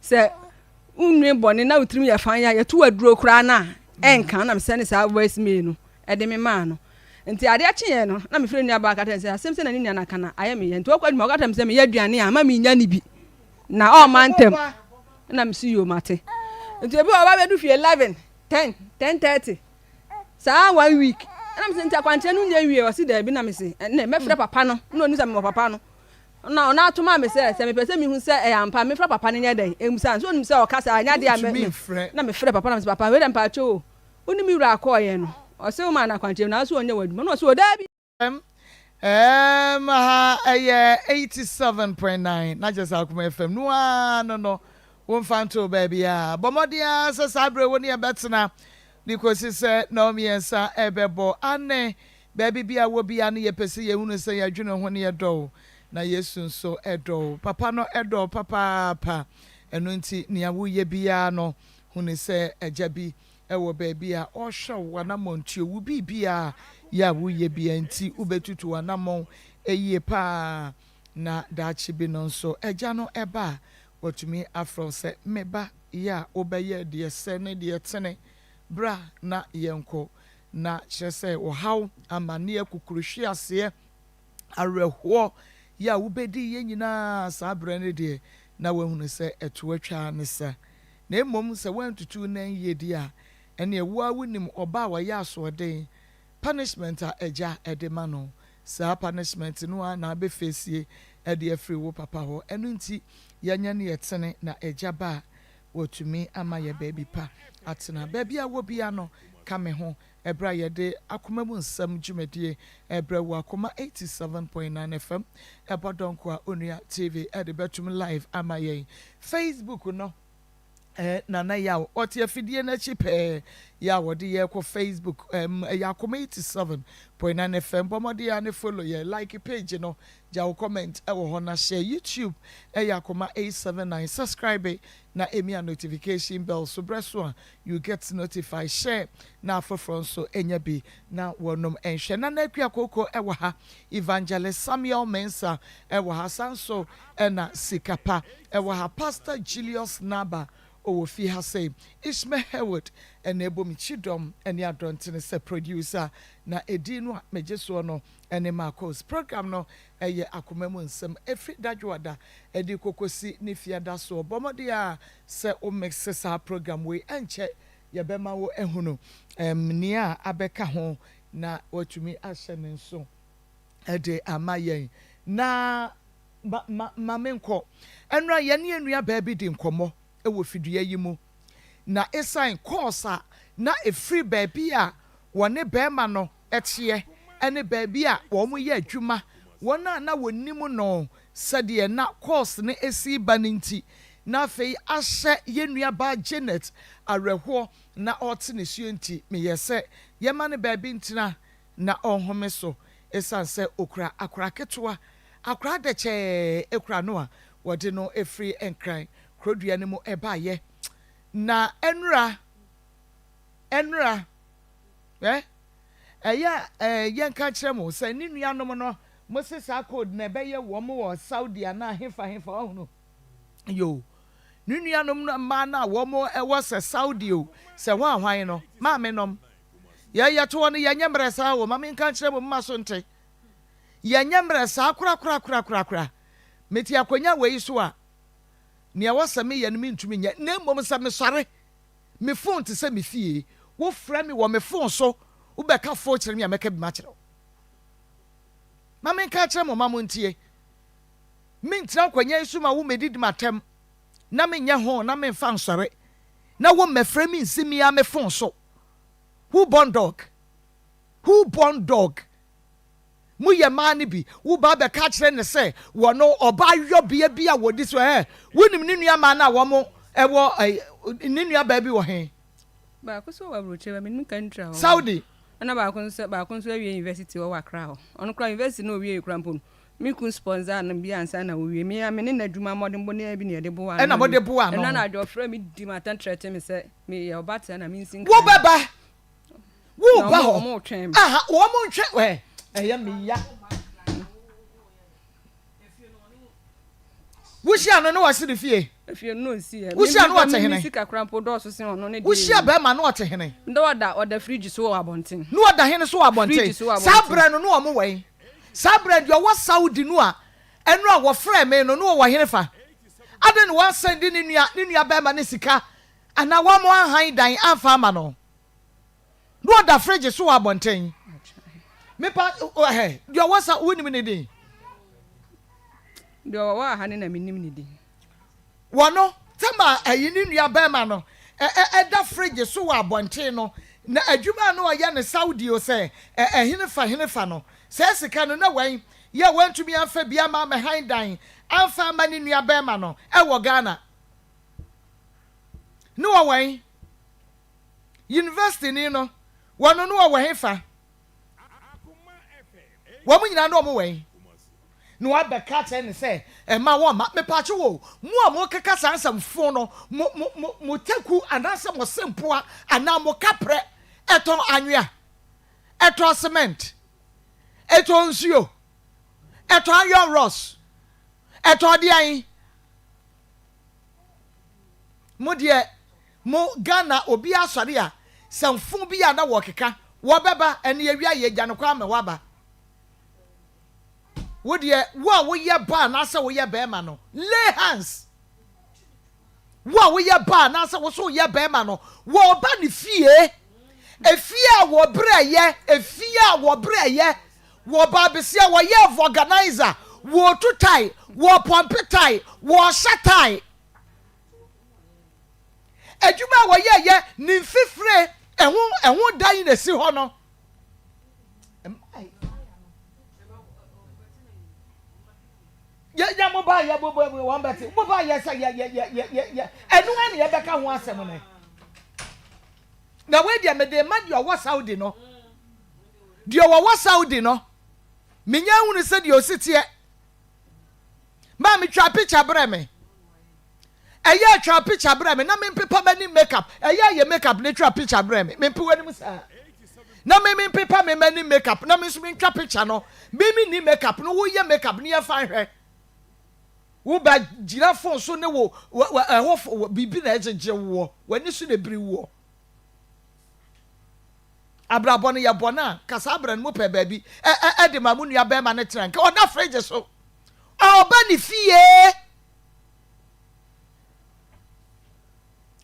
Sɛ wonnwen bɔne na wo tirim yɛ fann a, yɛto wo aduro koraa no a, ɛnka. Na mesɛne saa voice mail no de memaa no. Nti adeɛ kyeeɛ no, na mefrɛ ne nuabaa ka kyerɛ no sɛ asɛm sei na ne nua no aka no ayɛ me ya. Nti ɔkɔ adwuma ɔka kyerɛ me sɛ meyɛ aduane a, mma mennya no bi. Na ɔmma ntɛm. Ɛna mese yoo mate. Nti ebi wɔ hɔ ɔba bɛdu fie 11, 10, 10:30. Saa one week. Ɛna mese nti akwankyerɛ no nnya nwie? Ɔse daabi. Na mese ɛnne mɛfrɛ papa no. Na ɔnim sɛ mewɔ papa no. Na ɔno ato maa me sɛ, sɛ mepɛ sɛ mehu sɛ ɛyɛ ampa a, memfrɛ papa no nyɛ dɛn mmisa no. So onim sɛ ɔka saa a, ɛnyɛ adeɛ a mɛ, me, na mefrɛ papa na mese, Papa, wei deɛ mpakyɛw o, wo ne me wura kɔeɛ no, ɔse womaa no akwankyerɛ bi nanso ɔnyɛ w'adwuma. Na ɔse, o daabi. Ɛɛm ha ɛyɛ 87.9 na kyerɛ sɛ Akoma FM no ara no no womfa ntoo baabiara. Bɔ mmɔden ara sɛ saa berɛ wo ne yɛn bɛtena de kɔsi sɛ nnɔnmiɛnsa ɛrebɛbɔ. Aane, Baabi biara wɔ biara no yɛpɛ sɛ yɛhunu sɛ yɛdwene wo ho na yɛdɔ wo, na Yesu nso dɔ wo. Papa no dɔ wo papaapa. Ɛno nti nea woreyɛ biara no, hunu sɛ Agya bi wɔ baabi a ɔrehwɛ wo w'anammɔntuo, wo biribiara yɛ a woreyɛ biara nti wobɛtutu w'anammɔn yie pa ara na daakye bi no nso Agya no ba a, watumi afrɛ wo sɛ, Me ba, yɛ a wobɛyɛ deɛ ɛsɛ ne deɛ ɛtene, bra na yɛnkɔ. Na kyerɛ sɛ ɔhaw, amaneɛ, kukuruhweaseɛ, awerɛhoɔ yɛ a wobɛdiiɛ nyinaa saa berɛ no deɛ, na woahunu sɛ ɛto atwa ara ne sa. Na mmom sɛ woantutu wo nan yie deɛ a, ɛnneɛ wo ara wonim ɔba a ɔyɛ asoɔden, punishment a agya de ma no, saa punishment no ara na abɛfeesie de afiri wo papa hɔ. Ɛno nti yɛnyɛ ne yɛtene na agya ba a, Watumi ama yɛn baabi pa atena. Baabi a wɔ biara no, ka me ho ɛberɛ a yɛde Akoma mu Nsɛm dwumadie rebrɛ wo. Akoma 87.9 FM ɛbɔ dɔnko a Onua TV de bɛtom live ama yɛn. Facebook no, eh, Nana Yaw, ɔte afidie no akyi pɛɛ, yɛ a wɔde yɛn kɔ Facebook, ɛm, ɛyɛ Akoma 87.9 FM. Bɔ mmɔden ara ne follow yɛn, like page no, Gya wo comment wɔ hɔ na hyɛ YouTube ɛyɛ akoma 879 subscribe na emia notification bell so berɛ so a you get notified share na afoforɔ nso nya bi na wɔnom nhwɛ Nana Akua Koko wɔ ha Evangelist Samuel Mensah wɔ ha saa nso na Sikapa wɔ ha Pastor Julius Naba ɔwɔ fie ha sei Ishmael Herwood na ɛbɔ me kyidɔm ne adɔntene sɛ producer na edin no a megye soɔ no ne Marcos. Program no yɛ akoma mu nsɛm ɛfiri Dadwoada de kɔkɔsi ne Fiada soɔ. Bɔ mmɔden ara sɛ wo mixe saa program wei, ɛnkyɛ yɛbɛma wo ahunu nea abɛka ho na woatumi ahyɛ ne nso de ama yɛn. Na ma, ma, ma menkɔ. Ɛnora yɛne yɛn nuabaa bi di nkɔmmɔ wɔ fidua yi mu, na ɛsiane course a na ɛfiri baabi a wɔne barima no teɛ ne baabi a wɔyɛ adwuma, wɔn a na wɔnim no sɛdeɛ na course no si reba no nti, na afei ahyɛ yɛn nuabaa Janet awerɛhoɔ na ɔrete nisuo nti, meyɛɛ sɛ yɛmma no baabi ntena na ɔnhome so ɛsiane sɛ ɔkura akwadaa ketewa, akwadaa dɛkyɛɛ kura no a wɔde no firi Nkran kurodua no mu baeɛ. Na ɛnora, ɛnora, Eh, ɛyɛ a eh, yɛnka nkyerɛ mo sɛ ne nuanom no, mo se saa code no ɛbɛyɛ wɔn wɔ Saudi anaa hefa hefa, wahunu? Yoo, ne nuanom no mmaa no a wɔn ɛwɔ sɛ Saudi o, sɛ hwan hwan no, maame nom, yɛ yɛto hɔ no yɛnyɛ mmerɛ saa o, ma menka nkyerɛ mo, mma so nte, yɛnyɛ mmerɛ saa korakorakorakorakora, mete akonnwa wei so a, nea ɛwɔ sɛ meyɛ no mentumi nyɛ, na mmom sɛ mesɔre Me phone te sɛ me fie. Wo frɛ me wɔ me phone so, wo bɛ ka fo kyerɛ me a mɛka bi makyerɛ wo. Ma me nka kyerɛ mo ma mo ntie. Me ntena nkwanya yi so ma wo mɛdidi m'atɛm na me nyɛ ho na me nfa nsɔre na wo mmɛfrɛ me nsi me ara me phone so. Who born dog? Who born dog? Mo yɛ mmaa no bi, wo ba bɛka akyerɛ no sɛ wɔno ɔbaa yɔbea bi a wɔdi so ɛɛ, wonim ne nua mmaa no a wɔn ɛwɔ ɛɛ ne nua baa bi wɔ he? Baako nso wɔ aburokyire ba menim country a ɔwɔ. Saudi. Ɛna baako nso baako nso awie university ɔwɔ Accra hɔ. Ɔno koraa university no owie koraa mpo no me kun sponsor no bi ansa na owie. Me a me ne n'adwuma mmɔdenbɔ ne bi na yɛde boa ano. Ɛna mode boa ano. Ɛna na adwo ɔfrɛ me di m'atɛn trɛte me sɛ meyɛ ɔbaatan na mensi nkran. Wo bɛba Wo ba hɔ. Aha, wɔn ntwɛn ɛ ɛyɛ me ya. Wohyia no ne wase ne fie. Efie no na ɔnsi ɛ. Wohyia no ɔte hene? Me sika koraa mpo dɔɔso sen ɔno ne deɛ. Wohyia bɛrima no ɔte hene? Na ɔda ɔda fridge so wɔ abɔnten. Na ɔda hene so wɔ abɔnten? Fridge so wɔ abɔnten. Saa berɛ no na wɔn wɔ he? Saa berɛ deɛ ɔwɔ Saudi no a ɛno a wɔfrɛɛ me no na ɔwɔ hene fa? Adɛn na wansɛnde ne nua ne nua bɛrima no sika anaa wamma wanhan dan amfa ama no? Na ɔda fridge so wɔ abɔnten. Mepa ɛhɛ deɛ ɔwɔ sa wonim ne din? Deɛ ɔwɔ aha no na menim ne din. Wɔno tɛm a ɛyi ne nua bɛrima no ɛda fridge so wɔ abɔnten no na adwuma a na ɔyɛ no Saudi o sɛ ɛhene fa hene fa no saa sika no na wɛn yɛ wantumi amfa bi ama amɛhan dan amfa ama ne nua bɛrima no ɛwɔ Ghana ne wɔwɛn University ni no wɔno no wɔwɔ hefa? Wɔn nyinaa no wɔn wɛn? Na wabɛka akyerɛ no sɛ ɛma wɔn ma mepakye wo mo a mokeka saa nsɛm fo no mo mo mo mo taku anaasɛ mo sempoa anaa mo kaprɛ ɛtɔn anwea ɛtɔn cement ɛtɔn nsuo ɛtɔn iron rods ɛtɔn deɛn Mo deɛ mo Ghana obi asɔre a sɛ nfo bi a na wɔkeka wɔbɛba ɛne awia yɛ gya no kwan ma waba. Wo deɛ wo a woyɛ ba anaasɛ woyɛ bɛrima no lay hands. Wo a woyɛ ba anaasɛ wo so woyɛ bɛrima no wɔba ne fie. Efie a wɔbrɛ yɛ efie a wɔbrɛ yɛ wɔba abesia wɔyɛ vulcanizer wɔtu tae wɔpɔmpe tae wɔhyɛ tae. Adwuma a wɔyɛeɛ ne mfifire ɛho ɛho dan na esi hɔ no. Yɛ yɛ mo ba yɛ mo bɔ wɔn bɛte mo ba yɛ sɛ yɛ yɛ yɛ yɛ yɛ yɛ ɛno ara na yɛbɛka ho asɛm no. Na wei deɛ mede ma deɛ ɔwɔ Saudi no deɛ ɔwɔ Saudi no menya hunu sɛ deɛ ɔsi teɛ. Maame twa picture brɛ me. Ɛyɛ twa picture brɛ me na me mpepa m'anim makeup. Ɛyɛ yɛ makeup ne twa picture brɛ me. Me mpe w'anim saa. Na me me mpepa me m'anim makeup na me nso me ntwa picture no. Me me ni makeup no wo yɛ makeup ne yɛ fa nhwɛ. Wo ba gyina phone so ne wo ɛhɔ biribi na ɛgyegye woɔ. W'ani so na ebiri woɔ. Abrabɔ no yɛ bɔne a, nka saa berɛ no mopɛ baabi de ma mo nua barima no tena, nka ɔda fridge so, ɔba ne fie.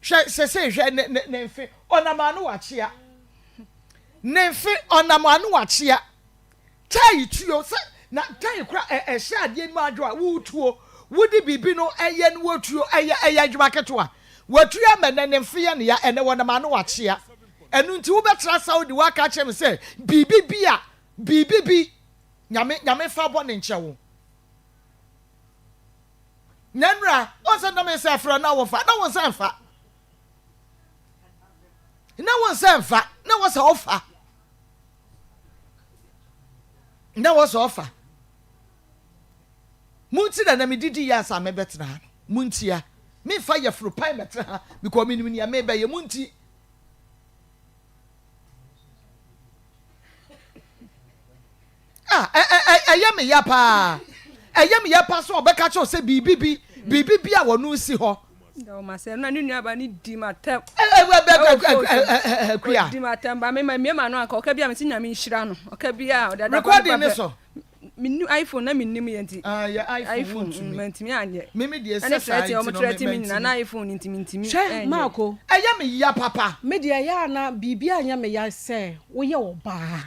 Hwɛ sese hwɛ ne ne ne mfe ɔnam ano wakyea ne mfe ɔnam ano wakyea Tae tuo sɛ na tae kora ɛ ɛhyɛ adeɛ mu adwo a wotuo wode biribi no ɛyɛ no wotuo ɛyɛ ɛyɛ adwuma ketewa watuo ama ɛnɛ ne mfe yɛ ne ya ɛnɛ wɔnam ano wakyea ɛno nti wobɛtra Saudi waka akyerɛ me sɛ biribi bi a biribi bi nyame nyame fa bɔ ne nkyɛ wo na nnura wɔn sɛ na me sɛ frɛ na wɔfa na wɔn sɛ mfa na wɔn sɛ mfa na wɔn sɛ ɔfa na wɔ sɛ ɔfa mo nti na na medidi yɛ ansa mebɛtena ha no mo ntia memfa yɛforo pan mɛtena ha because menim nea mebɛyɛ mo nti ah ɛyɛ me ya paa ɛyɛ me ya paa sɛ ɔbɛka kyerɛ sɛ biribi bi biribi bi a wɔn si hɔ Dɛ ɔma sɛ na ne nuaba no di m'atɛm. Akua. Ɔdi m'atɛm ba me ma mie ma no anka ɔka bi a mesi nyame nhyira no ɔka bi a ɔde adaba Recording ne so. Menni iPhone na mennim yɛ nti. Ah yɛ iPhone wontumi. Mantumi anyɛ. Mimi deɛ sɛ saa nti no me mantumi. Nyina na iPhone nti mentumi. Hwɛ Marko. Ɛyɛ me ya papa. Me deɛ ɛyɛ a na biribi anyɛ me ya sɛ woyɛ ɔbaa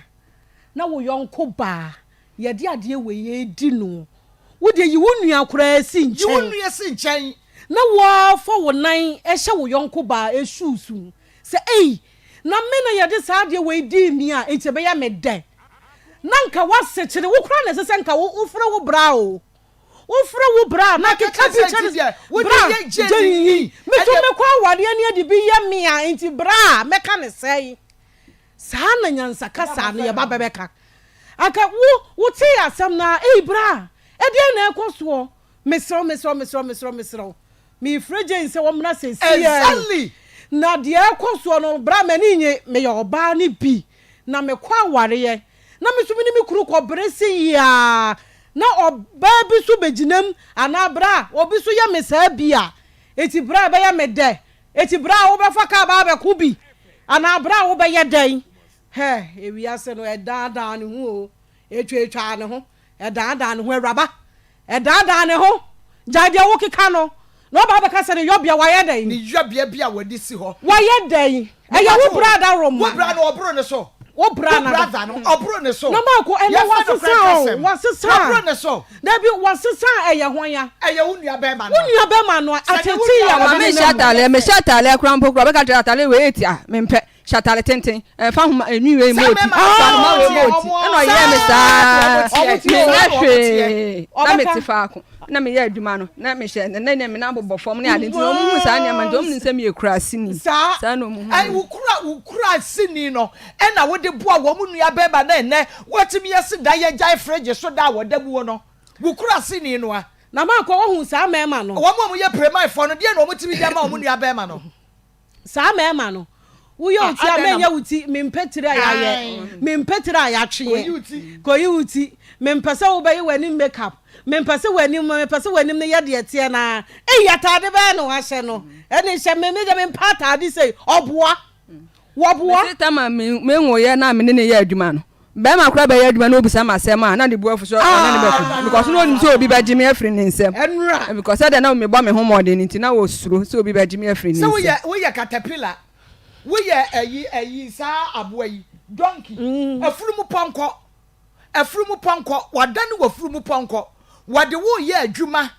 na wo yɔnko baa Yɛde adeɛ wei redi no. Wo deɛ yi wo nua koraa si nkyɛn. Yi wo nua si nkyɛn. Na wo ara fa wo nan hyɛ wo yɔnko baa shoes mu sɛ ei, na me na yɛde saa adeɛ wei dii me a, enti ɛbɛyɛ me dɛ. Na nka woasekyere, wo koraa na ɛsɛ sɛ nka wofrɛ wo bra o. Wofrɛ wo bra na keka bi kyerɛ no sɛ, bra, gye nyi. Me nso mɛkɔ awareɛ ne ade bi yɛ me a, enti bra, mɛka no sɛn? Saa na nyansa kasa no yɛba bɛbɛka. Anka wo wotee asɛm no ara, ei bra, ɛdeɛn na ɛrekɔ soɔ? Mesrɛ wo, mesrɛ wo, mesrɛ wo, mesrɛ wo, mesrɛ wo. Merefrɛ Jane sɛ ɔmmra seesei ara yi. Exactly! Na deɛ ɛrekɔ soɔ no, bra m'ani nnye, meyɛ ɔbaa no bi, na mekɔ awareɛ, na me nso me ne me kunu kɔbere se yi ara, na ɔbaa bi nso bɛgyina mu, anaa bra, obi nso yɛ me saa bi a, Enti bra a ɛbɛyɛ me dɛ. Enti bra a wobɛfa kaa ba abɛko bi anaa bra a wobɛyɛ dɛn? Hɛ, ewiase no, ɛdaadaa ne ho o, etwaatwaa ne ho, ɛdaadaa ne ho, awuraba, ɛdaadaa ne ho. Gyae deɛ wokeka no, na ɔba abɛka sɛ ne yɔbea wayɛ dɛn? Ne yɔbea bi a wɔde si hɔ. Wayɛ dɛn? Ɛyɛ wo bra daworo ma. Wo bra no ɔboro ne so. Wo bra na. Wo brother no ɔboro ne so. Na Marko ɛnɛ wasesa o, wasesa. Ɔboro ne so. Dabi wasesa ɛyɛ hwan ya? Ɛyɛ wo nua bɛrima no. Wo nua bɛrima no atete yɛ ɔde ne nam. Ataaleɛ mehyɛ ataaleɛ koraa mpo koraa ɔbɛka kyerɛ ataaleɛ wei eti a mempɛ. Hyɛ atare tenten, ɛmfa nhoma enwi wei mmɔ oti, fa nhoma wei mmɔ oti. Ɛna ɔyɛɛ me saa, menyɛ hwee, na mete faako, na meyɛ adwuma no, na mehyɛ, na ne me nan bobɔ fam ne ade nti na wɔn hu saa nneɛma nti wɔn nim sɛ meyɛ kuraseni. Saa na wɔn hu. Ɛn wo kura wo kuraseni no ɛna wode boa wɔn nua bɛrima na ɛnɛ wɔatumi asi dan agyae fridge so da a wɔda muo no wo kuraseni no a. Na mankɔ wohu saa mmarima no. Wɔn a wɔyɛ Premaefoɔ no deɛ na wɔtumi de ama wɔn nua bɛrima no. Saa mmarima no, woyɛ wo ti a menyɛ wo ti, mempɛ tiri a yɛayɛ, mempɛ tiri a yɛatweɛ, kɔyi wo ti, mempɛ sɛ wobɛyɛ w'anim makeup, mempɛ sɛ w'anim, mepɛ sɛ w'anim no yɛ deɛ ɛteɛ no ara. Ei, ataade bɛyɛ na wahyɛ no, ɛne hyɛ me, me deɛ mempɛ ataade sei, ɔboa, wɔboa. Mese tama menwoeɛ na me ne no yɛ adwuma no, Bɛrima koraa bɛyɛ adwuma na obisa me asɛm a, na ne bo afu sɛ ɔne no bɛko. Because na onim sɛ obi bɛgye me afiri ne nsam. Because sɛdeɛ na mebɔ me ho mmɔden no nti, na osuro sɛ obi bɛgye me afiri ne Sɛ nsam. woyɛ woyɛ caterpillar, woyɛ ayi ayi saa aboa yi, donkey, afunumu pɔnkɔ, afunumu pɔnkɔ, wɔadane wo afunumu pɔnkɔ, wɔde wo reyɛ adwuma.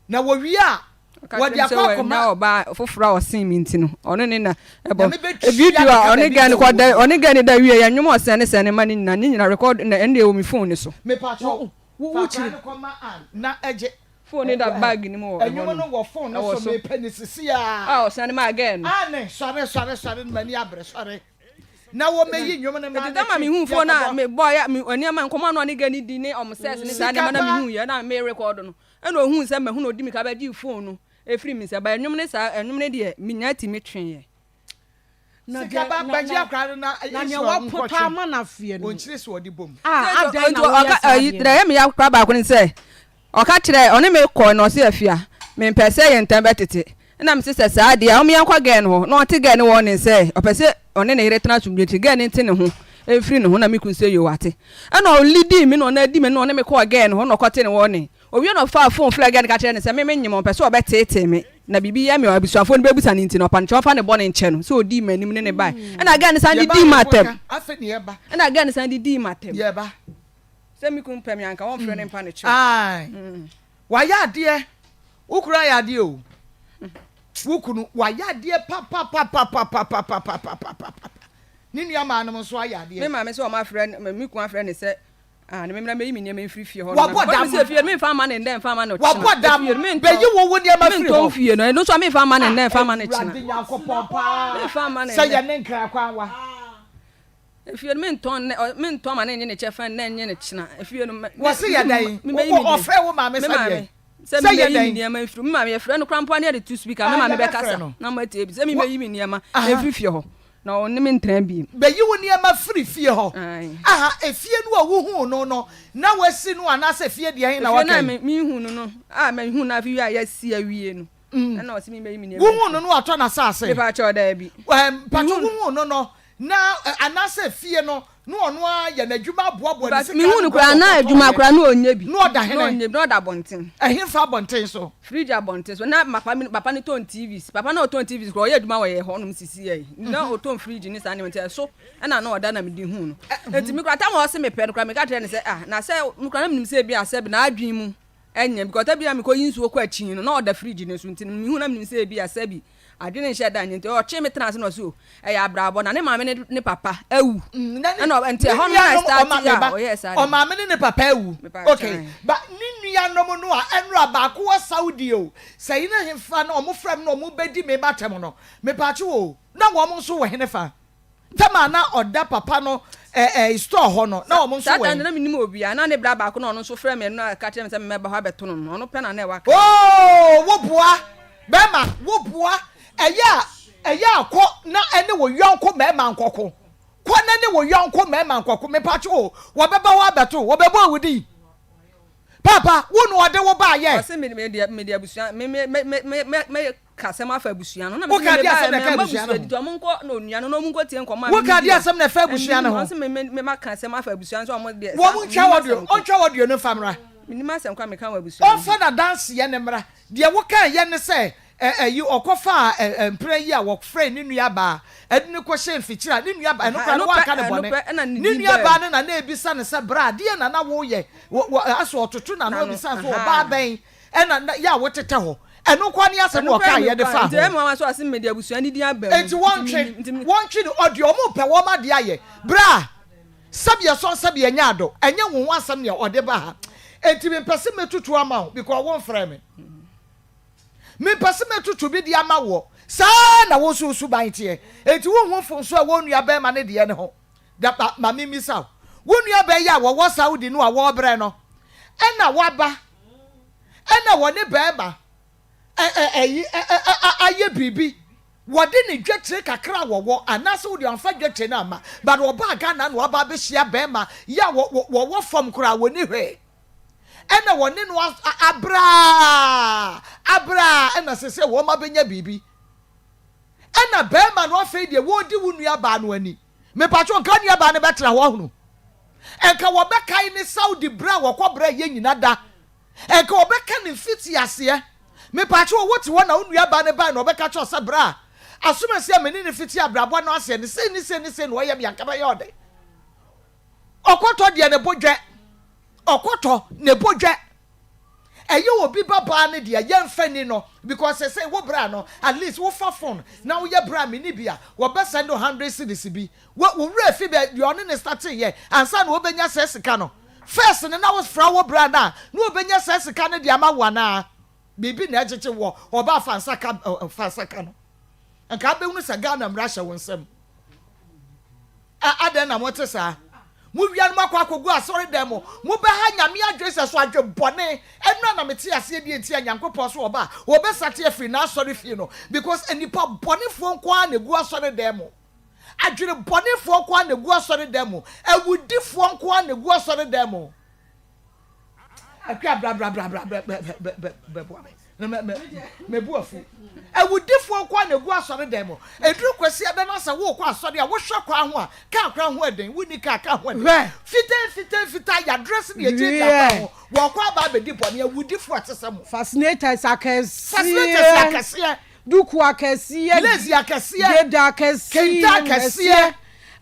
Na wɔwie a, Ɔka wɔde kyerɛ me sɛ akɔ wanya akɔma. ɔbaa foforɔ a ɔsen me nti no, ɔno ne na ɛbɔ. Nyame bɛtua Video ne a ka ɔne baabi gɛɛ no biara kɔ da, ɔwɔ ɔne gɛɛ no da wie yɛ nnwom a ɔsɛne sɛne ma ne nyinaa, ne nyinaa record na ɛno deɛ ɛwɔ me phone no so. Mepakyɛw, Wo fa wo akwadaa kyiri. no kɔma Ann na gye. Phone no da bag no mu wɔ ɛhɔ Nnwom nom. no wɔ phone no Ɛwɔ so, so. mepɛ no sisi ara. A ɔsɛne maa gɛɛ no. Anne, sɔre, sɔre, sɔre, na m'ani abere, sɔre na wɔmmɛyi nnwom no ma Enti ne da ma te, mehuu phone no a yɛkɔbɔ. mebɔeɛ a, me nneɛma nkɔmmɔ a na ɔne gɛɛ no di ne ɔmo sex ne saa Sika nneɛma na pa. mehuiɛ na me record no. Ɛna ohuu sɛ mahu na ɔdi mirika bɛgyee phone no firii me nsa. But nnwom no saa, nnwom no deɛ menya tumi tweeɛ. Na Sika deɛ ba na bɛgye na akwadaa no na na nea Ismael wapotɔ nkɔtwe ama no afeɛ no mu. ɔnkyiri so ɔde bom. A adɛn Nti na woyɛ ɔka saa ayi adeɛ deɛ no? ɛyɛ me ya koraa baako ne sɛ ɔka kyerɛɛ ɔne me kɔɔ na ɔse Afia mempɛ sɛ yɛn ntam bɛtete ɛna mese sɛ saa deɛ a ɔmo yɛnkɔ gɛɛ no hɔ na ɔte gɛɛ no wɔ ne sɛ ɔpɛ sɛ ɔne ne yere tena asomdwoe nti gɛɛ no nte ne ho mfiri ne ho na me kunu sɛ yoo wate ɛna ɔlidii me na ɔno adi me na ɔne me kɔɔ gɛɛ no hɔ na ɔkɔte ne wɔ ne Owie no ɔfaa fon frɛɛ gɛɛ no ka kyerɛɛ no sɛ me menyem ɔmpɛ sɛ ɔbɛteetee me na biribi yɛ me a abusuafoɔ no bɛbusa no nti no ɔpa no kyɛw ɔmfa ne bɔne nkyɛ no sɛ ɔdii m'anim ne ne bae ɛna gɛɛ no san de dii m'atɛm ɛna gɛɛ no san de dii m'atɛm sɛ me kunu pɛ me anka ɔmfrɛ no mpa no kyɛw. Ae wayɛ adeɛ wo kunu ayɛ adeɛ o wo kunu wayɛ adeɛ papapapapapapapapapapa ne nua maa nom nso ayɛ adeɛ. Me maame sɛ ɔmo afrɛ me kunu afrɛ no sɛ Ah, na memmra mɛyi me nneɛma mfiri fie hɔ no. Wabɔ dam. Sɛ fie no memfa mma no nnɛ mfa mma no kyena. Wabɔ dam. Efie no mentɔn. Bɛyi wo wo nneɛma firi hɔ. Mentɔn fie no. Ɛno nso a memfa mma no nnɛ mfa mma no kyena. Awurade Nyankopɔn paa. Memfa mma no Sɛ nnɛ. yɛ ne nkra kwan wa. Efie no mentɔn nnɛ, mentɔn ma no nnye ne kyɛfa nnɛ nnye no kyena. Efie no mɛ. Wɔse yɛ dɛn? Mebɛyi me Wo ɔfrɛ wo maame Me sɛ maame. deɛn? Sɛ Sɛ yɛ mebɛyi me dɛn? nneɛma mfiri me maame yɛfrɛ no koraa mpo a na yɛde to speaker me Ah, maame yɛbɛfrɛ bɛkasa no. na moatie bi sɛ Wo mebɛyi me nneɛma Aha. mfiri fie hɔ na ɔne me ntena bio. Bɛyi wo nneɛma firi fie hɔ. Ae. Aha, efie no a wohuu no no na woasi no anaasɛ fie deɛ he na Efie woaka no a yi? me mehu no no a mahu no afei wie a yɛasi awie no ɛna ɔse mebɛyi me nneɛma Wohuu mfiri no no watɔ n'asaase? Mepakyɛw daabi. Ɛɛ, mpakyɛw Mehu no. wohuu no no na anaasɛ fie no na ɔno ara yɛ n'adwuma aboaboa ne But sika mehu ano no koraa boaboa na adwuma kɔtɔeɛ. koraa na ɔnyɛ bi. Na ɔda Na hene? ɔnyɛ bi na ɔda abɔnten. Ɛhefa abɔnten so? Fridge abɔnten so na papa mi papa no tɔn TVs papa na ɔtɔn TVs koraa ɔyɛ adwuma wɔ yɛ hɔ nom sisi yɛ yi na ɔtɔn fridge ne saa nneɛma nti ɛso ɛna na ɔda na mede hu no nti me koraa tam a ɔse mepɛ no koraa meka kyerɛ no sɛ ah na sɛ me koraa na menim sɛ ebi a sɛ bi n'adwene mu ɛnyɛ because ta bi a mekɔ yi nsuo kɔ akyi no na ɔda fridge no so nti no mehu na menim sɛ ebi a sɛ bi Adwene nhyɛ da nyɛ nti ɔtwe me tena ase na ɔse o ɛyɛ abrabɔ na ne maame ne ne papa awu Mm, na ne ɛna nti ne ɛhɔ no na nuanom start ɔma yɛ a meba ɔyɛɛ saa de ɔmaame ne ne papa awu mepa okay kyɛn. ba ne nuanom no a ɛnora baako wɔ Saudi o sɛ yene hefa na ɔmo frɛ me na ɔmo bɛdi me ba tɛm no mepakye o na wɔn nso wɔ hene fa tɛm a na ɔda papa no ɛ ɛ store hɔ no na wɔn nso Saa wɔ time no he na mennim obiara na ne bra baako na ɔno nso frɛ me ɛno a ka kyerɛ me sɛ memmɛba hɔ abɛto no no ɔno pɛ na na ɛwɔ Accra. Oo wo boa bɛrima wo boa ɛyɛ a ɛyɛ a kɔ na ɛne wo yɔnko mmarima nkɔko kɔ na ne wo yɔnko mmarima nkɔko mepatwo o wɔbɛba hɔ abɛto wɔbɛbɔ wo din papa wo na ɔde wo baayɛ. Ɔse me me deɛ me deɛ abusua me me me me me me. ka asɛm afa abusua no. Na Wo mese ka me deɛ baeɛ asɛm na me ɛka mma abusua no abusua ho. nti ɔmo nkɔ na onua no na ɔmo nkɔ tie nkɔmmɔ a Wo me ka me di deɛ no. asɛm na ɛfa abusua no Ɛnnim ho. ɔse me me me maka asɛm afa abusua no sɛ ɔmo deɛ Wɔn saa ntwa mennim audio, asɛm ko. ɔntwa audio no mfa mmra. Mennim asɛm ko a meka wɔ abusua no ho. Ɔmfa n'adanseɛ no mmra. Deɛ wokaeɛ ne sɛ ɛ ɛyi ɔkɔfaa ɛ ɛ mpena yi a wɔfrɛ ne nuabaa de no kɔhyɛɛ mfikyire a ne nuabaa ɛno Aha koraa no ɛno pɛ wanka no ɛno bɔne. pɛ ɛna ne Ne din baa nuabaa mu. no na na ɛrebisa no sɛ bra deɛn na na woreyɛ wɔ wɔ asɛ ɔtoto n'ano N'ano abisa no sɛ ɔbaa ahaa. bɛn ɛna na yɛ a wotetɛ hɔ. Ɛno nko ara ne asɛm Ɛno a koraa ɔkaeɛ me de kura faa nti ɛyɛ ho. me nwanwa sɛ ɔse mede abusua no din aba mu Enti nti wɔntwe mennim nti me. wɔntwe no audio wɔn repɛ wɔn adeɛ ayɛ. Bra sɛbi ɛsɔn sɛbi ɛnyɛ ado ɛnyɛ wo ho asɛm nea ɔde ba ha. Enti mempɛ sɛ mɛtutu ama wo because womfrɛɛ me. Mempɛ sɛ mɛtutu bi de ama woɔ. Saa ara na wo nso wo suban teɛ. Enti wonhu mfomsoɔ a ɛwɔ wo nuabarima no deɛ no ho. Da, ma, ma memmisa wo. Wo nuabaa yi a wɔwɔ Saudi no a wɔrebrɛ no, ɛna waba, ɛna wɔne barima ɛ, ɛ, ɛyi, ɛ, ɛ, ɛ, ayɛ biribi. Wɔde ne dwetire kakra a wɔwɔ, anaasɛ wo deɛ wamfa dwetire no amma, but ɔbaa Ghana na waba abɛhyia barima yi a wɔ, wɔ, wɔwɔ fam koraa, wɔnni hwee. Ɛna wɔne no abrɛ ara, abrɛ ara, ɛna seesei wɔn abɛnya biribi. Ɛna barima no afei deɛ wɔredi wo nuabaa no ani. Mepatwo nka wo nuabaa no bɛtena hɔ ahunu. Nka wɔbɛkae ne Saudi berɛ a wɔkɔ brɛ yɛ nyina da. Nka wɔbɛka ne mfitiaseɛ. Mepatwo wote hɔ na wo nuabaa no bae na ɔbɛka kyerɛ wo sɛ bra asomasi a me ne no fiti abrabɔ no aseɛ no sei ne sei ne sei na ɔyɛ me anka bɛyɛ ɔdɛ. Ɔkɔtɔ deɛ ne bo dwɛ. Ɔkɔtɔ ne bo dwɛ. Ɛyɛ obi ba baa no deɛ yɛnfa ni no because sesei wo bra no at least wo fa phone na wo yɛ bra me ni bi a wɔbɛ send wo hundred cedis bi wo wo werɛ fi bɛ deɛ ɔne ne startee yɛ ansa na ɔbɛnya saa sika no first no na wo fra wo bra no a na ɔbɛnya saa sika no de ama wo anaa biribi na ɛgyegye wɔ ɔbaa fa nsa ka fa nsa ka no nka abɛhunu sɛ Ghana mmara hyɛ wo nsam. A Adɛn na mote saa? Mo wia no moakɔ akɔgu asɔredan mu, mobɛha Nyame adwene sɛ so adwen bɔne. Ɛno a na mete aseɛ deɛ nti a Nyankopɔn so ɔba a, ɔbɛsate afiri n'asɔre fie no, because nnipa bɔnefoɔ nko ara na ɛgu asɔredan mu. Adwene bɔnefoɔ nko ara na ɛgu asɔredan mu. Awudifoɔ nko ara na ɛgu asɔredan mu. Akua bra bra bra bra bɛ bɛ bɛ bɛ bɛboa me na mɛ mɛ mɛbu afu. Awudifoɔ nko ara na egu asɔre dan mu. Eduru Kwasiada na sɛ wokɔ asɔre a wohwɛ kwan ho a kaa koraa ho ɛden. Wonni kaa kaa ho ɛden. Hwɛ. Fitaa mfitaa mfitaa yɛadrɛse na yɛgyinagyina kwan Wiɛ. ho. Wɔkɔ aba abɛdi bɔne. Awudifoɔ a ɛte sɛ mo. Fascinators akɛseɛ. Fascinators akɛseɛ. Duku akɛseɛ. Lace akɛseɛ. Deda akɛseɛ. Kente akɛseɛ.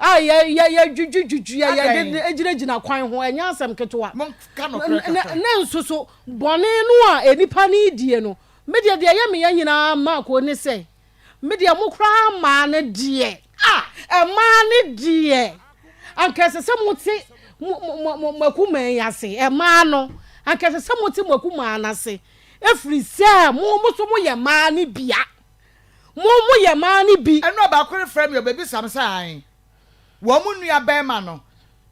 A yɛ yɛ yɛdwidwidwidwi a Adɛn? yɛde gyinagyina kwan ho, ɛnyɛ asɛm ketewa. Monka nokorɛ Na kakra. na nso so bɔne no a nnipa no redie no, me deɛ deɛ ɛyɛ me ya nyinaa Marko ne sɛ, me deɛ mo koraa mmaa no deɛ, ah, mmaa no deɛ, anka ɛsɛ sɛ mote mo mo mo mo akumaa yi ase, mmaa no, anka ɛsɛ sɛ mote mo akumaa no ase, ɛfiri sɛ mo mo nso moyɛ mmaa no bia. Mo mo yɛ maa no bi. Ɛnna ɔbaako refrɛ me, ɔbɛbisa me sɛ, Ae, wɔn nuabarima no,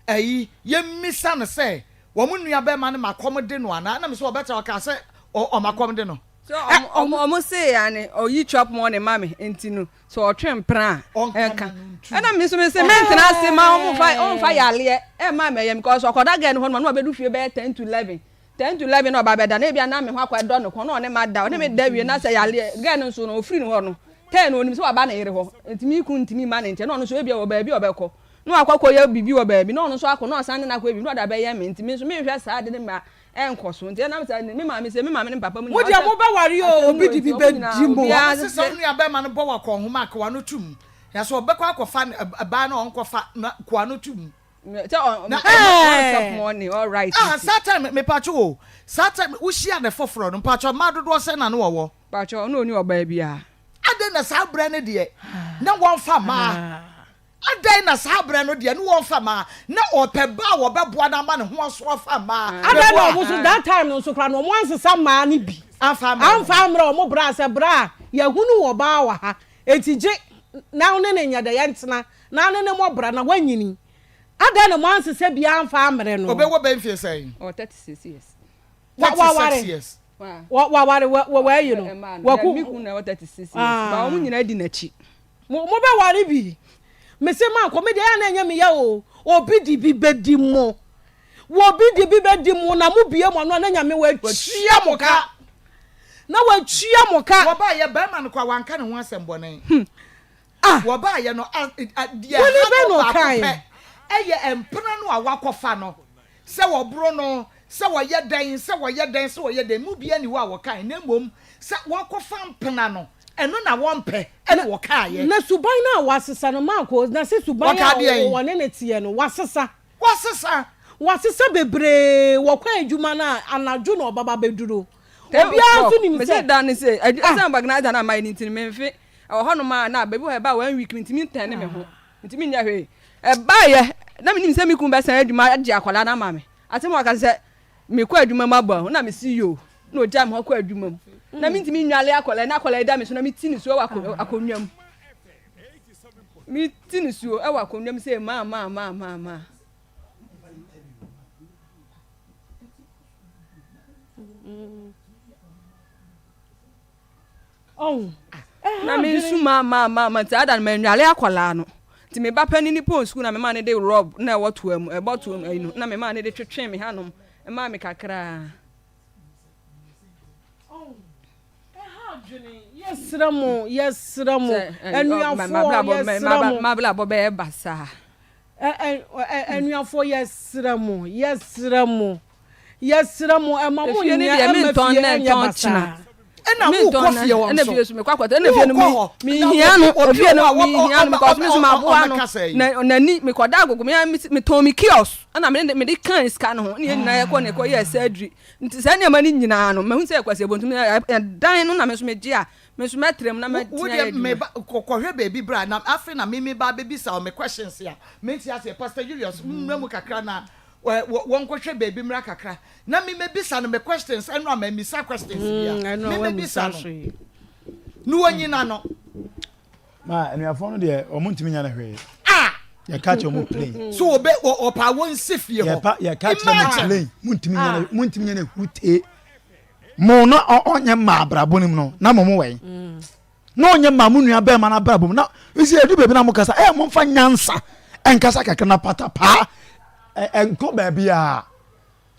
ayi, yɛmmisa no sɛ wɔn nuabarima no ma kɔm de no anaa? Ɛnna me sɛ, Ɔbɛtra. Ɔkaa sɛ, Ɔ, ɔma kɔm de no. Sɛ ɔmo ɔmo ɔmo se ane ɔyi chop money ma me nti no sɛ ɔtwe mpena a Ɔnka ɛnka n'ano ntom. ɛna me nso me se mentena ase ma ɔmo nfa ɔmo nfa yareɛ ɛmma mɛyɛ because ɔkɔda girl no hɔ nom a na wabedu fie bɛyɛ ten to 11 10 to 11 na ɔba bɛda na ebia na me ho akɔ ɛdɔ ne kɔn na ɔne ma da ɔne me da wie na sɛ yareɛ girl no nso no ofiri ne hɔ no 10 no onim sɛ waba ne yere hɔ nti me kun ntumi mma ne nkyɛn na ɔno nso ebia wɔ baabi a ɔbɛkɔ na wakɔ akɔyɛ biribi wɔ baabi na ɔno nso akɔ na ɔsan ne no akɔyɛ biribi na ɔde abɛyɛ me nti me nso menhwɛ saa ade no ma ɛnkɔ so nti ɛnam saa me maame sɛ me maame ne me papa mu Mo nyinaa deɛ sɛ mo bɛware oo asɛm obi wɔ de nti bi ɔmo bɛdi nyinaa mo. obiara Wɔn se sɛ wo nua bɛrima no bɔ wo akɔnhoma a koa no to mu na sɛ ɔbɛkɔ akɔfa baa no a ɔnkɔfa na koa no to mu. Na ɛɛ. Ah saa time mepatwo o saa time wohyia ne foforɔ no mpatwo mmaa dodoɔ sɛn na ne wɔwɔ. Mpatwo ɔno ɔni ɔbaa biara. Adɛn na saa berɛ no deɛ na wɔnfa mmaa adɛn na saa berɛ no deɛ ne wɔnfa mmaa na ɔpɛ ba a wɔbɛboa no ama ne ho aso afa mmaa. Adɛn na wɔn nso that time no nso koraa no wɔn ansesa mmaa no bi amfa ammrɛ amfa ammrɛ wɔn bra sɛ bra yɛahunu ɔbaa wɔ ha enti gye na wo ne no nyɛ dɛ yɛntena na ne no mmɔ bra na wanyini. Adɛn na moansesa bi amfa ammrɛ no? Ɔbɛwɔ bɛ mfeɛ sɛn? Ɔwɔ 36 years. 36 years. Waware wɔ wayi no. Waku. Me kunu na ɛwɔ 36 years. Ba wɔn nyinaa di n'akyi. Mo bɛware bi. Mese mankɔ me deɛ ɛyɛ na ɛnyɛ me ya o. Obi de bi bɛdi mo. Obi de bi bɛdi mo na mo bie mo ano a na nyame watua mo ka. Na watua mo ka. Wɔbaeɛ, barima no koraa wanka ne ho asɛm bɔne. Ah! Wɔbaeɛ no, a, a, deɛ Bɔne ɛha bɛn no na baako ɔkaeɛ? pɛ yɛ mpena no a wakɔfa no. Sɛ wɔboro no, sɛ wɔyɛ dɛn, sɛ wɔyɛ dɛn, sɛ wɔyɛ dɛn, mu biara nni hɔ a wɔkae, na mmom sɛ wɔakɔfa mpena no, ɛno na wɔmpɛ, ɛna wɔkaeɛ. Na suban no a wasesa no, Marko, na se suban Wɔkaa a deɛn? wɔne no teɛ no, wasesa. Wasesa. Wasesa bebree, wɔkɔ adwuma no a, anadwo na ɔbɛba abɛduru. Ten Obiara nso o'clock, nim mese sɛ, da no se, adwu, ah. ɛsiane organizer no a mayɛ no nti no, memfe. Ɛwɔ hɔnom a, na baabi wɔ hɔ a ɛba a one week mentumi ntɛne me ho, mentumi nyɛ hwee. Ɛbaeɛ, na menim sɛ me kunu bɛsan adwuma agye akwadaa no ama me. Asɛm a ɔka ne sɛ, mekɔ adwuma mu aba o, na mese yoo, na ɔgyaa me hɔ kɔ adwuma mu. Na mentumi nnwale akwadaa yi, na akwadaa yi da me so na meti ne suo wɔ akonnwa mu. Meti ne suo wɔ akonnwa mu sɛ maa maa maa maa maa. Na me nsu maa maa maa maa nti ada no mannwale akwadaa no nti me ba panin no pɔn sukuu na me maa no de rɔb na ɛwɔ toa mu ɛbɔ toa mu ayi no na me maa no de twetwe me hanom ɛmaa me kakraa. Yɛsrɛ mo, yɛsrɛ mo, anuafoɔ, yɛsrɛ mo. M'abrabɔ bɛyɛ basaa. Anuafoɔ, yɛsrɛ mo, yɛsrɛ mo, yɛsrɛ mo, ɛma mo Efie no nyɛ, deɛ ɛma mentɔn fie na ɛnyɛ ɛntɔn kyena. basaa. Ɛna Mentɔn wokɔ na fie hɔ ɛna nso. fie so mekɔ akɔtɔ ɛna fie no Wokɔ hɔ me na mehia no obi efie wɔ no hɔ a mehia no because me nso maboa no ɔmmɛka sɛ na n'ani mekɔda agogo me metɔn me kiosk ɛna me mede kan sika no ho ne yɛn nyinaa yɛkɔ ne yɛkɔ yɛ surgery nti saa nneɛma no nyinaa no mahu sɛ Kwasi Abontum ɛdan no na me nso megye a me nso mɛtrɛ mu na Wo mɛtumi deɛ ayɛ adwuma. meba kɔhwɛ baabi bra na afei na me meba abɛbisa wo me questions a mente aseɛ Pastor Julius mmra mu kakra na wɔnkɔhwɛ baabi mmra kakra na me mɛbisa no me questions ɛno a mammisa questions bia Mm, me mɛbisa no na wɔnyina no. Ma anuafoɔ no deɛ wɔn ntumi nya no hwee. Ah! Yɛka kyerɛ wɔn plain. So obe ɔpa wɔn nsi fie hɔ. Yɛpa yɛka kyerɛ wɔn Imagine. plain. Mo ntumi nya no mo ntumi nya no hutee. Mo na ɔnyɛ mmaa abrabɔ no mu no na mo mo wɛn. Na ɔnyɛ mmaa mo nua bɛrima no abrabɔ mu na nsi edu baabi na mo kasa ɛyɛ mo nfa nyansa ɛnkasa kakra na pata paa ɛnkɔ baabi a.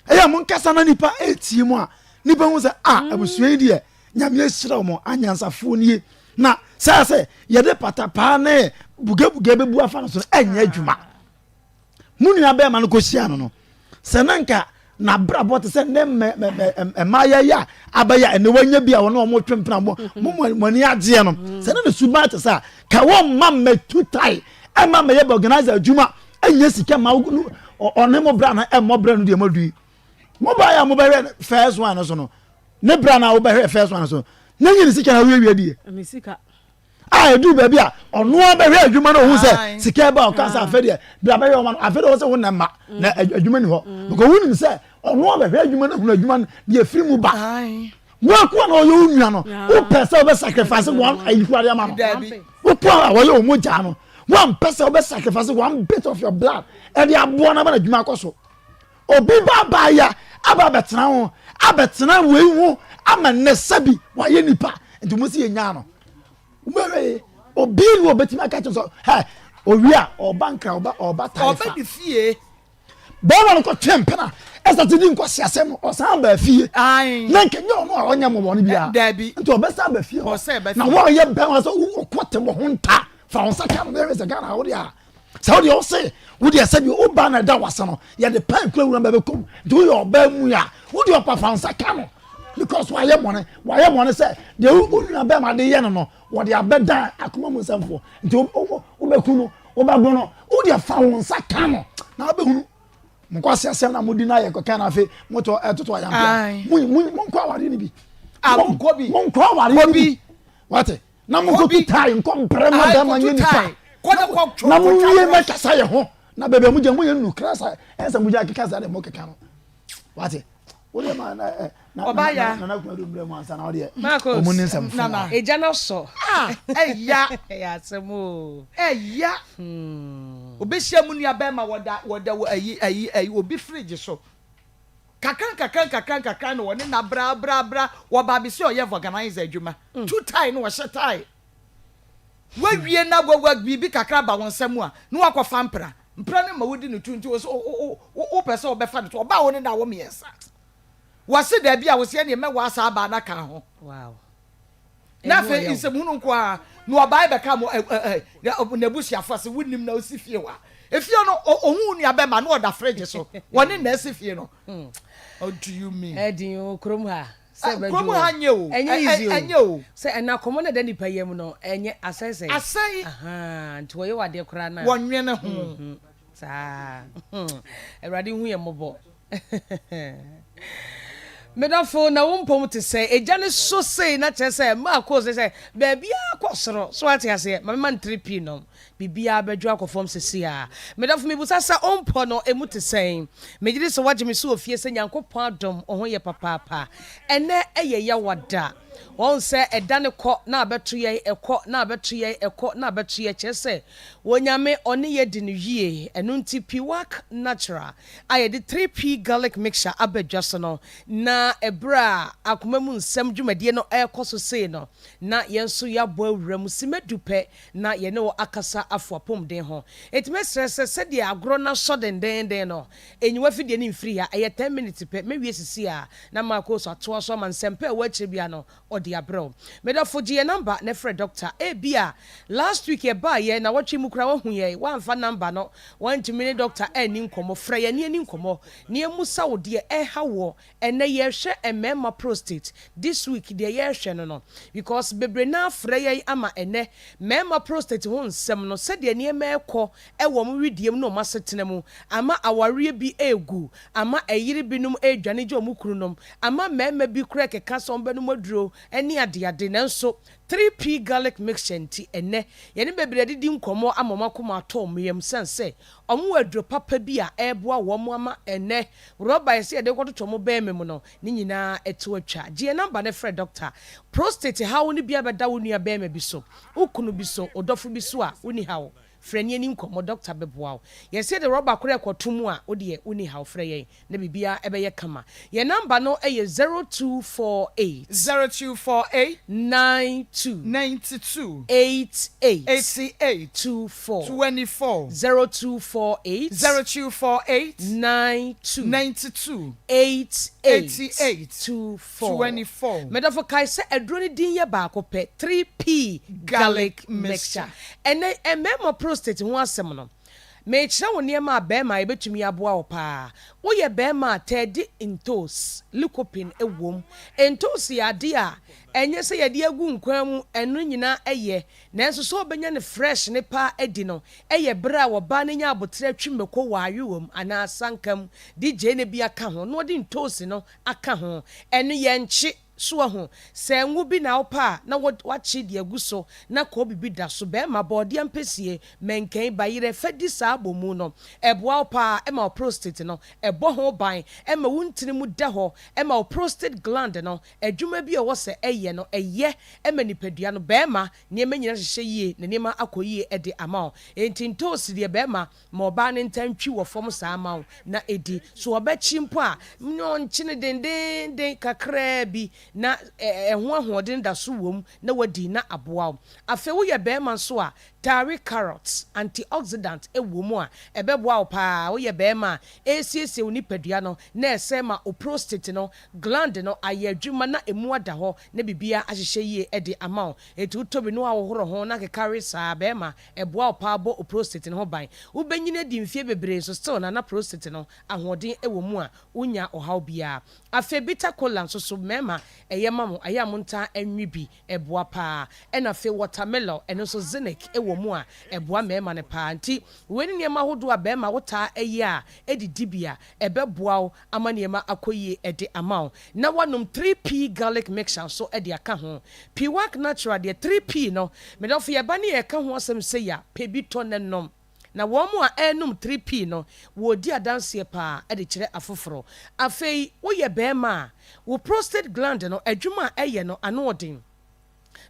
Ɛyɛ mo nkasa na nipa etie mu a nipa hu sɛ a abusua yi deɛ nyame ahyira wɔn anyansafoɔ nie na sɛ sɛ yɛde patapaa ne bugabuga bɛbu afa no so no ɛnyɛ adwuma mo nua bɛrima no kɔhyia no no sɛ na nka n'abrabɔ te sɛ ne mmaayɛ yi a abɛyɛ a ɛnɛ wanya bi a wɔne wɔn twe mpena mo mo mo ani agyeɛ no sɛ ne ne suban te sɛ a ka wɔn mma mmɛtu tae ɛma mmɛyɛ organizer adwuma ɛnyɛ sika ma ɔne mo bra no ɛmmɔ bra no deɛ mo adu mo ba yɛ a mo bɛhwɛ first one no so no ne bra no a wobɛhwɛ first one no so ne nyɛ ne sika na woyɛ wie deɛ a ɛduru baabi a ɔno a bɛhwɛ adwuma no ohun sɛ sika ɛba ɔka sɛ afɛ deɛ bra bɛhwɛ ɔma no afɛ deɛ ɔsɛ wo na mma na adwuma ni hɔ mm. because wonim sɛ ɔno a bɛhwɛ adwuma no hunu adwuma no deɛ firi mu ba woakoa na ɔyɛ wo nua no wopɛ sɛ wobɛ sacrifice one ayi kura de ama no wokoa a wɔyɛ wo mogya no woampɛ sɛ wobɛ sacrifice one bit of your blood ɛde aboa no ama no adwuma akɔ so obi ba abaaya aba abɛtena ho abɛtena wei ho ama nnɛ sɛbi wayɛ nipa nti mo si yɛ nyaa no wobɛhwɛ obi ni obetumi aka kyerɛ sɛ hɛ owi a ɔba nkra ɔba ɔba taifa ɔba ne fie bɛrima no kɔtwe mpena ɛsɛ ti di nkwasi asɛm no ɔsan ba fie na nka nyɛ ɔno a ɔnyɛ mmɔbɔ no biara nti ɔbɛsan ba fie hɔ na wɔyɛ bɛrima sɛ wokɔ te wɔ ho nta fa wo nsa ka no bɛhwɛ sɛ Ghana wo deɛ a sɛ wodeɛ wo se wodeɛ sɛ deɛ woba na ɛda wase no yɛde pan kura wura bɛbɛkɔm nti woyɛ ɔbaa mu a wodeɛ ɔpa fa nsa ka no because wayɛ bɔne wayɛ bɔne sɛ deɛ wo nua bɛrima de yɛ no no wɔde abɛdan akoma mu nsɛmfoɔ nti wobɛku no wobɛbo no wodeɛ fa wo nsa ka no na wobɛhunu monkɔ ase asɛm na modi no ayɛ kɔka na afei motɔ ɛtoto ayampea monkɔ awareɛ no bi monkɔ awareɛ no bi wate na mo nkotu tae nkɔ mprɛ ma bɛrima nyɛ nipa na mo nwie mɛkasa yɛ ho na baabi a mo gyina mo yɛ nnu kra sa ɛsɛ mo gyina keka sa deɛ mo keka no wate wo deɛ ma na ɛ na na nana kuma do mbrɛ mu ansa na wo deɛ ɔmo ne nsɛm fo a egya na sɔ ah ɛya ɛyɛ asɛm o ɛya obehyia mu nua bɛrima wɔda wɔda wɔ ayi ayi ayi obi fridge so Kakra nkakra nkakra nkakra na wɔne no abra abra abra wɔba abɛsi ɔyɛ vulcanizer adwuma tu tae na wɔhyɛ tae wawie na wawa biribi kakra ba wɔn nsa mu a na wakɔfa mpra mpra no ma wodi no tu nti wɔ sɛ wopɛ sɛ wɔbɛfa no to ɔbaa wo ne no awo mmiɛnsa. Wɔse daabi a, wɔse ɛneɛ mɛwaa saa baa no aka ho. Wow. Na Ɛmu afei ɔyɛ o. nsɛmhunu nko ara na ɔbae bɛka mo ɛ ɛ ɛ n'abusuafo ase wonim na osi fie hɔ a efie no ohun wo nua bɛma na ɔda fridge so wɔne na ɛsi fie no what do you mean Ɛdin o kurom ha sɛ Ɛ bɛdwo kurom o ha nyɛ o ɛnyɛ ɛ ɛ easy o ɛnyɛ o sɛ ɛna akɔmɔ na ɛda nipa yam no ɛnyɛ asɛesɛe asɛe ahaa nti wɔyɛ wɔ adeɛ koraa na wɔnwene ho. Saa Awurade hu yɛn mmɔbɔ. Me dɔfo, na wo mpom te sɛ egya no so sei na kyerɛ sɛ maa koo sɛ sɛ baabiara kɔ soro. So ate aseɛ? Ma mema ntiri pii nom. Biribiara bɛdwo akɔ fam sisi a. Me dɔfo, mebusa sɛ wo mpɔ no emu te sɛn? Megye di sɛ woagye me so wɔ fie sɛ Nyankopɔn adom wo ho yɛ papaapa. Ɛnnɛ ɛyɛ Yawada. Wɔn sɛ ɛda no kɔ na abɛto yɛn, ɛkɔ na abɛto yɛn, ɛkɔ na abɛto yɛn, kyerɛ sɛ wɔ Nyame ɔne yɛ di no yie. Ɛno nti Piwak Natural a yɛde 3P Garlic Mixture aba dwa so no, na ɛberɛ a akoma mu nsɛm dwumadie no ɛrekɔ so sei no, na yɛn nso yɛabɔ awura mu simma du pɛ na yɛne wo akasa afo apɔmuden ho. Enti mɛsrɛ sɛ sɛdeɛ agorɔ no asɔ dendeenden no, Enyi w'afidie no mfiri ha, ɛyɛ ten minutes pɛ, mɛwie sisi a na Marcos atoa so ama nsɛmpa a ɛwɔ akyire biara no ɔde abrɛ wo. Me dɔfo gye yɛn number na frɛ doctor, ebia last week yɛbaeɛ nawɔtwe mu koraa wahu yɛn, woamfa number no, woantumi ne doctor anni nkɔmmɔ, frɛ yɛn na yɛnni nkɔmmɔ na yɛmmusa wo deɛ ɛreha woɔ. Ɛnnɛ yɛrehwɛ mmarima prostate, this week deɛ yɛrehwɛ no no because bebree no ara frɛ yɛn ama ɛnnɛ mmarima prostate ho nsɛm no sɛdeɛ nneɛma rekɔ wɔ wɔn wedeɛ mu ne wɔn asetena mu, ama awareɛ bi regu, ama ɛyere binom redwane gya wɔn kununom, ama mmarima bi koraa rekeka sɛ wɔbɛnom aduro ne adeade, nanso 3P garlic mixture nti ɛnnɛ yɛne bebree adidi nkɔmmɔ ama wɔn akoma atɔ wɔn yam sane sɛ wɔwɔ aduro papa bi a ɛreboa wɔn ama ɛnnɛ rɔba a yɛsɛ yɛde rekɔtoto wɔn barima mu no ne nyinaa to atwa. Gye yɛn namba no frɛ dɔkta. Prostate haw no bi abɛda wo nua barima bi so, wo kunu bi so, wo dɔfo bi so a, wonni haw. Frɛ ne yɛnni nkɔmmɔ, dɔkta bɛboa wo. Yɛse yɛde rɔba koro rekɔto mu a, wo deɛ wonni haw, frɛ yɛn na biribiara bɛyɛ kama. Yɛn namba no yɛ 0248. 0248. 92. 92. 88. 88. 24. 24. 0248. 0248. 92. 92. 88. 88. 24. 24. Medɔfo kae sɛ aduro no din yɛ baako pɛ, 3P Garlic Mixture. Ɛnnɛ, mmarima prostate ho asɛm no, merekyerɛ wo nneɛma a barima a ɛbɛtumi aboa wo paa. Woyɛ barima a, taa di ntoosi, lycopene wom. Ntoosi yɛ adeɛ a ɛnyɛ sɛ yɛde agu nkwan mu, ɛno nyinaa yɛ, nanso sɛ wobɛnya no fresh ne paa adi no, ɛyɛ berɛ a ɔbaa no nya aboterɛ twe mako wɔ ayowa mu anaa asanka mu de gyeene bi aka ho na ɔde ntoosi no aka ho. Ɛno yɛnkye. So wahu? Sɛ ngo bi na wopɛ a, na wo, woakye de agu so, na koobi bi da so. Bɛrima, bɔɔdeɛ ampesie, mɛnkɛn, bayerɛ, fa di saa abomu no. Ɛboa wo paa, ɛma wo prostate no, ɛbɔ ho ban, ɛma wo ntini mu da hɔ, ɛma wo prostate gland no, adwuma bi a ɛwɔ sɛ ɛyɛ no, ɛyɛ ma nipadua no. Bɛrima, nneɛma nyinaa hyehyɛ yie, na nneɛma akɔ yie de ama wo. Enti ntoosi deɛ, bɛrima, Ma ɔbaa no ntaa ntwi wɔ fam saa mma wo na ɛdi. So ɔbɛkye mpo a, ne ɔnkye no dendeenden kakraa bi na ɛho ahoɔden da so wom na wadi na aboa wo. Afei woyɛ barima nso a, taa we carrots, antioxidant wɔ mu a ɛbɛboa wo paa. Woyɛ barima a, ɛresiesie wo nipadua no na ɛsɛ ma wo prostate no, gland no, ayɛ adwuma na ɛmu ada hɔ na biribiara ahyehyɛ yie de ama wo. Enti wotɔ bi na woahohoro ho na akeka we saa, barima, Ɛboa wo paa bɔ wo prostate no ho ban. Wo bɛnyini adi mfeɛ bebree nso still na na prostate no ahoɔden wɔ mu a wo nnya ɔhaw biara. Afei bitter kola nso so mmarima ɛyɛ ma mo, ɛyɛ a mo ntaa nwe bi, ɛboa paa. Ɛna afei watermelon ɛno nso zinc wɔ mu a ɛboa mmarima no paa. Nti wei ne nneɛma ahodoɔ a barima wo taa yɛ a ɛdidi bi a ɛbɛboa wo ama nneɛma akɔ yie de ama wo. Na woanom 3P garlic mixture nso de aka ho. Piwak natural deɛ 3P no, me dɔfo yɛba ne yɛreka ho asɛm sei a, pɛ bi tɔ na nom. Na wɔn a ɛrenom 3P no, wɔredi adanseɛ paa de kyerɛ afoforɔ. Afei woyɛ barima a, wo prostate gland no, adwuma a ɛyɛ no, ano ɔden.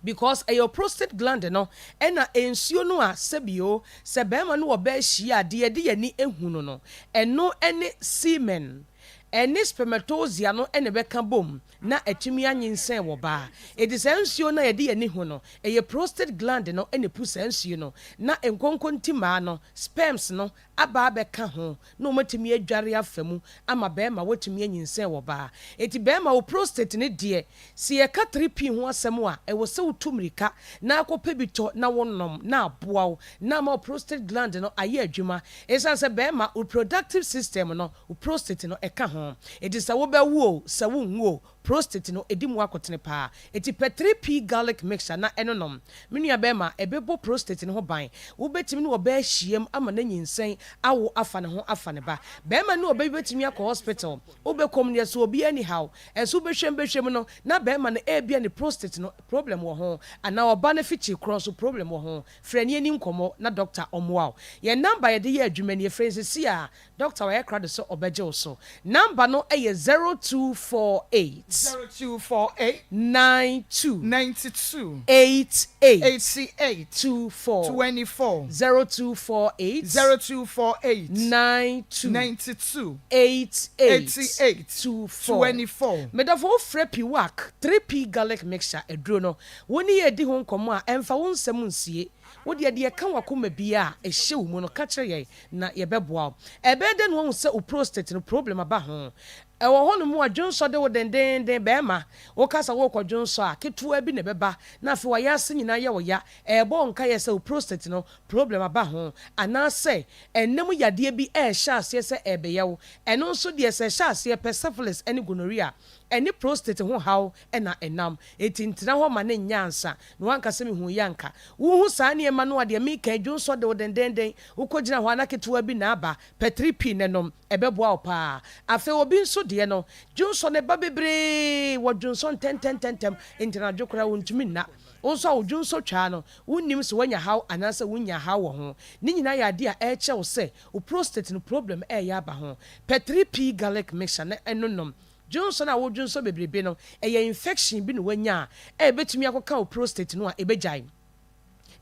Because ɛyɛ wo prostate gland no ɛna nsuo no a sɛbio sɛ barima ne ɔbaa hyia a deɛ yɛde yɛn ani hunu no ɛno ɛne semen ɛne spermatozoa no ɛna ɛbɛka bom. na atumi anyinsɛn wɔ baa. Enti saa nsuo no a yɛde yɛn ani hu no, ɛyɛ prostate gland no na ɛpu saa nsuo no, na nkonkontimaa no, sperms no, aba abɛka ho na wɔatumi adware afa mu ama barima watumi anyinsɛn wɔ baa. Enti barima wo prostate no deɛ, sɛ yɛka 3P ho asɛm a, ɛwɔ sɛ wotu mmirika na akɔpɛ bi tɔ na wonom na aboa wo na ama wo prostate gland no ayɛ adwuma. Esiane sɛ barima reproductive system no, wo prostate no ɛka ho. Enti sɛ wobɛwo o, sɛ wonwo o, Prostate no, ɛdi mu akotene paa. Enti pɛ 3P garlic mixture na ɛno nom. Me nua bɛɛma, ɛbɛbɔ prostate no ho ban. Wobɛtumi ne ɔbaa ahyiam ama no anyinsɛn, awo afa ne ho afa ne ba. Bɛɛma ne ɔbaa bi bɛtumi akɔ hospital, wobɛkɔ mu no yɛse obiara nni haw. Ɛnso wobɛhwɛ mu bɛhwɛ mu no, na bɛɛma no ebia ne prostate no problem wɔ ho, anaa ɔbaa no afikyiri korɔ nso problem wɔ ho. Frɛ ne yɛnni nkɔmmɔ na doctor ɔmmoa wo. Yɛn number a yɛde yɛ adwuma nie, frɛ yɛn seesei ara. Doctor wayɛ krado sɛ ɔbɛgye wo so. Number no yɛ 0248. 0248. 92. 92. 88. 88. 24. 24. 0248. 0248. 92. 92. 88. 88. 24. 24. Medɔfo wo frɛ Piwak 3P garlic mixture aduro no, wo ne yɛ di ho nkɔmmɔ a ɛmfa wo nsɛm nsie. Wo deɛ deɛ ɛka w'akoma biara a ɛhyɛ wo mu no ka kyerɛ yɛn na yɛbɛboa wo. Ɛbɛyɛ dɛn na woahu sɛ wo prostate no problem aba ho? Ɛwɔ hɔnom a dwonsɔ de wo dendeenden, barima, woka sɛ worekɔ dwonsɔ a, ketewa bi na ɛbɛba na afei w'ayaase nyinaa yɛ wo ya. Ɛrebɔ wo nkaeɛ sɛ wo prostate no problem aba ho. Anaasɛ ɛnna mu yadeɛ bi rehyɛ aseɛ sɛ ɛrebɛyɛ wo. Ɛno nso deɛ sɛ ɛhyɛ aseɛ pɛ, syphilis ne gonorrhea, ɛne prostate ho haw na ɛnam. Enti ntena hɔ ma no nyɛ ansa na woanka sɛ mehuu yi anka. Wohu saa nneɛma no a, deɛ mereka yi, dwonsɔ de wo dendeenden, wokɔgyina hɔ a na ketewa bi na aba, pɛ 3P na nom, ɛbɛboa wo paa. Afei obi nso deɛ no, dwonsɔ no ba bebree, wɔdwonsɔ ntɛntɛntɛntɛm, enti anadwo koraa wɔntumi nna. Wo nso a wo dwonsɔ twaa no, wonnim sɛ woanya haw anaasɛ wonnyaa haw wɔ ho. Ne nyinaa yɛ adeɛ a ɛrekyerɛ wo sɛ wo prostate no problem reyɛ aba ho. Pɛ 3P garlic mixture na ɛno nom. Dwonsɔ no a wodwonsɔ bebrebe no, ɛyɛ infection bi na woanya a ɛbɛtumi akɔka wo prostate no a, ɛbɛgyae.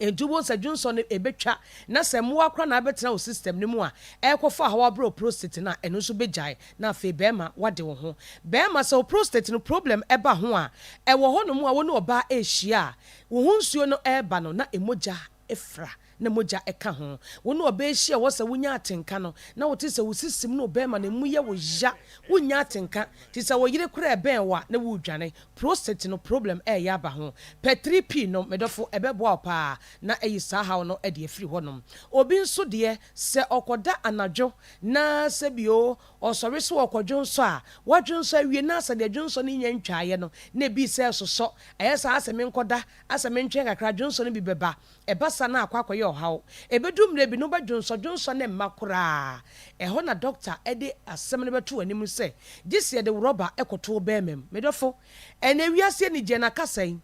Enti wobɛhu sɛ dwonsɔ no ɛbɛtwa, na sɛ mmoa koraa na abɛtena wo system no mu a, ɛrekɔfa haw abrɛ wo prostate no a, ɛno nso bɛgyae, na afei barima woade wo ho. Barima, sɛ wo prostate no problem ba ho a, ɛwɔ hɔnom a wo ne ɔbaa rehyia a, wo ho nsuo no reba no, na mogya fra na mogya ka ho. Wo ne ɔbaa hyia a ɛwɔ sɛ wonya atenka no, na wote sɛ wo sisim ne ɔbarima no emu yɛ wo ya, wonnya atenka. Nti sɛ wo yere koraa ɛbɛn wo a, na woredwane. Prostate no problem ɛreyɛ aba ho. Pɛ 3P nom, me dɔfo, ɛbɛboa wo paa na ayi saa haw no de afiri hɔnom. Obi nso deɛ, sɛ ɔkɔda anadwo na sɛbio ɔsɔre sɛ ɔrekɔdwonsɔ a, wadwonsɔ awie na sɛ deɛ dwonsɔ no nnya ntwaeɛ no, na ebi sɛ ɛsosɔ, ɛyɛ saa asɛ menkɔda, asɛ mentwɛn kakra, dwonsɔ no bi bɛba. Ɛba saa na akɔ akɔyɛ ɔhaw. Ɛbɛdu mmerɛ bi no wobɛdwonsɔdwonsɔ no mma koraa. Ɛhɔ na dɔkta de asɛm no bɛto w'anim sɛ, gye sɛ yɛde wo rɔba kɔto wo barima mu. Me dɔfo, ɛnnɛ wiase anigyeɛ no aka sɛn?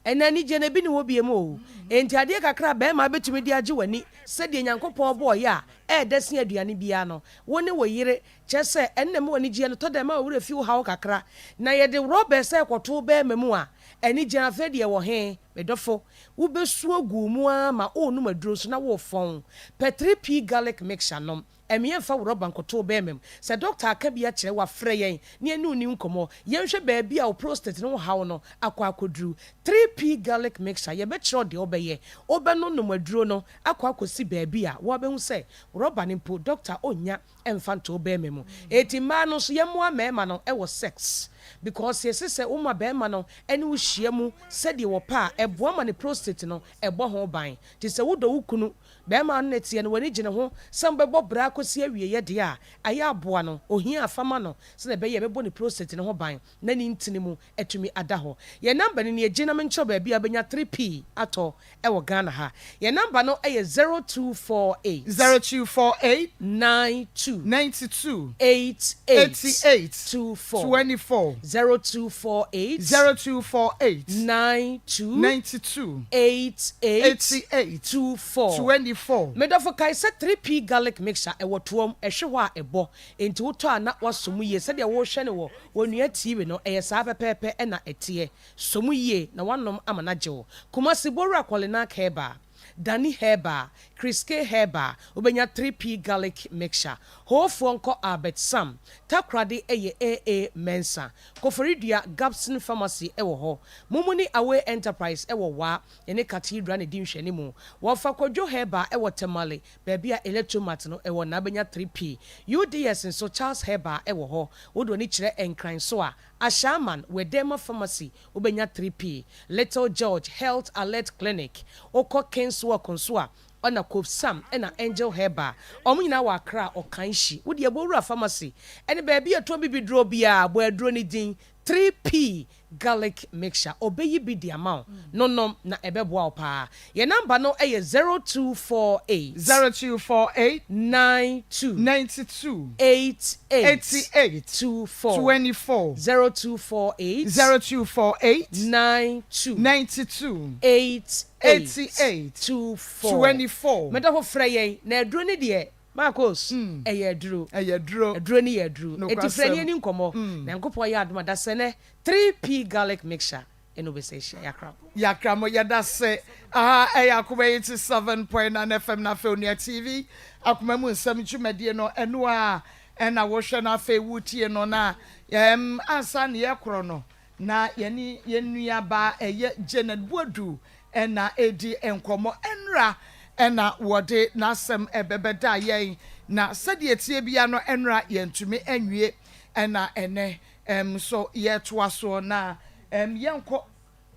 Ɛnnɛ anigyeɛ no ebi nni hɔ biom o. Enti adeɛ kakra a barima bɛtumi de agye w'ani sɛdeɛ Nyankopɔn bɔɔ yɛ a ɛɛdɛ sen aduane biara no, wo ne wo yere, kyerɛ sɛ ɛno na ɛma w'anigyeɛ no tɔ da ɛma wo werɛ fi wo haw kakra. Na yɛde rɔba sɛ kɔto wo barima mu a, anigyeɛ no afei deɛ ɛwɔ he? Me dɔfo, wubesu agu wo mu ara ma worenom aduro nso na worefɔn. Pɛ 3P Garlic Mixture nom. Ɛmmea mfa wo rɔba nkɔto wo bɛrima mu. Sɛ dɔkta aka bi akyerɛ wo a, frɛ yɛn na yɛne wo nni nkɔmmɔ. Yɛnhwɛ baabi a wo prostate no ho haw no akɔ akɔduru. 3P Garlic Mixture, yɛbɛkyerɛ wo deɛ wobɛyɛ. Wobɛnonom aduro no akɔ akɔsi baabi a woabɛhu sɛ rɔba no mpo, dɔkta ɔnnya mfa nto wo bɛɛma mu. Enti mmaa no nso yɛmmoa mmarima no wɔ sex because yɛse sɛ woma bɛɛma no ne wo hyia mu sɛdeɛ wɔpɛ a ɛboa ma ne prostate no ɛbɔ ho ban. Nti sɛ wodɔ wo kunu, bɛɛma no ne teɛ no w'ani gye ne ho sɛ mobɛbɔ bra akɔsi awieɛ deɛ a, ayɛ aboa no, ohia a fa ma no sɛdeɛ ɛbɛyɛ ɛbɛbɔ ne prostate no ho ban na ne ntini mu atumi ada hɔ. Yɛn number no nie, gye na menkyerɛ wo baabi a wobɛnya 3P atɔ wɔ Ghana ha. Yɛn number no yɛ 0248. 0248. 92. 92. 88. 88. 24. 24. 0248. 0248. 92. 92. 88. 88. 24. 24. Me dɔfo kae sɛ 3P garlic mixture ɛwɔ toam, ɛhwe hɔ a ɛbɔ, enti wotɔ a na woasɔ mu yie sɛdeɛ worehwɛ no wɔ Onua TV no, ɛyɛ saa pɛpɛɛpɛ na ɛteɛ. Sɔ mu yie na woanom ama no agye wo. Kumasi Bowura Kɔlenak Herbal. Danny Herbal, Chris K Herbal, wobɛnya 3P Garlic Mixture. Hoofoɔ nkɔ Albert Sam, Takoradi yɛ AA Mensah, Koforidua Gabson Pharmacy wɔ hɔ. Mumuni Away Enterprise wɔ Wa, yɛne Cathedral na ɛdi nhwɛanimu. Wɔfa Kwadwo Herbal wɔ Tamale, baabi a Electromat no wɔ na wobɛnya 3P. UDS nso Charles Herbal wɔ hɔ. Wode w'ani kyerɛ Nkran so a, Ashaiman, Wedema Pharmacy wobɛnya 3P. Little George Health Alert Clinic, wokɔ Kings Walk nso a, ɔna Kofsam ɛna Angel Herbal. Wɔn nyinaa wɔ Accra, Ɔkanhyi. Wo deɛ bɔ wura pharmacy ɛne baabi a ɛtɔn bibiduro biara, bɔ aduro no din, 3P Garlic mixture ɔbɛyi bi de ama wo no nom na ɛbɛboa wo paa. Yɛn number no yɛ 0248. 0248. 92. 92. 88. 88. 24. 24. 0248. 0248. 92. 92. 88. 88. 24. 24. Medɔfo frɛ yɛn na aduro no deɛ Marcos ɛyɛ aduro. Ɛyɛ aduro. Aduro no yɛ aduro. Eti frɛ Nokwasɛm. ne yɛni nkɔmmɔ. Nyankopɔn yɛ adom a dasɛnɛ 3P garlic mixture ɛna wobɛsɛ ahyia. Yɛakra mo. Yɛakra mo, yɛda se. Aha ɛyɛ Akoma 87.9 FM na afei Onua TV Akoma mu nsɛm dwumadie no ɛno a ɛna wohwɛ no afei wotie no na ɛm ansa na yɛkorɔ no na yɛne yɛn nua baa ɛyɛ Janet Boadu ɛna ɛredi nkɔmmɔ ɛnora ɛna wɔde n'asɛm ɛbɛbɛda yɛn na sɛdeɛ ɛteɛ bia no ɛnora yɛntumi ɛnwie ɛna ɛnɛ ɛm nso yɛtoa soɔ na ɛm yɛnkɔ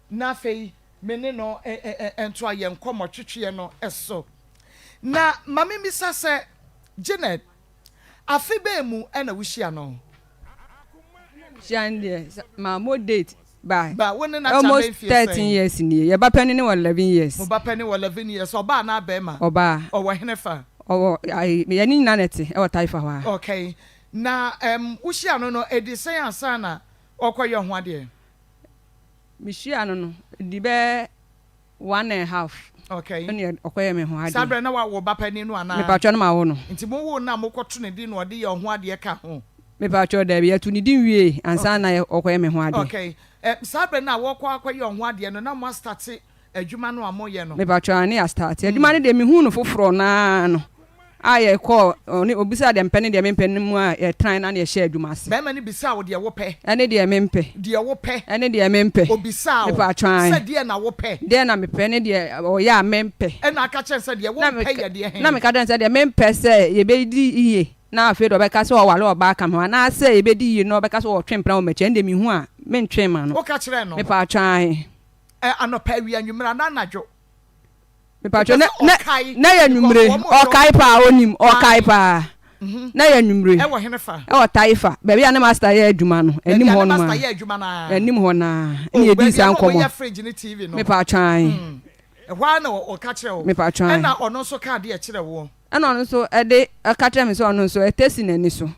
na afei me ne no ntoa yɛn nkɔmmɔ twetweɛ no so. Na ma memmisa sɛ, Janet, afe bɛn mu na wohyia no? Hyia no deɛ, mammɔ date ba Ba, wo ne no atena almost bɛn mfie 13 sɛn? years nie. Yɛn ba panin wɔ 11 years. Mo ba panin wɔ 11 years. Ɔbaa anaa barima? Ɔbaa. Ɔwɔ henefa? Ɔwɔ, ayi, yɛne nyinaa na ɛte, ɛwɔ Taifa hɔ ara. Okay. Na ɛm, wohyia no no, ɛdi sɛn ansa na ɔrekɔyɛ ho adeɛ? Mehyiaa no no, ɛdi bɛyɛ one and half. Okay. Ɛna ɔkɔyɛ me ho adeɛ. Saa berɛ na wawo ba panin no anaa? Mepatwɔ no mawo no. Nti mowoo no a mokɔto ne din na ɔde yɛ ɔho adeɛ ka ho? Mepatwɔ daabi, yɛto ne din wiee ansa na ɔkɔyɛ me ho adeɛ. Okay. Ɛ, saa berɛ no a wɔkɔ akɔyɛ ɔho adeɛ no, na moastate adwuma no a moyɛ no? Mepatwɔ aane yɛastarte. Adwuma no deɛ mehuu no foforɔ no ara no a yɛkɔɔ, ɔne, ɔbisaa deɛ mepɛ ne deɛ mempɛ no mu a yɛtenae na yɛhyɛɛ adwuma ase. Barima no bisaa wo deɛ wopɛ? Ɛne deɛ mempɛ. Deɛ wopɛ? Ɛne deɛ mempɛ. Ɔbisaa wo Mepatwɔ aane. sɛ deɛn na wopɛ? Deɛn na mepɛ ne deɛ ɔyɛ a mempɛ. Ɛna aka kyerɛ no sɛ deɛ Na wompɛ yɛ deɛ he? Na meka kyerɛ no sɛ deɛ mempɛ sɛ yɛbɛdi yie na afei deɛ ɔbɛka sɛ ɔware ɔbaa ka me ho anaasɛ yɛbɛdi yie na ɔbɛka sɛ ɔretwe mpena wɔ m'akyi ɛno deɛ mehu a mentwe mma no. Woka kyerɛɛ no? Mepatwɔ aane. Ɛ, anɔpa, awia, anwummerɛ anaa anadwo? Mepatwɔ na na na yɛ anwummere ɔkae paa onim ɔkae paa na yɛ anwummere ɛwɔ hene fa ɛwɔ taifa baabi a ne master yɛ adwuma no anim baabi a hɔ ne nom master a yɛ adwuma no ara anim hɔ naa oh ɛna yɛdii baabi a saa na nkɔmmɔ wɔyɛ fridge ne TV no mepatwɔ ae ɛhɔ ara na ɔka kyerɛ wo mepatwɔ ae ɛna ɔno nso kaa deɛ kyerɛ woɔ ɛna ɔno nso ɛde ɛka kyerɛ me sɛ ɔno nso ɛtɛ si n'ani so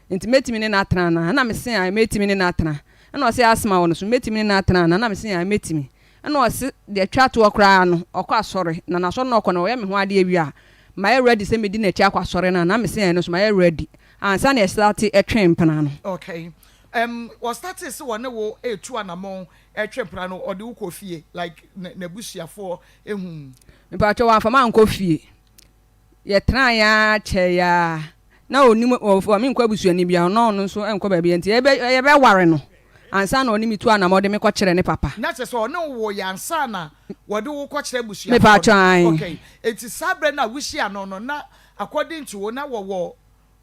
nti mɛtumi ne no atena anaa ɛna mese ae mɛtumi ne no atena ɛna ɔse asma wɔ no so mɛtumi ne no atena anaa ɛna mese ae mɛtumi Ɛna ɔse deɛ ɛtwa toɔ koraa no ɔkɔ asɔre na n'asɔre no ɔkɔ no ɔyɛ me ho adeɛ wie a mayɛ ready sɛ mɛdi n'akyi akɔ asɔre no a na mese ɛno nso mayɛ ready ansa na yɛstate twe mpena no. Okay um ɔstartee sɛ ɔne wo retu anamɔn retwe mpena no ɔde wo kɔɔ fie like n'abusuafoɔ huu? Mepakyɛw wamfa me ankɔ fie. Yɛtenaeɛ ara kyɛeɛ ara, na ɔnnim, ɔmfa me nkɔ abusuani biara hɔ, na ɔno nso nkɔ baabiara, nti yɛbɛ, yɛbɛware no ansa na ɔne me tu anamɔ de me kɔkyerɛ ne papa. Na kyerɛ sɛ ɔne wo woeɛ ansa na wɔde wo kɔkyerɛ abusuafoɔ no? Mepatwɔ, ae. Okay, nti saa berɛ no a wohyia no no, na according to wo, na wɔwɔ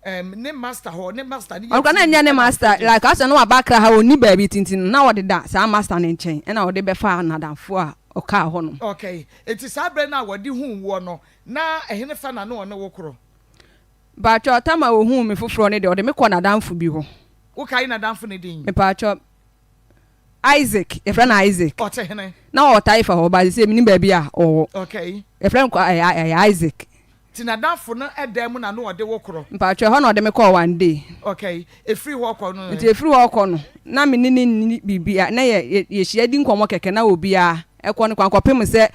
um, ne master hɔ, ne master no yɛ Ɔno koraa na TV ɛnyɛ ne ɛna master, fridges. like asɛ na waba Accra ha, ɔnni baabi nti no, na ɔdeda saa master no nkyɛn, ɛna ɔde bɛfaa n'adamfoɔ a ɔkaa hɔ nom. Okay, nti saa berɛ no a wɔde huu woɔ no, Na ɛhenefa na na ɔne wo korɔ? Mpakyɛw, tam a ohuu me foforɔ no deɛ, ɔde me kɔɔ n'adamfo bi hɔ. Wokae n'adamfo no din? Mepakyɛw, Isaac, yɛfrɛ no Isaac. Ɔte hene? Na ɔwɔ Taifa hɔ, but seesei mennim baabi a ɔwɔ. Okay. Yɛfrɛ no ɛyɛ ɛyɛ Isaac. Nti n'adamfo no dan mu na na ɔde wo korɔ? Mpakyɛw, ɛhɔ na ɔde me kɔɔ one day. Okay, ɛfiri hɔ kɔ no? Nti ɛfiri hɔ kɔ no, na me ne no nni biribiara, na yɛ yɛhyia di nkɔmmɔ kɛkɛ, na obiara kɔ ne kwan kɔpem sɛ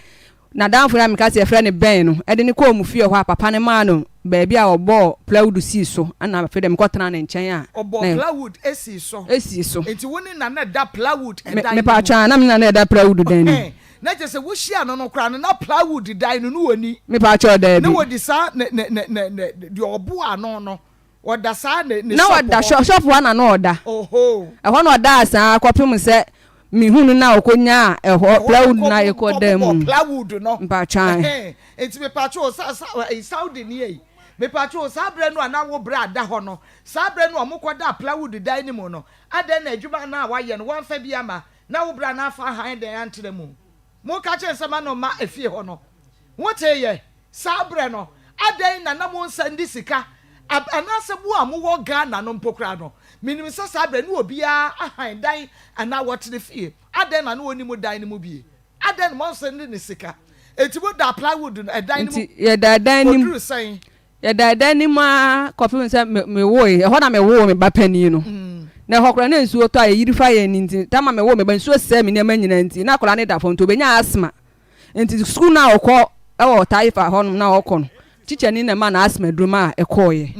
N'adamfo no a meka sɛ yɛfrɛ no Ben no de no kɔɔ mo fie hɔ a papa no maa no baabi a ɔbɔɔ plywood sii so na afei deɛ mekɔtenaa ne nkyɛn a Ɔbɔɔ na plywood sii so? Sii so. Enti wo ne na na ɛda plywood Me, dan no mu? mepatwɔ a, na me ne na na ɛda plywood dan no mu. Ɛhɛn. Na kyerɛ sɛ wohyia no no koraa no na plywood dan no no wɔni. Mepaakyɛw daabi. Ne wɔdi saa ne ne ne ne ne deɛ ɔboa ano no ɔda saa ne ne Na shop ɔda hɔ. shop hɔ na na ɔda. Ohoo. Ɛhɔ na ɔdaa saa kɔpem sɛ mehu no na ɔkɔnyaa ɛhɔ Ɛhɔ plywood no no a kɔ yɛkɔ dan kɔbobɔ mu no. plywood no. Mpakyɛw ae. Ɛhɛn nti mepaakyɛw o sa sa ɛyi Saudi ni ei mepaakyɛw o saa berɛ no a na wo bra da hɔ no saa berɛ no a wɔkɔdaa plywood dan no mu no adɛn na adwuma no a wayɛ no wamfa bi amma na wo bra no amfa hann dɛn antra mu? Monka kyerɛ no sɛ ma no mma efie hɔ no. Woteeɛ? Saa berɛ no, adɛn na na monsan de sika, ab, anaasɛ mo a mowɔ Ghana no mpo koraa no, menim sɛ saa berɛ no obiara ahan dan anaa wɔtene fie, adɛn na na ɔnni mo dan no mu bie? Adɛn na moansan de ne sika? Enti modaa plywood no, ɛdan no mu Nti yɛdaa dan no mu. kɔduruu sɛn? Yɛdaa dan no mu ara kɔpem sɛ me mewoe. Ɛhɔ na mewoo me ba panin no. Na ɛhɔ koraa na nsuo tɔ a ɛyiri fa yɛn nti, tam a mewoo me ba nsuo sɛee me nneɛma nyinaa nti, na akwadaa no da fam nti ɔbɛnyaa asthma. Nti sukuu no a ɔkɔ wɔ Taifa hɔnom na ɔkɔ no, tikyani na ɛmaa no asthma aduro maa ɛkɔeɛ.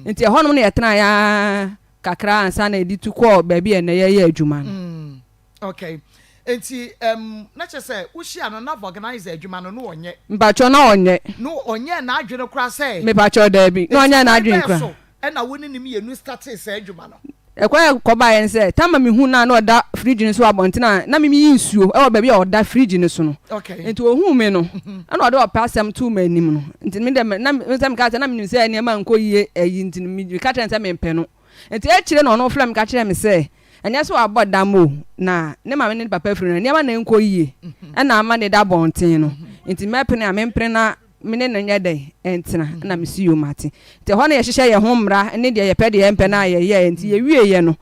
Nti ɛhɔnom na yɛtenaeɛ ara kakra ansa na yɛde tu kɔɔ baabi a ɛnnɛ yɛreyɛ adwuma no. Okay. Nti um, na kyerɛ sɛ wohyia no na vulcanizer adwuma no na ɔnyɛ. Mpakyɛw na ɔnyɛ. No ɔnyɛɛ n'adwene koraa sɛ. Mepakyɛw daabi, na ɔnyɛɛ n'adwene koraa. Nti kwan bɛn so ɛna wo ne ne mmienu startee saa adwuma no? Ɛkwan a ɛkɔbaeɛ ne sɛ, time a mehuu no a na ɔda fridge no so wɔ abɔnten a na me meyi nsuo wɔ baabi a ɔda fridge no so no. Okay. Nti ɔhuu me no, ɛna ɔde ɔpɛ asɛm too m'anim no. Nti me deɛ na sɛ meka sɛ na menim sɛ nneɛma nkɔ yie ayi nti no meka kyerɛɛ no sɛ mempɛ no. Nti akyire na ɔno frɛɛ me ka kyerɛɛ me sɛ ɛnyɛ sɛ wabɔ dam o, na ne maame ne ne papa afiri no, nneɛma na ɛnkɔ yie ɛna ama no da abɔnten no, nti mɛpene a mempene na me ne no nyɛ dɛn ntena, ɛna mese yoo mate. Nti ɛhɔ na yɛhyehyɛ yɛn ho mmara ne deɛ yɛpɛ deɛ yɛmpɛ no a yɛyɛɛ, nti yɛwieɛ no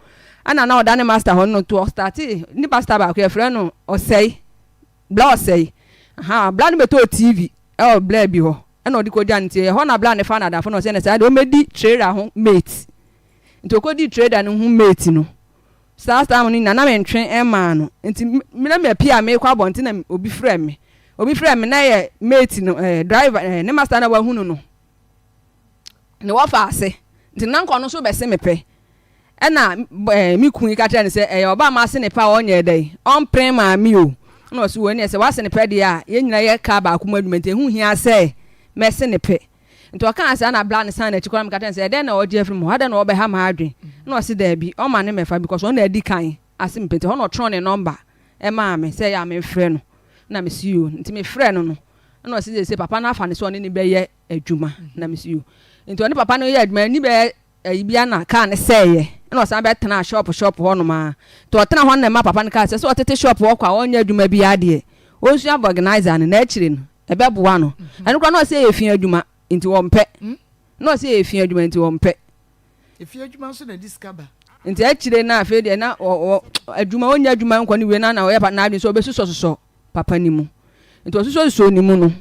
ɛna na ɔda ne master hɔ no to ɔstartee ne pastor baako yɛfrɛ no Ɔsɛe, Bla Ɔsɛe, ahaa, Bla no bɛtɔɔ TV ɛwɔ Bla bi hɔ ɛna ɔde kɔgyaa no nti ɛhɔ na Bla no faa no adamfo na ɔsɛ no saa deɛ ɔmmɛdi trailer ho mate. Nti ɔkɔdii trader no ho mate no, saa time no nyinaa na mentwe mmaa no. Nti me na mapie a merekɔ abɔnten na obi frɛ me. Obi frɛ me na ɛyɛ mate no, eh, driver, eh, ne master na wahunu no. Ne wɔfa ase. Nti na nka ɔno nso bɛse me pɛ. Ɛna eh, me kun yi ka kyerɛ no sɛ ɛyɛ ɔba a mase ne pɛ a ɔnyɛ dɛn, ɔmpene maa me o. Ɛna ɔse wɔ ɛneɛ sɛ wase ne pɛ deɛ a, yɛn nyinaa yɛ kaa baako mu adwuma nti ɛho hia sɛ mɛse ne pɛ. Nti ɔkaa saa na bra no san n'akyi koraa na meka kyerɛɛ no sɛ ɛdɛn na ɔgye afiri me hɔ adɛn na ɔbɛha m'adwen na ɔse daabi ɔmma ne mɛfa because ɔno na adi kan ase me pɛ nti ɛhɔ na ɔtwerɛ ne number ɛmaa me sɛ ɛyɛ a memfrɛ no na mese yoo nti mefrɛɛ no no na ɔse seesei papa no afa no sɛ ɔne no bɛyɛ adwuma na mese yoo nti ɔne papa no yɛ adwuma ani bɛyɛ ayi bia na kaa no sɛeɛ ɛna ɔsan bɛtenaa shop shop hɔ nom ara nti ɔtena hɔ no na ɛma papa no kaa sɛ sɛ ɔtete shop hɔ kɔ a ɔnyɛ adwuma biara deɛ ɔnsua vulcanizer no na akyire no ɛbɛboa no. Ɛno koraa na ɔsɛ ɛyɛ fie adwuma nti ɔmpɛ. Na ɔsɛ ɛyɛ fie adwuma nti ɔmpɛ. Efie adwuma nso na ɛde sika ba. Nti akyire no afei deɛ na ɔ adwuma ɔnya adwuma nkɔ ne wie na na ɔyɛ n'adwene sɛ ɔbɛsusɔsusɔ papa no mu. Nti ɔsusɔsusɔ ne mu no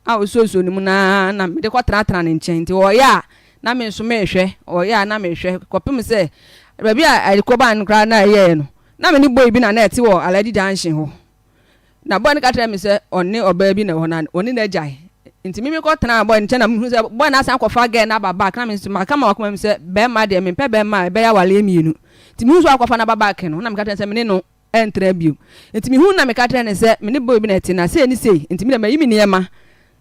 a ɔsusɔsusɔ ne mu no ara na mede kɔtenatena ne nkyɛn. Nti ɔyɛ a na me nso mehwɛ, ɔyɛ a na mehwɛ kɔpem sɛ baabi a ɛkɔbaa no koraa na ɛyɛɛ no na me ne boy bi na na ɛte wɔ Alhaji Junction hɔ. Na boy no ka kyerɛɛ me sɛ ɔne ɔbaa bi na ɛwɔ hɔ na ɔne no agyae. Nti me mekɔtenaa boy no nkyɛn na mehu sɛ boy no asan akɔfa girl no aba back na me nso maka ma wakoma mu sɛ bɛrima deɛ mempɛ bɛrima a ɛbɛyɛ awareɛ mmienu. Nti mehu sɛ wakɔfa no aba back no na meka kyerɛ no sɛ me ne no ɛntra bio. Nti mehu na meka kyerɛ no sɛ me ne boy bi na ɛte na sei ne sei nti me deɛ mayi me nneɛma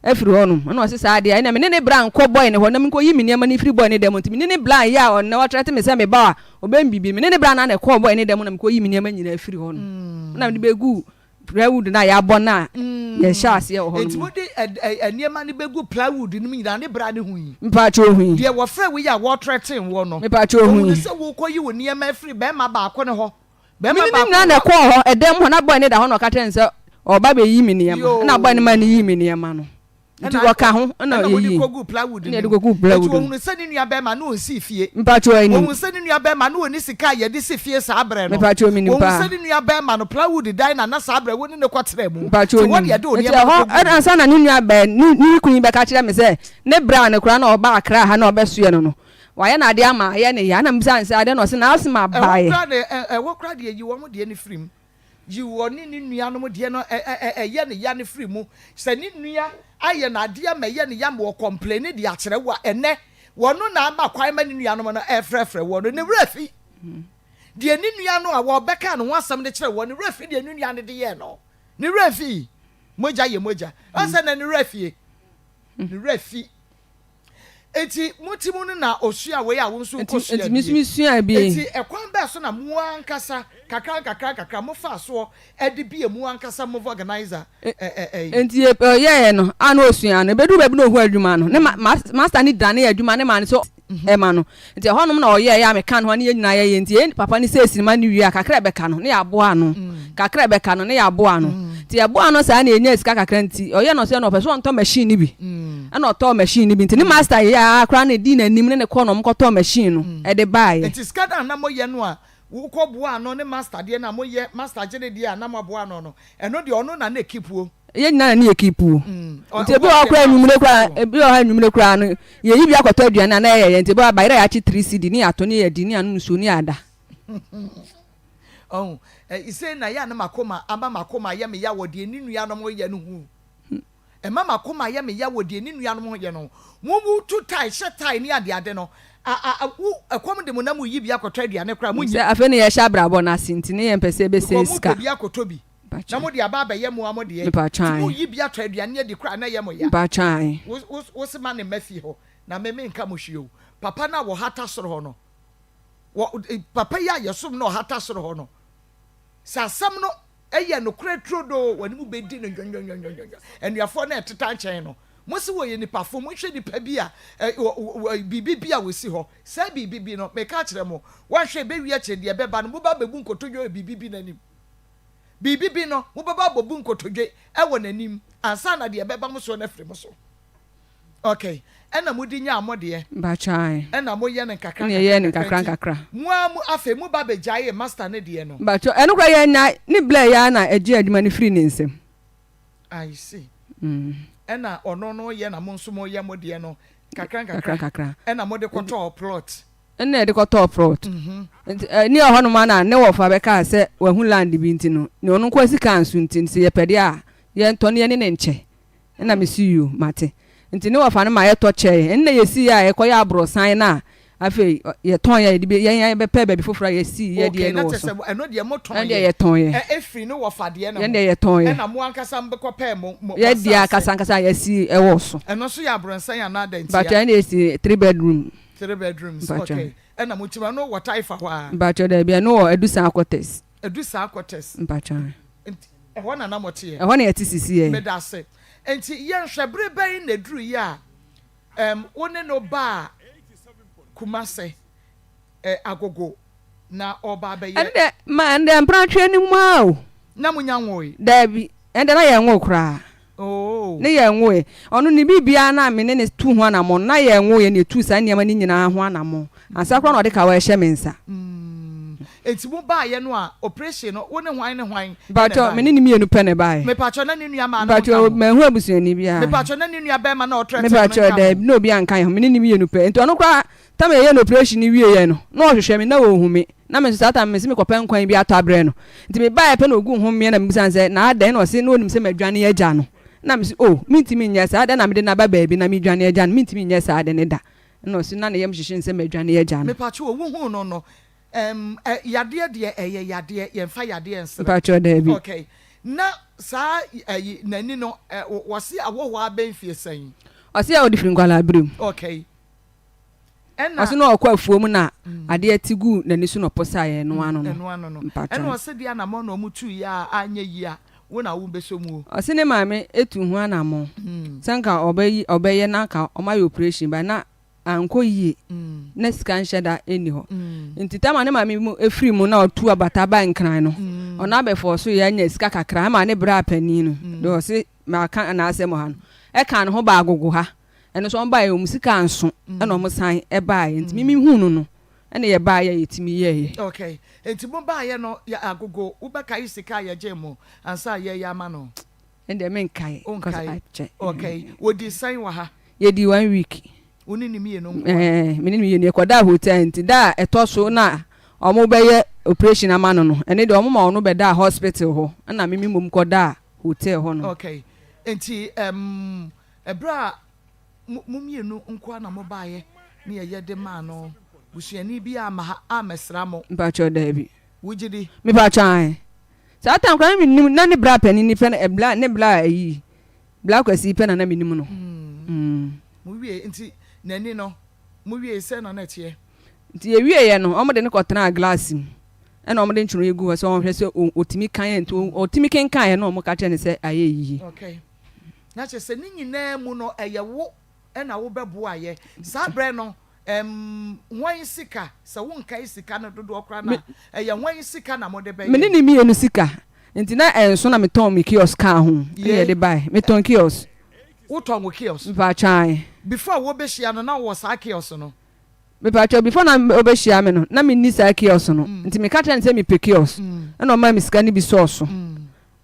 afiri hɔnom. Ɛna ɔse saa deɛ a ɛnna me ne ne bra nkɔ boy no hɔ na menkɔyi me nneɛma no mfiri boy no dan mu. Nti me ne ne bra yɛ a ɔnnɛ ɔtrɛte me sɛ meba a ɔbɛmbibi. Me ne ne bra no ara na ɛkɔɔ boy no dan mu na mekɔyii me nneɛma nyinaa firii hɔnom. Ɛna mede bɛguu plywood no a yɛabɔ no a yɛhyɛɛ aseɛ wɔ hɔ no Enti mu. mode nneɛma no bɛgu plywood no mu nyinaa ne bra no hui? Mepaakyɛw ohui. Deɛ wɔfrɛ wo yi a wɔtrɛten woɔ no, Mepaakyɛw ohui. ɔhunu sɛ worekɔyi wo nneɛma afiri barima baako no hɔ Me ne no nyinaa na ɛkɔɔ hɔ, ɛdan mu hɔ, na boy no da hɔ na ɔka kyerɛɛ no sɛ ɔreba abɛyi me nneɛma, ɛna boy no maa no yii me nneɛma no. Nti wɔka ho ɛna Ɛna wɔde yɛyii. kɔguu plywood Ɛna no yɛde mu. kɔguu Enti plywood no mu. wɔhunuu sɛ ne nua bɛrima no ɔnsii fie. Mpakyɛw anim. Wɔhunuu sɛ ne nua bɛrima no ɔnni sika a yɛde si fie saa berɛ no. Mepakyɛw menim Wɔhunuu paa. sɛ ne nua bɛrima no plywood dan na na saa berɛ wo ne no kɔtraa mu. Mpakyɛw Nti hɔ onim. na yɛde wo Nti nneɛma no ɛhɔ kɔguu ɛna mu. ansa na ne nua bɛ ne ne kunu yi bɛka kyerɛ me sɛ ne bra no koraa na ɔba Accra ha na ɔbɛsoɛ no no, Wayɛ no adeɛ ama ayɛ no ya. Ɛna mebisaa no sɛ adɛn na ɔse n'asthma Ɛhɔ baeɛ. koraa de, ɛ, ɛhɔ koraa deɛ, yi wɔn deɛ no firi mu. Yi ɔne ne nuanom deɛ no, ɛ, ɛ, ɛ, ɛyɛ no ya no firi mu. Sɛ ne nua ayɛ no adeɛ ama ɛyɛ no ya ma ɔkɔmpleni de akyerɛ wo a, ɛnnɛ, ɔno na ama kwan ma ne nuanom no refrɛfrɛ woɔ no, ne werɛ afi deɛ ne nua no a wɔbɛkaa ne ho asɛm de kyerɛɛ woɔ no, ne werɛ afi deɛ ne nua no de yɛɛ no. Ne werɛ mfii. Mogya yɛ mogya. Ɔn sɛ na ne werɛ afie. Ne werɛ afi. Enti mo ti mu no na osua wei a wo nso Nti wokɔsua nti me nso bie. mesuaa bie. Enti ɛkwan bɛn so na mo ankasa kakra nkakra nkakra mofaa soɔ de bie mo ankasa mo vulcanizer ɛ ɛ ɛyi? Nti yɛ ɔyɛɛ no a na osua no, ebeduru baabi na ohu adwuma no, ne ma ma master no danee adwuma no maa no sɛ ɛma no. Nti ɛhɔnom na ɔyɛeɛ a meka ne ho a ne yɛn nyinaa yɛyɛ. Nti yɛn papa no sɛɛ sinima no wie a, kakra a ɛbɛka no, ne yɛaboa ano. Kakra a ɛbɛka no, ne yɛaboa ano. Nti yɛboa ano saa na yɛnyaa sika kakra nti, ɔyɛɛ no sɛ na ɔpɛ sɛ ɔntɔ machine no bi. Ɛna ɔtɔɔ machine no bi. Nti ne master yɛɛ ara koraa na ɛdii n'anim ne no kɔɔ na wɔkɔtɔɔ machine no de baeɛ. Nti sika no a na moyɛ no a wokɔboa ano ne master deɛ no a moyɛ, master gye ne deɛ a na moaboa ano no, ɛno deɛ ɔno na na ɛkeep o? Yɛn nyinaa na ne yɛ keep o. Nti ebi wɔ hɔ koraa anwummere koraa, ebi wɔ hɔ anwummere koraa no, yɛyi bi akɔtɔ aduane a na ɛyɛ yɛn. Nti ebi wɔ hɔ a bayerɛ a yɛakye 3 cedi ne yɛatɔ ne yɛadi ne yɛanom nsuo ne yɛada. Ɔho, sei na ɛyɛ a na m'akoma ama m'akoma ayɛ me ya wɔ deɛ ne nuanom reyɛ no ho o. Ɛma m'akoma yɛ me ya wɔ deɛ ne nuanom reyɛ no ho. Mo mo tu tae, hyɛ tae ne adeade no, a a a wo ɛkɔm de mo na moyi bi akɔtɔ aduane koraa monyi. Sɛ afei na yɛhyɛ abrabɔ no ase nti ne yɛmpɛ sɛ yɛbɛsɛe Because sika. mopɛ bi akɔtɔ bi. Na mo de aba abɛyɛ mo ara mo deɛ. Nti mo yi bi atɔ aduane adi koraa na ɛyɛ mo ya. Wo wo wo se ma ne mma fie hɔ na me me nka mo hwee o. Papa no a wɔhata soro hɔ no, wɔ papa yi a yɛsom no a ɔhata soro hɔ no, sɛ asɛm no yɛ nokorɛ turodoo, wɔne mo bɛdi no ndwondwondwondwondwo. Anuafoɔ no a ɛteta nkyɛn no, mo se wɔyɛ nipafo, monhwɛ nipa bi a ɛ wɔ wɔ biribi bi a wɔsi hɔ. Saa biribi bi no, meka akyerɛ mo, wɔanhwɛ ɛbɛwie akyire deɛ ɛbɛba no, mobɛba abɛbu nkotodwe wɔ biribi bi no anim. Biribi bi no, mobɛba abɔbu nkotodwe wɔ n'anim ansa na deɛ ɛbɛba mo soɔ no afiri mo so. Ok, ɛna mode nyaa mo deɛ. Mpakyɛ ae. Ɛna moyɛ no nkakra Ɛna yɛyɛɛ no nkakra nkakra nti nkakra. mo ara mo afei moba bɛgyaee master no deɛ no. Mpakyɛ ɛno koraa yɛannyae, ne blɛ yi ara na ɛgyee adwuma no firii ne nsam. I see. Ɛna ɔno no yɛ na mo nso moyɛ mo deɛ no kakra Kakra nkakra. nkakra. Ɛna mode kɔtɔɔ plot. Ɛna yɛde kɔtɔɔ plot. Nti ɛne ɛhɔ nom ara na ne wɔfa bɛkaa sɛ wahu land bi nti no, nea ɔno nko ara sika anso nti no, sɛ yɛpɛ deɛ a, yɛntɔ na yɛne no nkyɛ. Ɛna mese yoo, mate. Nti ne wɔfa no ma yɛtɔ kyɛɛ. Ɛnna yɛsii a yɛkɔyɛ aborɔsan no a, afei yɛtɔn a yɛde bɛ, yɛn ara yɛbɛpɛɛ baabi foforɔ a yɛsii yɛn Okay, deɛ na no wɔ kyerɛ so. sɛ ɛno deɛ motɔn Ɛno deɛ yɛ, yɛtɔn yɛ. ɛ, ɛfiri ne wɔfa deɛ no Yɛn ho, deɛ yɛtɔn yɛ. ɛna mo ankasa mobɛkɔpɛɛ mo, mo, mo Yɛn deɛ asase. ankasa ankasa a yɛsii ɛwɔ so. Ɛno nso yɛ aborɔsan anaa dɛn Mpakyɛ ntia? ɛno deɛ yɛsii 3 bedroom. 3 bedrooms, Mpakyɛ. okay. Ɛna mo tim, ɛno wɔ Taifa hɔ ara? Mpakyɛ daabi, ɛno wɔ Adusan Quarters. Adusan Quarters. Mpakyɛ. Nti, ɛhɔ na na moteɛ? Ɛhɔ na yɛte sisi yɛ. Meda ase. Nti yɛnhwɛ, bere bɛn na ɛduruiɛ a ɛm, wo ne no baa Kumase, ɛ, Agogo, na ɔreba abɛyɛ. Ɛno deɛ, ma, ɛno deɛ mpenatweɛ no mu ara o. Na monya nwoe? Daabi, ɛno deɛ na yɛnwoo koraa. Oh. Ne yɛnwoe. Ɔno ne biribiara na me ne no tuu ho anammɔn, na yɛnwoeɛ na yɛtuu saa nneɛma no nyinaa ho anammɔn. Ansa koraa na ɔde kawa rehyɛ me nsa. Mm. Enti mo baeɛ no a, operation no, wo ne hwan ne hwan na Mpakyɛw, me ɛbaeɛ? ne ne mmienu pɛ na ɛbaeɛ. Mepakyɛw, na ne nua maa no nka Mpakyɛw, ho? manhu abusuani biara. Mepakyɛw, na ne nua barima no a ɔtrɛtrɛ no Mepakyɛw, nka ho? daabi, na obiara nka yɛn ho, me ne ne mmienu pɛ. Enti ɔno koraa, tam a yɛyɛɛ no operation no wieeɛ no, na ɔhwehwɛ me, na ɔnhu me. Na me nso saa tam no, mese mekɔpɛ nkwan bi atɔ abrɛ no. Nti mebaeɛ pɛ na ɔguu ho meɛ na mebisa no sɛ, na adɛn? Na ɔse na ɔnim sɛ madwane agya no. Na mese, oh, mentumi nyɛ saa, adɛn na mede no aba baabi na medwane agya no? Mentumi nyɛ saa ade no da. Ɛna ɔse na ne yam hyehye no sɛ madwane agya no. Mepakyɛw o, wohuu no no, ɛm, ɛ, yadeɛ deɛ ɛyɛ yadeɛ, yɛmfa yadeɛ nsere. Mpakyɛw, daabi. Okay. Na saa ɛyi, n'ani no, ɛ, wɔse awɔ hɔ ara bɛn mfie sɛn? Ɔse ɔde firi nkwadaa berɛ mu. Okay. Ɛna. Ɔse na ɔkɔ afuom na adeɛ te guu n'ani so na ɔposaeɛ, ɛno ano no. Ɛno ano no. Mpakyɛw. Ɛna ɔse deɛ anamɔn na ɔmo tuiɛ a anyɛ yie a, wo na wo bɛsɔ mu o. Ɔse ne maame tu ho anamɔn sɛ nka ɔbɛyi ɔbɛyɛ na nka ɔmo ayɛ operation but na ankɔ yie na sika nhyɛ da nni hɔ nti tam a ne maame mu firi mu na ɔtu abata ba Nkran no ɔno abɛfɔɔso yɛ anya sika kakra ama ne bra panin no deɛ ɔse maka n'asɛm wɔ ha no ɛka ne ho baa Agogo ha ɛno nso ɔmo baeɛ ɔmo sika anso ɛna ɔmo san ɛbaeɛ nti me mehuu no no ɛna yɛbaeɛ a yɛtumi yɛeɛ. Okay nti mo baeɛ no yɛ Agogo wobɛkae sika a yɛgyee mo ansa a yɛyɛ ama no? Ɛndeɛ menkae cause Wonkae akyɛ. Okay wɔdii sɛn wɔ ha? Yɛdii one week. Wo ne ne mmienu nkoa? Ɛɛ me ne no mmienu yɛkɔdaa hotel nti da a ɛtɔ so na ɔmo bɛyɛ operation ama no no ɛno deɛ ɔmo ma ɔno bɛdaa hospital hɔ ɛna me me mmom kɔdaa hotel hɔ nom. Okay nti ɛmm ɛberɛ a mo mo mmienu nkoa na mobaeɛ ne yɛyɛ de maa no busuani biara amma ha ammɛsra mo? Mpakyɛw daabi. Wogye di? Mepakyɛw ae. Saa time koraa na mennim na ne bra panin ni pɛ na bla ne bla ayi bla kwasi pɛ na na menim no. Mm. Mo wie nti n'ani no mo wie sɛ na na ɛteɛ. Nti yɛwieɛ no wɔn de no kɔtenaa glass mu ɛna wɔn de ntwerɛ gu hɔ sɛ wɔnhwɛ sɛ ɔtumi kan ɛ nti ɔtumi kenkan na wɔn ka kyerɛ no sɛ ayɛ yie. Okay. Na kyerɛ sɛ ne nyinaa mu no ɛyɛ wo na wobɛboaeɛ. Saa berɛ no Ɛm, hwan sika? Sɛ wonkae sika no dodoɔ koraa no a, ɛyɛ hwan sika na mode bɛyɛe? Me ne ne mmienu sika. Nti na ɛnso na metɔn me kiosk kaa ho na yɛde bae. Metɔn kiosk. Wotɔn wo kiosk? Mepakyɛw, ae. Before wobɛhyia no, na wowɔ saa kiosk no? Mepakyɛw, before na ɔbɛhyia me no, na menni saa kiosk no. Nti meka kyerɛɛ no sɛ mepɛ kiosk, ɛna ɔmaa me sika no bi sɔɔ so.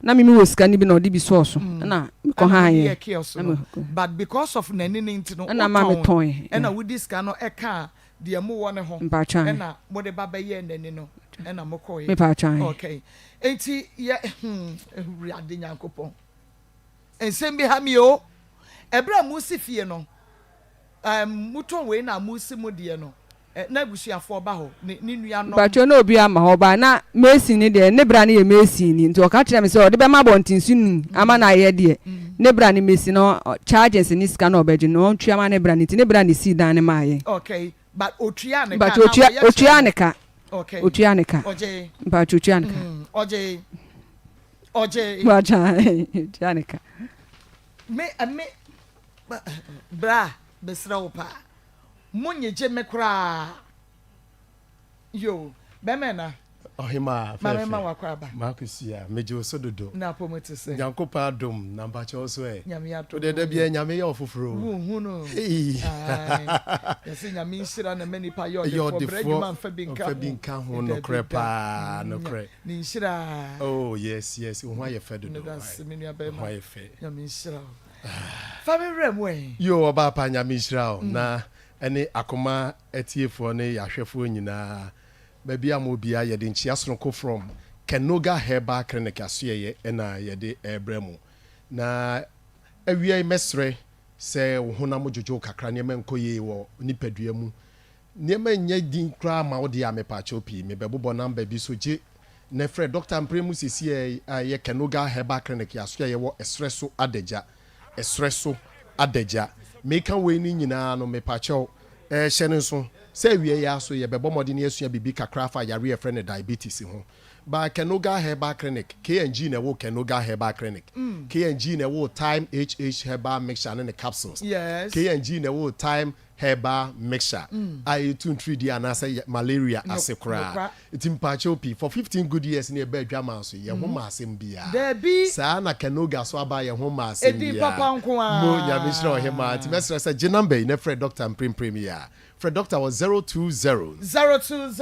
Na me mewɔ sika no bi na ɔde bi sɔɔ so ɛna me kɔ han yɛ. Kiosk no but because of n'ani no nti no ɛna ma me tɔn ɛna wodi sika no ɛkaa deɛ mo wɔ ne ho ɛna mo de ba bɛyɛɛ n'ani no ɛna mo kɔɔ yɛ okay nti yɛ hmm awurade nyankopɔn nsɛm bi ha mi o ɛberɛ a mo si fie no. Ɛɛm motɔn wei na mosi mo deɛ no ɛ na abusuafoɔ ba hɔ ne ne nuanom. Mpakyɛw na obi ama hɔ but na mason no deɛ ne bra no yɛ mason ni nti ɔka kyerɛɛ me sɛ ɔde bɛma abɔntenso ni ama no ayɛ deɛ ne bra no mesi no charges ne sika na ɔbɛgye no ɔntua ma ne bra no nti ne bra na esii dan no maa yɛn. Okay but otuaa ne ka Mpakyɛw anaa otua ɔyɛ kyerɛ otuaa no? ne ka Okay otuaa ne ka ɔgyee mpakyɛw otuaa ne ka. Ɔgyee ɔgyee. Mpakyɛw otuaa ne ka. Me me Bra mesrɛ wo paa mo nyegye me koraa yoo bɛmɛ na Ɔhemaa ma me ma fɛɛfɛ wakɔ aba. M'akosua megye wo so dodo. Na apɔmu te sɛn. Nyankopɔn adom na mpakyɛ wo so ɛ. Nyame adom Wo deɛ da biara Nyame yɛ wo foforɔ o. Wo hu no Hey. Ae yɛse Nyame nhyira na ma nipa yɛ Yɛ ɔdefoɔ brɛ ɔdefoɔ adwuma nfa bi nka nfa bi ho nka ho dabi nokorɛ da paa mm nokorɛ. Ne nhyira. Oh yes yes wo ho ayɛ fɛ dodo Medase me nua wo ho bɛrima ayɛ fɛ. Nyame nhyira wo. Fa me werɛ mu ɛ. Yoo ɔbaa pa Nyame nhyira wo na ɛne akoma atiefoɔ ne yɛahwɛfoɔ nyinaa baabi a mowɔ biara yɛde nkyea sononko from Kenoga Herbal Clinic asoɛeɛ na yɛde rebrɛ mo na awia yi mɛsrɛ sɛ wo honam dwodwo kakra nneɛma nkɔ yie wɔ nipadua mu Nneɛma nnyɛ din koraa ma wo deɛ a mepaakyɛw pii mebɛbobɔ number bi so gye na frɛ Doctor mprɛ mu sesiɛ yi a ɛyɛ Kenoga Herbal Clinic yɛasoɛ a yɛwɔ ɛserɛ so adagya ɛserɛ so adagya meka wei no nyinaa no mepaakyɛw eh hyɛ no nso sɛ awia yi ara so yɛbɛbɔ mmɔden asua biribi kakra afa yareɛ a yɛfrɛ no diabetes ho ba Kenoga Herbal Clinic KNG na ɛwɔ Kenoga Herbal Clinic KNG na ɛwɔ Thyme HH Herbal Mixture ne ne capsules KNG na ɛwɔ Thyme herbal mixture a ɛtu ntiridii anaasɛ malaria ase koraa. Nti mpaakyɛw pii, for 15 good years ne yɛbaa adwaman so, yɛn ho mmaa asɛm biara. Saa na Kanoga so aba yɛn ho mmaa asɛm biara. Mo, Nyame nhyira ɔhemaa. Nti mɛsrɛ sɛ gye number yi na frɛ doctor mpremprem yi ara. Frɛ doctor wɔ 020. 020.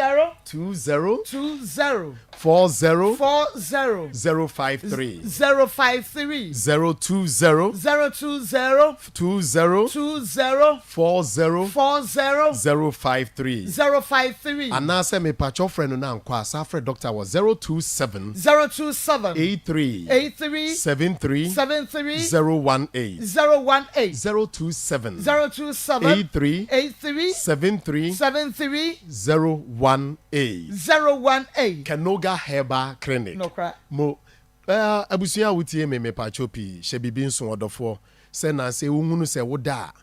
20. 20. 40. 40. 053. 053. 020. 020. 20. 20. 40. 40. 053. 053. Anaasɛ mepakyɛw frɛ no na ankɔ a, san frɛ doctor wɔ 027. 027. 83. 83. 73. 73. 018. 018. 027. 027. 83. 83. 73. 73. 018. 018. Kanoga Herbal Clinic. Nokora. Mo eh, abusua a wotie me mepakyɛw pii, hyɛ biribi nso ɔdɔfoɔ, sɛ nansa yi wohunu sɛ woda a,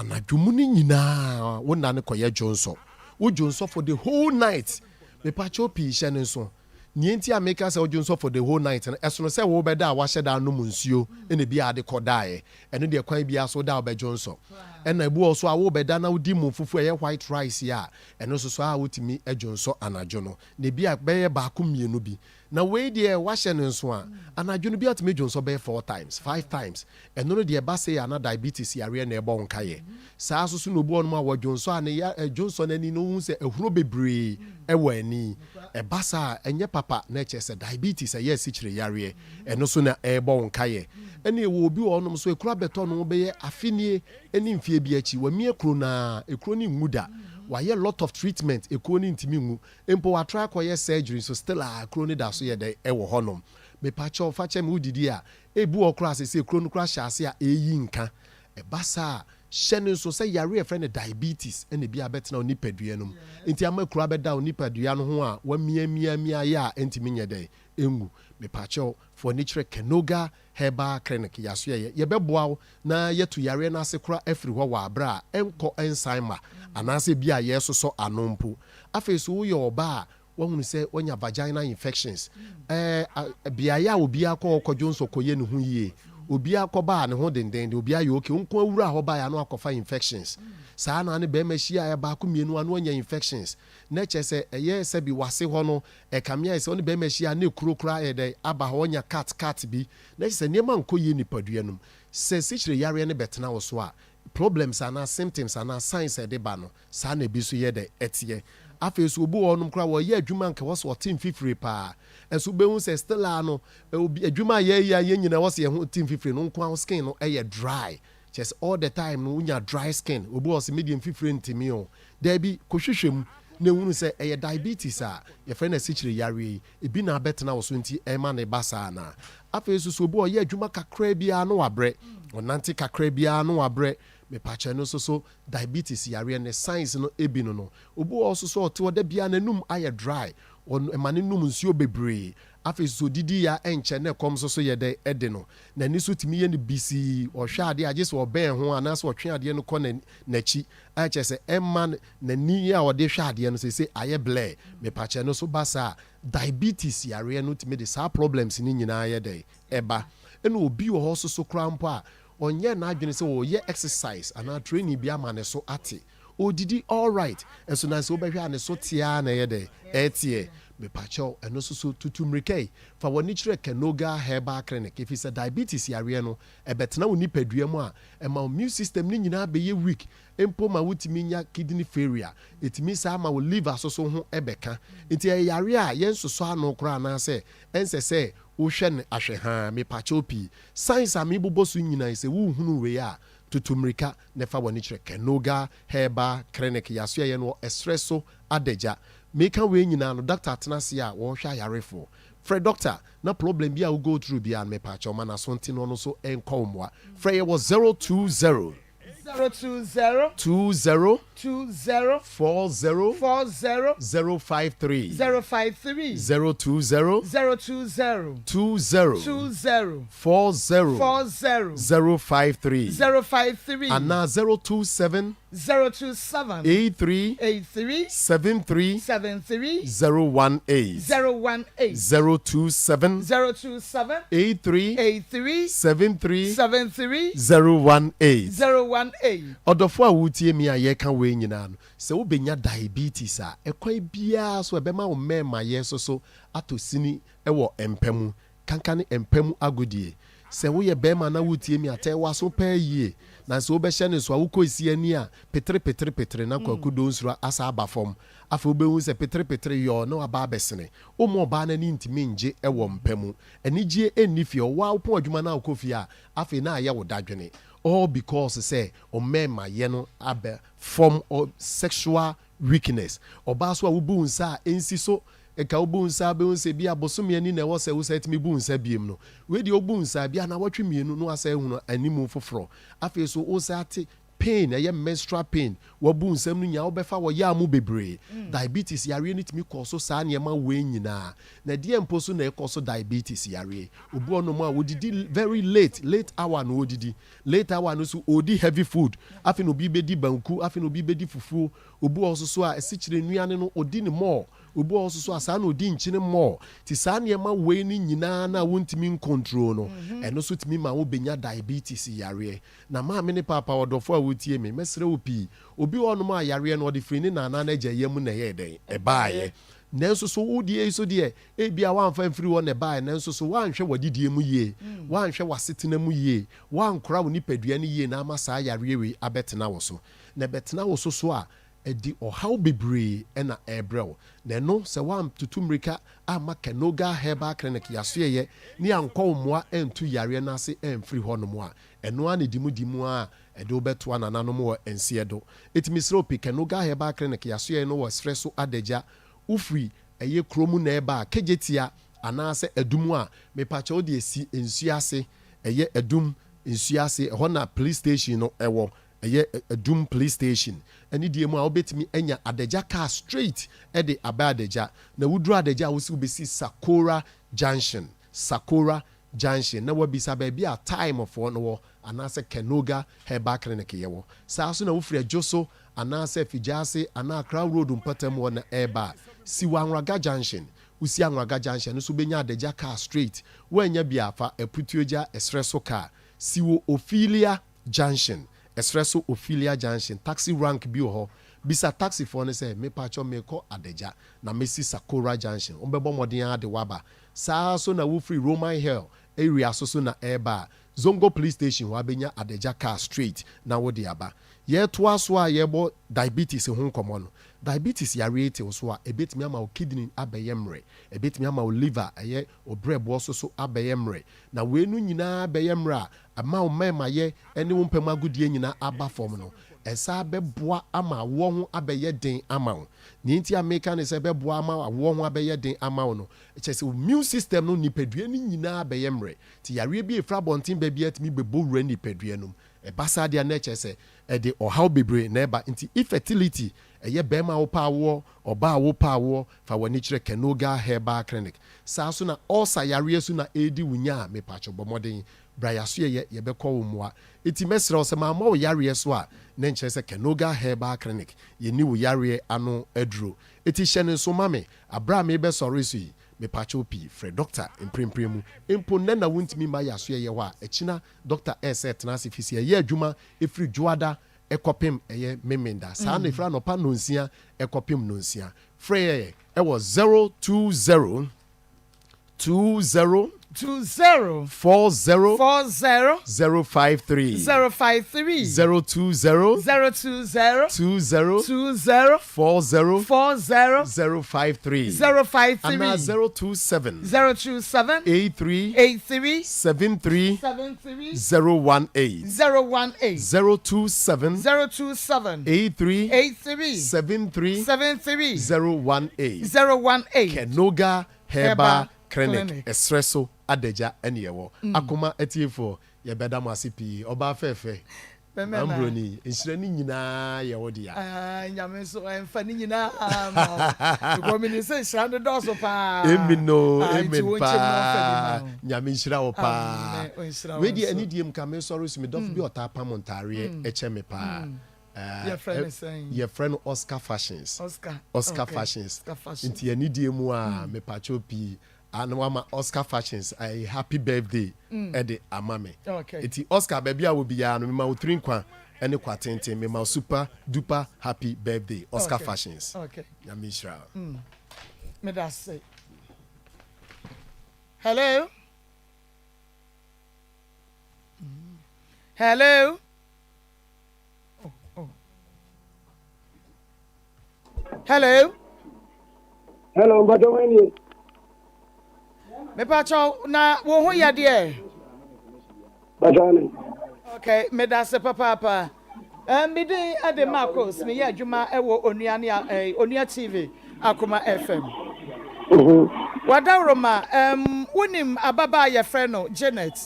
anadwo mu no nyinaa wo nna no kɔyɛ dwonsɔ. Wo dwonsɔ for the whole night. Mepakyɛw pii hyɛ no nso. Nea enti a meka sɛ wo dwonsɔ for the whole night no, ɛsono sɛ worebɛda a woahyɛ da anom nsuo na ebi a ade kɔdaeɛ. Ɛno deɛ kwan biara so woda a wobɛdwonsɔ. Ɛna ebi wɔ hɔ nso a worebɛda na wodi mo fufuo a ɛyɛ white rice yi a, ɛno nso so a wotumi dwonsɔ anadwo no. Na ebi a bɛyɛ baako mmienu bi. Na wei deɛ woahyɛ no nso a, anadwo no bi atumi dwonsɔ bɛyɛ four times, five times. Ɛno no deɛ ɛba sei a na diabetes yareɛ na ɛrebɔ wo nkaeɛ. Saa nso so na obi wɔ hɔnom a wɔdwonsɔ a ne ya dwonsɔ no ani no wohu sɛ ahuro bebree wɔ ani. Ɛba saa a ɛnyɛ papa na ɛkyerɛ sɛ diabetes ɛyɛ asikyire yareɛ. Ɛno nso na ɛrebɔ wo nkaeɛ. Ɛna ɛwɔ obi wɔ hɔnom nso ekuro abɛtɔ no bɛyɛ afe nie ne mfeɛ bi akyi wamia kuro no ara ekuro no nwu da. Wayɛ lot of treatment ekuro no ntumi nwu. Mpo wa try kɔyɛ surgery nso still a kuro no da so yɛ dɛn ɛwɔ hɔ nom. Mepakyɛw fakyɛ me wo didi a ebi wɔ hɔ koraa sesei kuro no koraa hyɛ ase a eyi nka. Ɛba saa a Hyɛ no nso sɛ yare a yɛfrɛ no diabetes na ebi abɛtena wo nipadua no mu nti ama kuro abɛda wo nipadua no ho a woamiamiamia yɛ a ɛntumi nyɛ dɛn ɛngu. Mepakyɛw fa w'ani kyerɛ Kenoga Herbal Clinic Yasoɛeɛ. Yɛbɛboa wo na yɛatu yareɛ no ase koraa afiri hɔ wɔ aberɛ a ɛnkɔ ɛnsan mma anaasɛ ebi a yɛresosɔ ano mpo. Afei nso woyɛ ɔbaa a Woahunu sɛ woanya vaginal infections. Ɛɛ, beaeɛ a obiara kɔ hɔ kɔdwo nsɔ kɔyɛ ne ho yie. Obiara kɔba a ne ho dendenden, obiara yɛ okay. Wo nko ara wura hɔ baeɛ a na wakɔfa infections. Saa na ne barima hyiaeɛ baako mmienu a na wanya infections. Na kyerɛ sɛ ɛyɛ sɛbi w'ase hɔ no, ɛkame ayɛ sɛ wo ne barima hyia a na ekuro koraa ayɛ dɛn aba hɔ, wanya cut cut bi. Na kyerɛ sɛ nneɛma nkɔ yie nipadua no mu. Sɛ sikyire yareɛ no bɛtena wo so a, problems anaa symptoms anaa signs a ɛde ba no, Saa na ebi nso yɛ dɛ ɛteɛ. Afei nso obi wɔ hɔnom koraa wɔyɛ adwuma anka ɛwɔ sɛ ɔte mfifire paa. Nso wobɛhu sɛ still ara no obi adwuma a yɛyɛ a yɛn nyinaa ɛwɔ sɛ yɛn ho te mfifire no nko ara wo skin no yɛ dry. Kyerɛ sɛ all the time no wonya dry skin. Obi wɔ hɔ ɔse me deɛ mfifire nte me o. Daabi, kɔhwehwɛ mu na hunu sɛ ɛyɛ diabetes a yɛfrɛ no asikyire yareɛ yi ebi na abɛtena wo so nti ɛma no ba saa anaa. Afei nso so obi wɔ hɔ ɔyɛ adwuma kakra biara na wabrɛ, ɔnante kakra biara na wabrɛ. Mepakyɛ ɛno nso so Diabetes yareɛ ne signs no bi no no. Obi wɔ hɔ nso so ɔte hɔ da biara n'anum ayɛ dry, ɔno ɛma no nom nsuo bebree. Afei nso sɛ ɔdidi a ɛnkyɛ na ɛkɔm nso so yɛ dɛn ɛde no. N'ani so tumi yɛ no bisii, ɔhwɛ adeɛ a gye sɛ ɔbɛn ho anaasɛ ɔtwe adeɛ no kɔ n'akyi a kyerɛ sɛ ɛmma n'ani a ɔde hwɛ adeɛ no seesei ayɛ blur. Mepakyɛ ɛno nso ba saa a, diabetes yareɛ no tumi de saa problems no nyinaa yɛ dɛn ɛba. Ɛna obi wɔ hɔ nso so koraa mpo a Ɔnyɛɛ n'adwene sɛ ɔreyɛ exercise anaa training bi ama ne so ate. Ɔredidi alright, nso na sɛ wobɛhwɛ a ne so te ara na ɛyɛ dɛn? Ɛreteɛ. Mepakyɛw, ɛno nso so, tutu mmirika yi, fa w'ani kyerɛ Kenoga Herbal Clinic, efisɛ diabetes yareɛ no, ɛbɛtena wo nipadua mu a, ɛma wo immune system no nyinaa bɛyɛ weak, mpo ma wotumi nya kidney failure, ɛtumi saa ma wo liver nso so ho bɛka. Nti ɛyɛ yareɛ a yɛnsosɔ ano koraa anaasɛ ɛnsɛ sɛ wohwɛ no ahwɛhaa. Mepakyɛw pii, Signs a mebobɔ so nyinaa yi, sɛ wohunu wei a, tutu mmirika na fa w'ani kyerɛ Kenoga Herbal Clinic, Yɛasoɛeɛ no wɔ ɛserɛ so adagya. Meka wei nyinaa no, doctor atena ase a wɔrehwɛ ayarefoɔ. Frɛ doctor na problem bi a wo go through biara no, mepaakyɛw ma n'aso nte na ɔno nso nkɔ wo mmoa. Frɛ yɛ wɔ 020. 020. 20. 20. 40. 40. 053. 053. 020. 020. 20. 20. 40. 40. 053. 053. Anaa 027. 027. 83. 83. 73. 73. 018. 018. 027. 027. 83. 83. 73. 73. 018. 018. Ɔdɔfo a woretie me a yɛreka wei nyinaa no, sɛ wobɛnya diabetes a, ɛkwan biara so ɛbɛma wo mmɛɛmayɛ nso so atɔ sini wɔ mpa mu, kanka ne mpa mu agodie. Sɛ woyɛ barima na woretie me a, tɛɛ w'aso paa yie, na sɛ wobɛhyɛ no nso a, wokɔ esi ani a, petere petere petere na Kwaku Donsuro asa aba fam. Afei wobɛhu sɛ petere petere yɔɔ na waba abɛsene. Womma ɔbaa no ani ntumi ngye wɔ mpa mu. Anigyeɛ nni fie. Ɔwɔ a wopɔn adwuma na wokɔ fie a, afei na ayɛ wo dadwene. All because sɛ ɔmɛɛma yɛ no abɛ fɔm ɔ sexual weakness. Ɔbaa so a wo bu wo nsa a ɛnsi so, nka wo bu wo nsa a bɛhu sɛ bia bosome ani na ɛwɔ sɛ wo san tumi bu wo nsa biem no, wei deɛ wo bu wo nsa bia nawɔtwe mmienu na wasan ahunu animu foforɔ. Afei so wo san ate pain, ɛyɛ menstrual pain, wabu wo nsam no nyinaa wobɛfa wɔ yaw mu bebree. Diabetes yareɛ no tumi kɔ so saa nneɛma wei nyinaa. Na ɛdeɛn mpo so na ɛkɔ so diabetes yareɛ? Obi wɔ nom a ɔdidi very late, late hour na ɔdidi. Late hour no nso ɔredi heavy food. Afei na obi bɛdi banku, afei na obi bɛdi fufuo. Obi wɔ hɔ nso so a asikyire nnuane no ɔdi no more. Obi wɔ hɔ nso so a saa na ɔdi nkyene more. Nti saa nneɛma wei no nyinaa no a wontumi ncontrol no, ɛno nso tumi ma wobɛnya diabetes yareɛ. Na maame ne paapa ɔdɔfoɔ a wotie me, mɛsrɛ wo pii, obi wɔ hɔnom a yareɛ no ɔde firi ne na anaa n'agya yam na ɛyɛɛ dɛn? Ɛbaeɛ. Nanso so wo deɛ yi so deɛ, ebia woamfa amfiri hɔ na ɛbaeɛ, nanso so woanhwɛ w'adidie mu yie, woanhwɛ w'asetena mu yie, woankora wo nipadua no yie na ama saa yareɛ wei abɛtena wo so? Na ɛbɛtena wo so so a, ɛde ɔhaw bebree na ɛrebrɛ wo. Na ɛno, sɛ woantutu mmirika amma Kenoga Herbal Clinic yasoɛeɛ ne ankɔ wo mmoa antu yareɛ no ase amfiri hɔnom a, ɛno ara na ɛdi mu di mu ara a ɛde wo bɛtoa nananom wɔ nseɛ do. Enti mesrɛ wo pi Kenoga Herbal Clinic yasoɛeɛ no wɔ serɛ so adagya. Wofiri ɛyɛ kuro mu na ɛreba a, Kejetia anaasɛ Adum a, mepakyɛ wo deɛ si nsuo ase, ɛyɛ Adum nsuo ase, ɛhɔ na police station no wɔ. Ɛyɛ Adum Police Station ne deɛ mu a wobɛtumi anya Adagya car straight de aba Adagya. Na woduru Adagya a wose wobɛsi Sakora Junction, Sakora Junction, na woabisa baabi a Time foɔ no wɔ anaasɛ Kenoga Herbal Clinic yɛwɔ. Saa nso na wofiri Adwoso anaasɛ Fijaase anaa Accra Road mpɔtam hɔ na ɛreba a, si wɔ Anwraga Junction. Wosi Anwraga Junction no nso wobɛnya Adagya car straight. Woannya bi a, fa Aputuogya ɛserɛ so car si wɔ Ophelia Junction, ɛserɛ so Ophelia Junction, taxi rank bi wɔ hɔ. Bisa taxifoɔ no sɛ, Mepakyɛw merekɔ Adagya, na mɛsi Sakora Junction. Wɔbɛbɔ mmɔden ara de wo aba. Saa ara nso na wofiri Roman Hill area so so na ɛreba a, Zongo Police Station hɔ abɛnya Adagya car straight na wode aba. Yɛretoa so a yɛrebɔ diabetes ho nkɔmmɔ no, diabetes yareɛ yi te wo so a, ɛbɛtumi ama wo kidney abɛyɛ mmerɛ, ɛbɛtumi ama wo liver, ɛyɛ wo berɛboɔ so so abɛyɛ mmerɛ. Na weinom nyinaa bɛyɛ mmerɛ a, ɛma wo mmarimayɛ ne wo mpam agodie nyinaa aba fam no, ɛsan bɛboa ama awoɔ ho abɛyɛ den ama wo. Nea enti a meka ne sɛ ɛbɛboa ama awoɔ ho abɛyɛ den ama wo no, kyerɛ sɛ wo immune system no, nipadua no nyinaa bɛyɛ mmerɛ. Nti yareɛ bi a ɛfiri abɔnten ba biara tumi bɛbɔ wura nipadua no mu. Ɛba saa deɛ a na ɛkyerɛ sɛ ɛde ɔhaw bebree na ɛba. Nti infertility, ɛyɛ barima a wopɛ awoɔ, ɔbaa a wopɛ awoɔ, fa w'ani kyerɛ Kenoga Herbal Clinic. Saa nso na ulcer yareɛ nso na ɛredi wo nya a, mepakyɛw bɔ mmɔden Bra y'asoɛeɛ yɛbɛkɔ wo mmoa. Enti mɛsrɛ wo sɛ mammɔ wo yareɛ so a na nkyerɛ sɛ Kenoga Herbal Clinic yɛnni wo yareɛ ano aduro. Enti hyɛ no nso ma me aberɛ a merebɛsɔre so yi. Mepakyɛw pii, frɛ dɔkta mprempren mu. Mpo nnɛ na wontumi mma y'asoɛeɛ hɔ a, akyina dɔkta ɛresɛ tena ase firi sɛ yɛyɛ adwuma ɛfiri Dwoada kɔpem ɛyɛ Memenda. Saa na ɛfiri anɔpa nnɔnsia kɔpem nnɔnsia. Frɛ yɛn ɛwɔ 020. 20 20 40 40 053 053 020 020 20 20 40 40 053 053 anaa 027 027 83 83 73 73 018 018 027 027 83 83 73 73 018 018 Kenoga Herbal Herbal Clinic, Clinic. ɛserɛ so adagya ɛne ɛwɔ. Akoma atiefoɔ, yɛbɛda mo ase pii. Ɔbaa fɛɛfɛ, Bɛmɛ na. Mambroni, nhyira no nyinaa yɛ wo dea. Ah, Nyame nso ɛmfa ne nyinaa ma wo. Because menim sɛ nhyira no dɔɔso paa. Amen o, Ah, nti amen wo nkyɛm na ɔmfa bi ma paa. wo. Nyame nhyira wo paa. Amen, ɔnhyira wo Wei deɛ nso. ɛne deɛ mu ka mesɔre so, me dɔfo bi a ɔtaa pam ntaareɛ kyɛ me paa. Yɛfrɛ no sɛn? Yɛfrɛ no Oscar Fashions. Oscar. Oscar okay. Fashions. Oscar Fashions. Nti anidie mu a mepakyɛw pii a na wama Oscar Fashions a happy birthday ɛde ama me. Okay. Nti Oscar baabi a wɔ biara no mema wo tiri nkwa ɛne kwa tenten mema wo super duper happy birthday Oscar Okay. Fashions. Okay. Nyame nhyira wo. Meda se. Hello. Hello. Oh, oh. Hello. Hello, mpatsɔ wɛn ni. Mepatsɔ na wo ho yɛ deɛ. Mpatsɔ ni. Okay, medase papaapa. Eh, me din de Marcos, meyɛ adwuma wɔ Onua ne eh, Onua TV, Akoma FM. Mm-hmm. Wadaworoma, um, wonim ababaa a yɛfrɛ no Janet?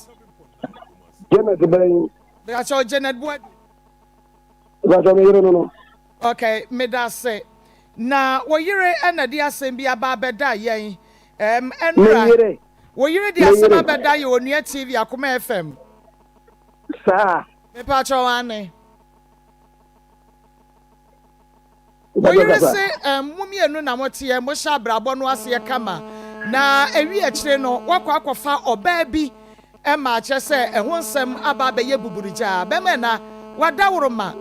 Janet bɛn? Mepakyɛw Janet Boadu. Mepakyɛw me yere no no. Okay, medase. Na wo yere na de asɛm bi aba abɛda yɛn. Um, ɛnora. Me yere. Wo yere de asɛm abɛda yɛ Onua TV Akoma FM. Saa. Mepakyɛw ane. Wo yere se um, mo mmienu na moteɛ, mohyɛ abrabɔ no aseɛ kama, na ɛwi akyire no, woakɔ akɔfa ɔbaa bi ma akyerɛ sɛ ɛho nsɛm aba abɛyɛ buburugyaa. Bɛma ɛna, w'adaworoma,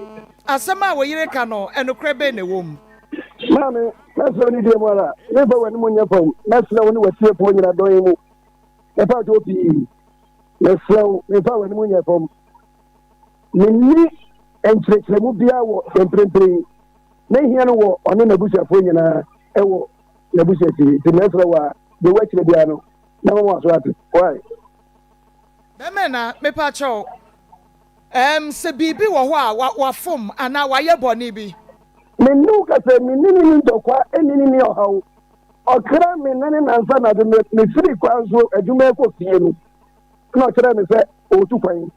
asɛm a wo yere ka no, ɛnokorɛ bɛn na ɛwɔ mu? Maame, mɛsrɛ wo ne die mu ara, memfa w'anim nyɛ fam, mɛsrɛ wo ne w'atiefoɔ nyina dɔn yi mu, mepaakyɛw pii, mesrɛ wo, memfa w'anim nyɛ fam. Menni nkyerɛkyerɛmu biara wɔ mprempren yi. Mehia no wɔ ɔne n'abusuafoɔ nyinaa ɛwɔ n'abusuafie. Nti mɛsrɛ wo a, deɛ woakyerɛ biara no, mɛma mo aso ate. Why? Bɛmɛ na mepa kyɛw ɛɛm sɛ biribi wɔ hɔ a wa wafom anaa wayɛ bɔne bi. Me ne wo kasa yi, me ne no nni ntɔkwa, ɛnni ne nni ɔhaw. Ɔkra me nna ne nnansa anadwo, me mefiri kwan so adwuma rekɔ fie no, ɛna ɔkyerɛɛ me sɛ ɔretu kwan.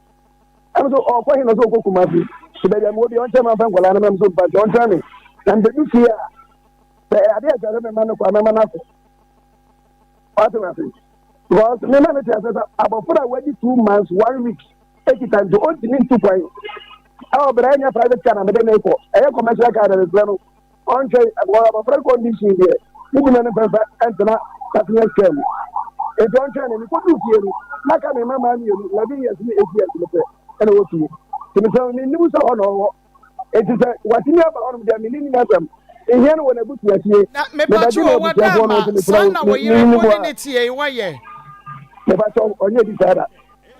Ɛna so ɔrekɔ he na sɛ ɔrekɔ Kumasi. So baabi a mewɔ bi ɔnkyɛn ma mfa nkwadaa no mɛm so mpa nkyɛn ɔnkyɛn me na mbɛdu fie a sɛ adeɛ ɛsɛ sɛ mɛma no kɔ a mɛma no akɔ. Wate me ase? Because mema no te ase sɛ abɔfra a wadi 2 months 1 week ekita nti ɔntumi ntu kwan. Ɛwɔ bɛrɛ ɛnyɛ private car na mede ne kɔ, ɛyɛ commercial car na mesrɛ no ɔntwɛn because abɔfra condition deɛ ne dwuma no mfɛmfɛ ɛntena passenger car mu. Nti ɔntwɛn ne mekɔduru fie no na ka me mma mmienu 11 years ne 8 years no pɛ ɛna wɔ fie. Nti mesrɛ no mennim sɛ hɔ na ɔwɔ. Nti sɛ watumi aba hɔnom deɛ menni ne asɛm. Ehia no wɔ n'abusua fie. Na mepatwo Mebɛgye o wada n'abusuafoɔ no ama nti mesrɛ saa wo na wo yere mennim wo hɔ ne a. ne teɛ yi wɔyɛ. Mepatwo ɔnyɛ bi saa da.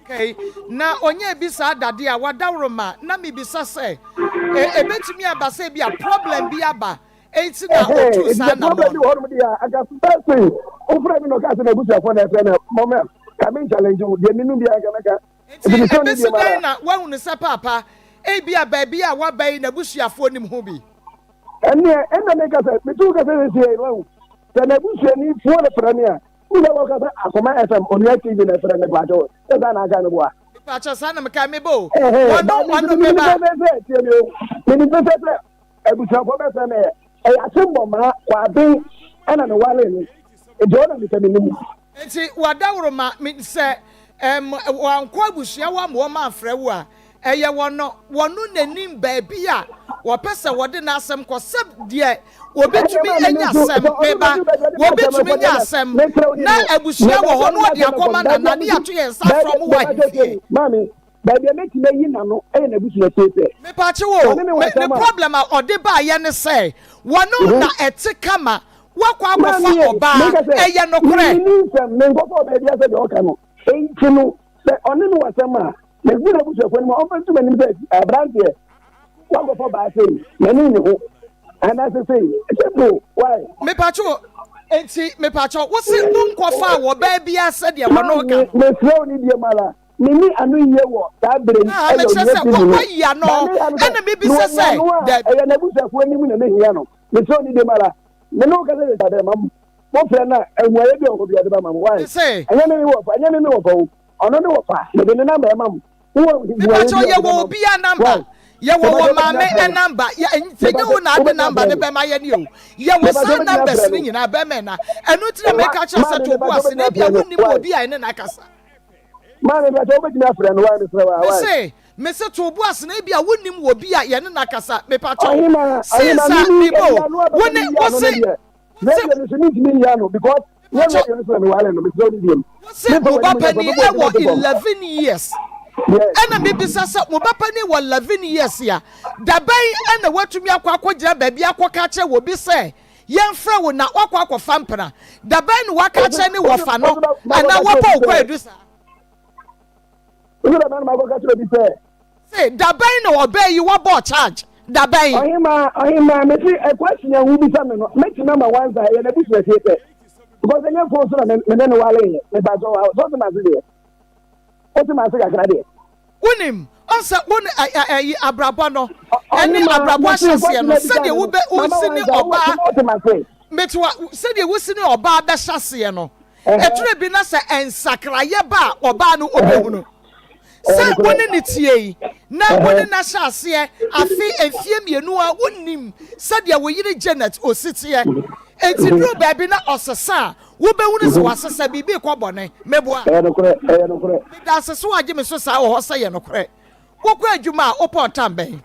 Okay, na ɔnyɛɛ bi saa da deɛ a wadaworoma na mebisa sɛ e ebetumi aba sɛ ebi a problem bi aba enti na Ɛhɛn, otuu nti saa sɛ problem anamɔn bi no. wɔ hɔnom deɛ a, anka first thing wofrɛ me na ɔkaa sɛ n'abusuafoɔ na ɛfrɛ no a, mɔmɛ ka me nchallenge wo, deɛ menim biara nka mɛka. Enti Nti mesrɛ wo ne ebesi deɛ mu dɛn ara. na woahunu sɛ paapa ebia baabi a waba yi n'abusuafoɔ nim ho bi? Ɛnneɛ, ɛnna meka sɛ, metu wo kasa seesei yi, wahu, sɛ n'abusuani foɔ no frɛ me a, wohu sɛ wɔka sɛ Akoma FM, Onua TV na ɛfrɛ me, pakyɛw, sɛ saa na aka no boa. Mepakyɛw, saa na mekae, meba o, Ɛhɛn, wɔno, ba, me nso wɔno, menim meba. pɛfɛɛfɛ, tie me o, menim pɛfɛɛfɛ, abusuafoɔ bɛfrɛ me, ɛyɛ Asembɔmaa, Kwaben, ɛna mewaree no, nti ɔno na mepɛ menim. Enti w'adaworoma me sɛ ɛm wɔankɔ abusua hɔ ama wɔn amfrɛ wo a, ɛyɛ wɔn wɔn na nim baabi a wɔpɛ sɛ wɔde n'asɛm kɔ sɛ deɛ Ɛnneɛ wɔbɛtumi maame me anya nso, asɛm sɛ ɔno meba bɛduru baabi a ɔde m'asɛm wɔbɛtumi rekɔ nya deɛ na asɛm mesrɛ wo na deɛ no, abusua na wɔ baabi hɔ a na ɔde wɔde m'asɛm rekɔ akɔma no, baabi nana a ne mɛtumi, yɛato yɛn nsa baabi afrɛ mo wɔ bɛba kyɛ ahemfie. tie maame, baabi a mɛtumi ayi n'ano ɛyɛ n'abusua fie sɛ, Mepakye sɛ wo, ɔne me wɔ me ne asɛm a, problem a ɔde baayɛ ne sɛ wɔne mhm. na ɛte kama wakɔ akɔfa Maame yɛ, ɔbaa meka sɛ, ɛyɛ nokorɛ. menni nsɛm, menkɔfa ɔbaa bi asɛ deɛ ɔka no. Enti no, sɛ ɔne me wɔ asɛm a, mɛgu n'abusuafoɔ anim a, ɔmfa nto m'anim sɛ, aberanteɛ, woakɔfa ɔbaa sei, m'ani nnye ho, anaasɛ sei. Simple, why? Mepatwo, enti mepatwo, wo se wo nkɔfaa wɔ baa biara sɛdeɛ wɔne wo ka Maame, no? mesrɛ wo ne deɛ mu ara, menni ano yie wɔ saa berɛ yi Ah, ɛyɛ mekyerɛ onua sɛ TV wo no. wayi ano, Ba mehia no sɛ, ɛna mebisa mewɔ sɛ, ano a, dabi. ɛyɛ n'abusuafoɔ anim na mehia no. Mesrɛ wo ne deɛ mu ara, me ne wo kasa sɛ dɛ ma mofrɛ no a ahuayɛ bi a ɔhɔ bi ɔde bɛma mo. Why? Mese. Ɛnyɛ me me wɔfa, ɛnyɛ me me wɔfa o. Ɔno ne wɔfa, mede ne namba ɛma mo. Wowɔ huayɛ Mepakyɛw bi a ɔde yɛwɔ bɛma mo. obiara Why? number. Yɛwɔ Mepakyɛw wɔ wobɛtumi maame afrɛ no. number. Yɛ nti nyɛ wo Mepakyɛw na ade wobɛtumi number afrɛ no no. bɛma yɛn o. Yɛwɔ Mepakyɛw saa wobɛtumi numbers afrɛ no no. nyinaa bɛma ɛna. Ɛno nti na meka kyerɛ sɛ Maame to bo mepakyɛw ase wobɛtumi na ebia afrɛ no. wonnim Why? obi a ɛne no akasa. Maame mepakyɛw wobɛtumi afrɛ no. Why mesrɛ wo a why? Mese mese to bo ase na ebia wonnim obi a yɛne no akasa. Mepakyɛw Ɔhema since ɔhema a mimi mebo ebi ano wo abɛsɛ ne mi yi wo ano se no deɛ. wo se Radio no so mintumi nyi ano because nyɛ mepakyɛw radio no so na meware no mesrɛ wo ne deɛ mu. wo se Memfa wo ba w'anim nyɛ fam panin mɛbɔ w'anim ɛwɔ ato fam. 11 years. Yes. Ɛna mebisa sɛ mo ba panin wɔ 11 years a, dabɛn ɛna watumi akɔ akɔgyina baabi akɔka akyerɛ wɔ bi sɛ yɛmfrɛ wo na wakɔ akɔfa mpena? Dabɛn na waka Obi akyerɛ ne obi wɔfa no obi ba anaa makɔka kyerɛ wabɔ obi wo sɛ kwaadu saa? obi ba ma makɔka kyerɛ obi sɛ Se dabɛn na ɔbaa yi wabɔ charge? Dabɛn? Ɔhema ɔhema mese ɛkwasi a wobisa me no mɛtumi ama wansa ɛyɛ n'abusua fie pɛ because ɛnyɛ phone so na me me ne no wale yɛ mepa kyɛw sɛ ɔte m'ase deɛ wote m'ase kakra deɛ. Wonim, ɔnsɛ wo ne ɛ ɛ ɛyi abrabɔ no ɛne Ɔhema abrabɔ mese ahyɛseɛ kwasi no na bisa sɛdeɛ me no wobɛ mama wosi ne wansa ɔbaa wote m'ase. mete wa sɛdeɛ wosi ne ɔbaa bɛhyɛ aseɛ no Ɛhɛ ɛtwerɛ bi na sɛ nsakraeɛ ba a ɔbaa no ɛhɛ ɔbɛhunu ɛyɛ sɛ wo nokorɛ ne ne tie yi na wo ɛhɛ ne no ahyɛ aseɛ afe mfie mmienu a wonnim sɛdeɛ wo yere Janet ɔsi teɛ enti duru baabi na ɔsesa a wobɛhunu sɛ wasesa biribi rekɔ bɔne meboa ɛyɛ nokorɛ ɛyɛ nokorɛ. Meda ase sɛ woagye me so saa wɔ hɔ sɛ yɛ nokorɛ. Wokɔ adwuma a wopɔn tam bɛn?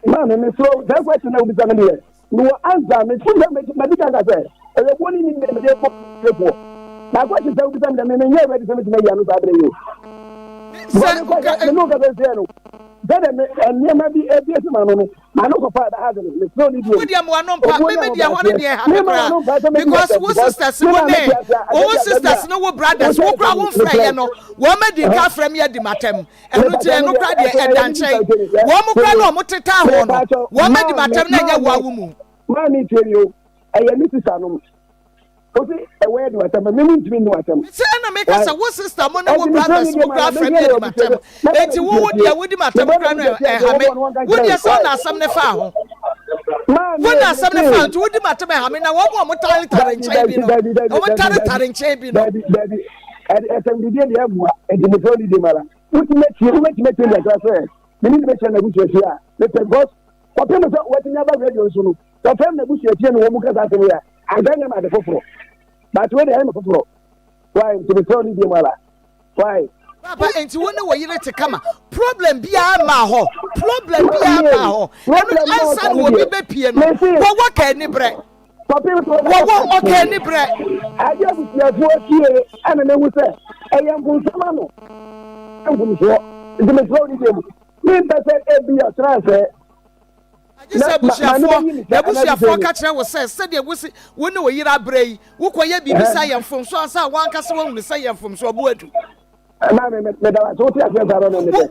Maame mesrɛ wo saa question na wobisa me deɛ mewɔ answer me fo sɛ madi kan ka sɛ ɛyɛ buo ne nim deɛ mede kɔ tiefoɔ na question sɛ wobisa me deɛ me menyɛ ready sɛ metumi ayi ano saa berɛ yi o because Sɛ mekɔ sɛ me ne wo kasa nsiɛ no sɛdeɛ me nneɛma bi ebie si ma no no ma no kɔfa ɛbɛha adwene mesrɛ wo ne wo bio deɛ mo ano mpa obuo me ne me deɛ hɔ ne ahobrɛaseɛ deɛ ɛha me me ma koraa wano mpa sɛ mɛdi because asɛm wo because sisters me mo ma ne mɛte ase wo asɛm wo bi asɛm bi sisters a ne wo brothers wo wohyɛ koraa ɛsɛ wo no mfrɛ mesrɛ yɛ wo no wɔn adi nka afrɛ me adi m'atɛm ɛno nti mepatɛ ɛno no deɛ koraa deɛ ɛsɛ ɛda ɛyɛ ne bisa nkyɛn nkyɛn sɛ wɔn mo koraa tie na wɔn tetaa ho no mepatɛ wɔn adi maame m'atɛm na ɛnyɛ wo maame awo mu. maame tie mi o ɛyɛ me sisa nom wosi ɛwɔ yɛ di w'asɛm mɛ mi ntumi nni w'asɛm sɛ ɛna meka why sɛ wo sister mo ne wo ɛnti mesrɛ brothers ne mo deɛ ma koraa na frɛ me mehia adi yɛ m'atɛm abusua mɛba enti wo wo n'abusua fie deɛ wodi m'atɛm meba koraa no n'abusua fie ɛha anka me wɔbɔ no wɔnka wo nkyerɛ deɛ me sɛ wo why na asɛm ne faa ho maame wo na asɛm ne mese faa nti wodi m'atɛm ɛha me na wɔn a wɔn tare tare dabi nkyɛn bi dabi no dabi dabi wɔn dabi tare dabi tare nkyɛn bi no dabi dabi ɛsɛm didie deɛ ɛmmoa ɛnti mesrɛ wo ne deɛ ma la wotumi atie wobɛtumi atie deɛ kyerɛ sɛ. Me ne no bɛhyia n'abusuafie a, mepɛ because kɔpem sɛ watumi aba radio so no, wɔfrɛ me n'abusuafie na wɔn mu kasa asɛm yi a, anka nyɛ me ade foforɔ. But wei deɛ ɛyɛ me foforɔ. Why? Nti mesrɛ wo ne die mu ala. Why? Papa, nti wo ne wo yere te kama. Problem biara mmaa hɔ. Problem biara mmaa hɔ. Ɛno ansa na obi bɛpie no, wɔwɔ ka ani brɛ. Wɔwɔ ɔka ani brɛ. Ade abusuafoɔ fie ɛna mehu sɛ ɛyɛ mfomsoɔ ma no mfomsoɔ nti mesrɛ wo ne deɛ mu mempɛ sɛ ebi ɔkyena sɛ Agye sɛ abusuafoɔ abusuafoɔ ka kyerɛ wo sɛ sɛdeɛ wosi wo ne wo yere abrɛ yi wokɔyɛ biribi sɛ ayɛ mfomsoɔ ansa a wankasa wahunu sɛ yɛ mfomsoɔ bo adu.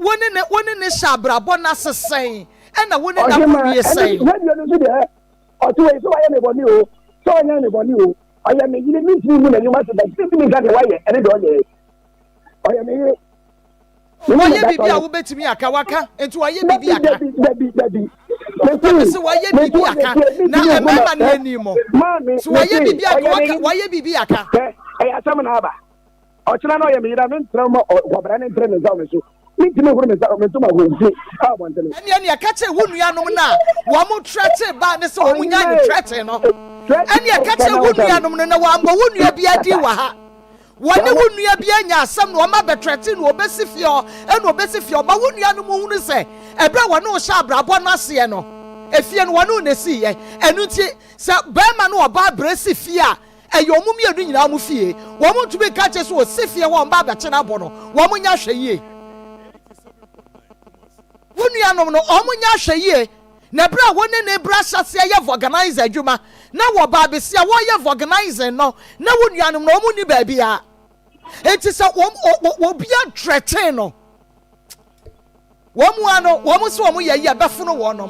Wo ne ne wo ne ne hyɛ abrabɔ no ase sɛn ɛna wo ne no akɔwie sɛn. Ɔte wei sɛ wayɛ me bɔne o, sɛ ɔnyɛ me bɔne o, ɔyɛ me yere, mentumi ngu n'anim ase da, mentumi nka deɛ wayɛ ɛne deɛ ɔnyɛɛ. Ɔyɛ me yere. Wayɛ biribi a wobɛtumi aka, waka, nti wayɛ biribi aka. Dabi, dabi, dabi. Papa sɛ wayɛ biribi aka, na mmarima no ani mo. So wayɛ biribi aka, waka, wayɛ biribi aka. Ɛyɛ asɛm na aba. Ɔkyena na ɔyɛ me yere a, mentra ma ɔkɔbra ne ntere ne nsa wɔ me so. Mentumi nhoro me nsa me ntoma ho mfi abɔntene. Ɛnneɛ nea ka kyerɛ wo nuanom no a wɔn trɛte baa ne sɛ wɔn nyae ne trɛte no. Ɛnneɛ ka kyerɛ wo nuanom no na wɔammɔ wo nua biara din wɔ ha. Wɔne wo nua bi anya asɛm na wɔn abɛtrɛte na wɔbɛsi fie hɔ ɛna wɔbɛsi fie hɔ. Ma wo nuanom nhunu sɛ ɛberɛ a wɔne wo hyɛ abrabɔ no aseɛ no, efie no wɔne wo na ɛsiiɛ. Ɛno nti sɛ barima ne ɔbaa brɛ si fie a, Ɛyɛ wɔn mmienu nyinaa wɔn fie. Wɔn ntumi nka nkyerɛ sɛ wɔsi fie hɔ a wɔn ba abɛkye no abɔ no. Wɔn nyɛ ahwɛyie. Wo nuanom no, wɔn nyɛ ahwɛyie. Na berɛ a wo ne ne bra ahyɛaseɛ yɛ vulcanizer adwuma, na wɔ baa besia wɔreyɛ vulcanizing no, na wo nuanom no wɔn nni baabiara. Enti sɛ wɔn, obi adrɛten no, wɔn ano, wɔn sɛ wɔn yɛ yi a, ɛbɛfono wɔnom.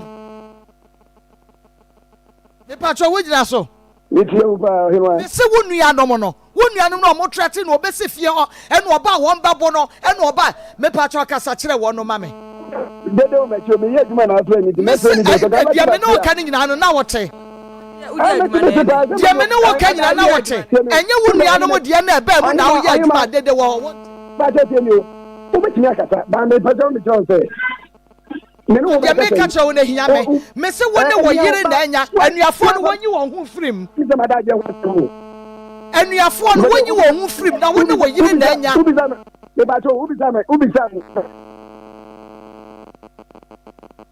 Mepatwɔ wo gyina so. Metie wo paa, ɔhema. Mese wo nuanom no, wo nuanom no a wɔtrɛte na wɔbɛsi fie hɔ, ɛna ɔba a wɔn bɛbo no, ɛna ɔba a, mepatwɔ kasa kyerɛ wɔn no ma me. Dede wo m'akyi o, meyɛ adwuma na afrɛ me nti Mese, mɛfrɛ me deɛ sɛ deɛ me ne wo ka no nyinaa no na wote. Deɛ me ne wo ka nyinaa na wote. Ɛnyɛ wo nuanom deɛ na ɛbaa mu na woyɛ adwuma a dede wɔ hɔ, wonte. Pakyɛ tie me o, wobɛtumi akasa, but mepɛ sɛ mekyerɛ wo sɛ. Deɛ meka kyerɛ wo no hia me. Mese wo ne wo yere na anya. Anuafoɔ no wɔnyi wɔn ho mfiri mu. Anuafoɔ no wɔnyi wɔn ho mfiri mu na wo ne wo yere na anya.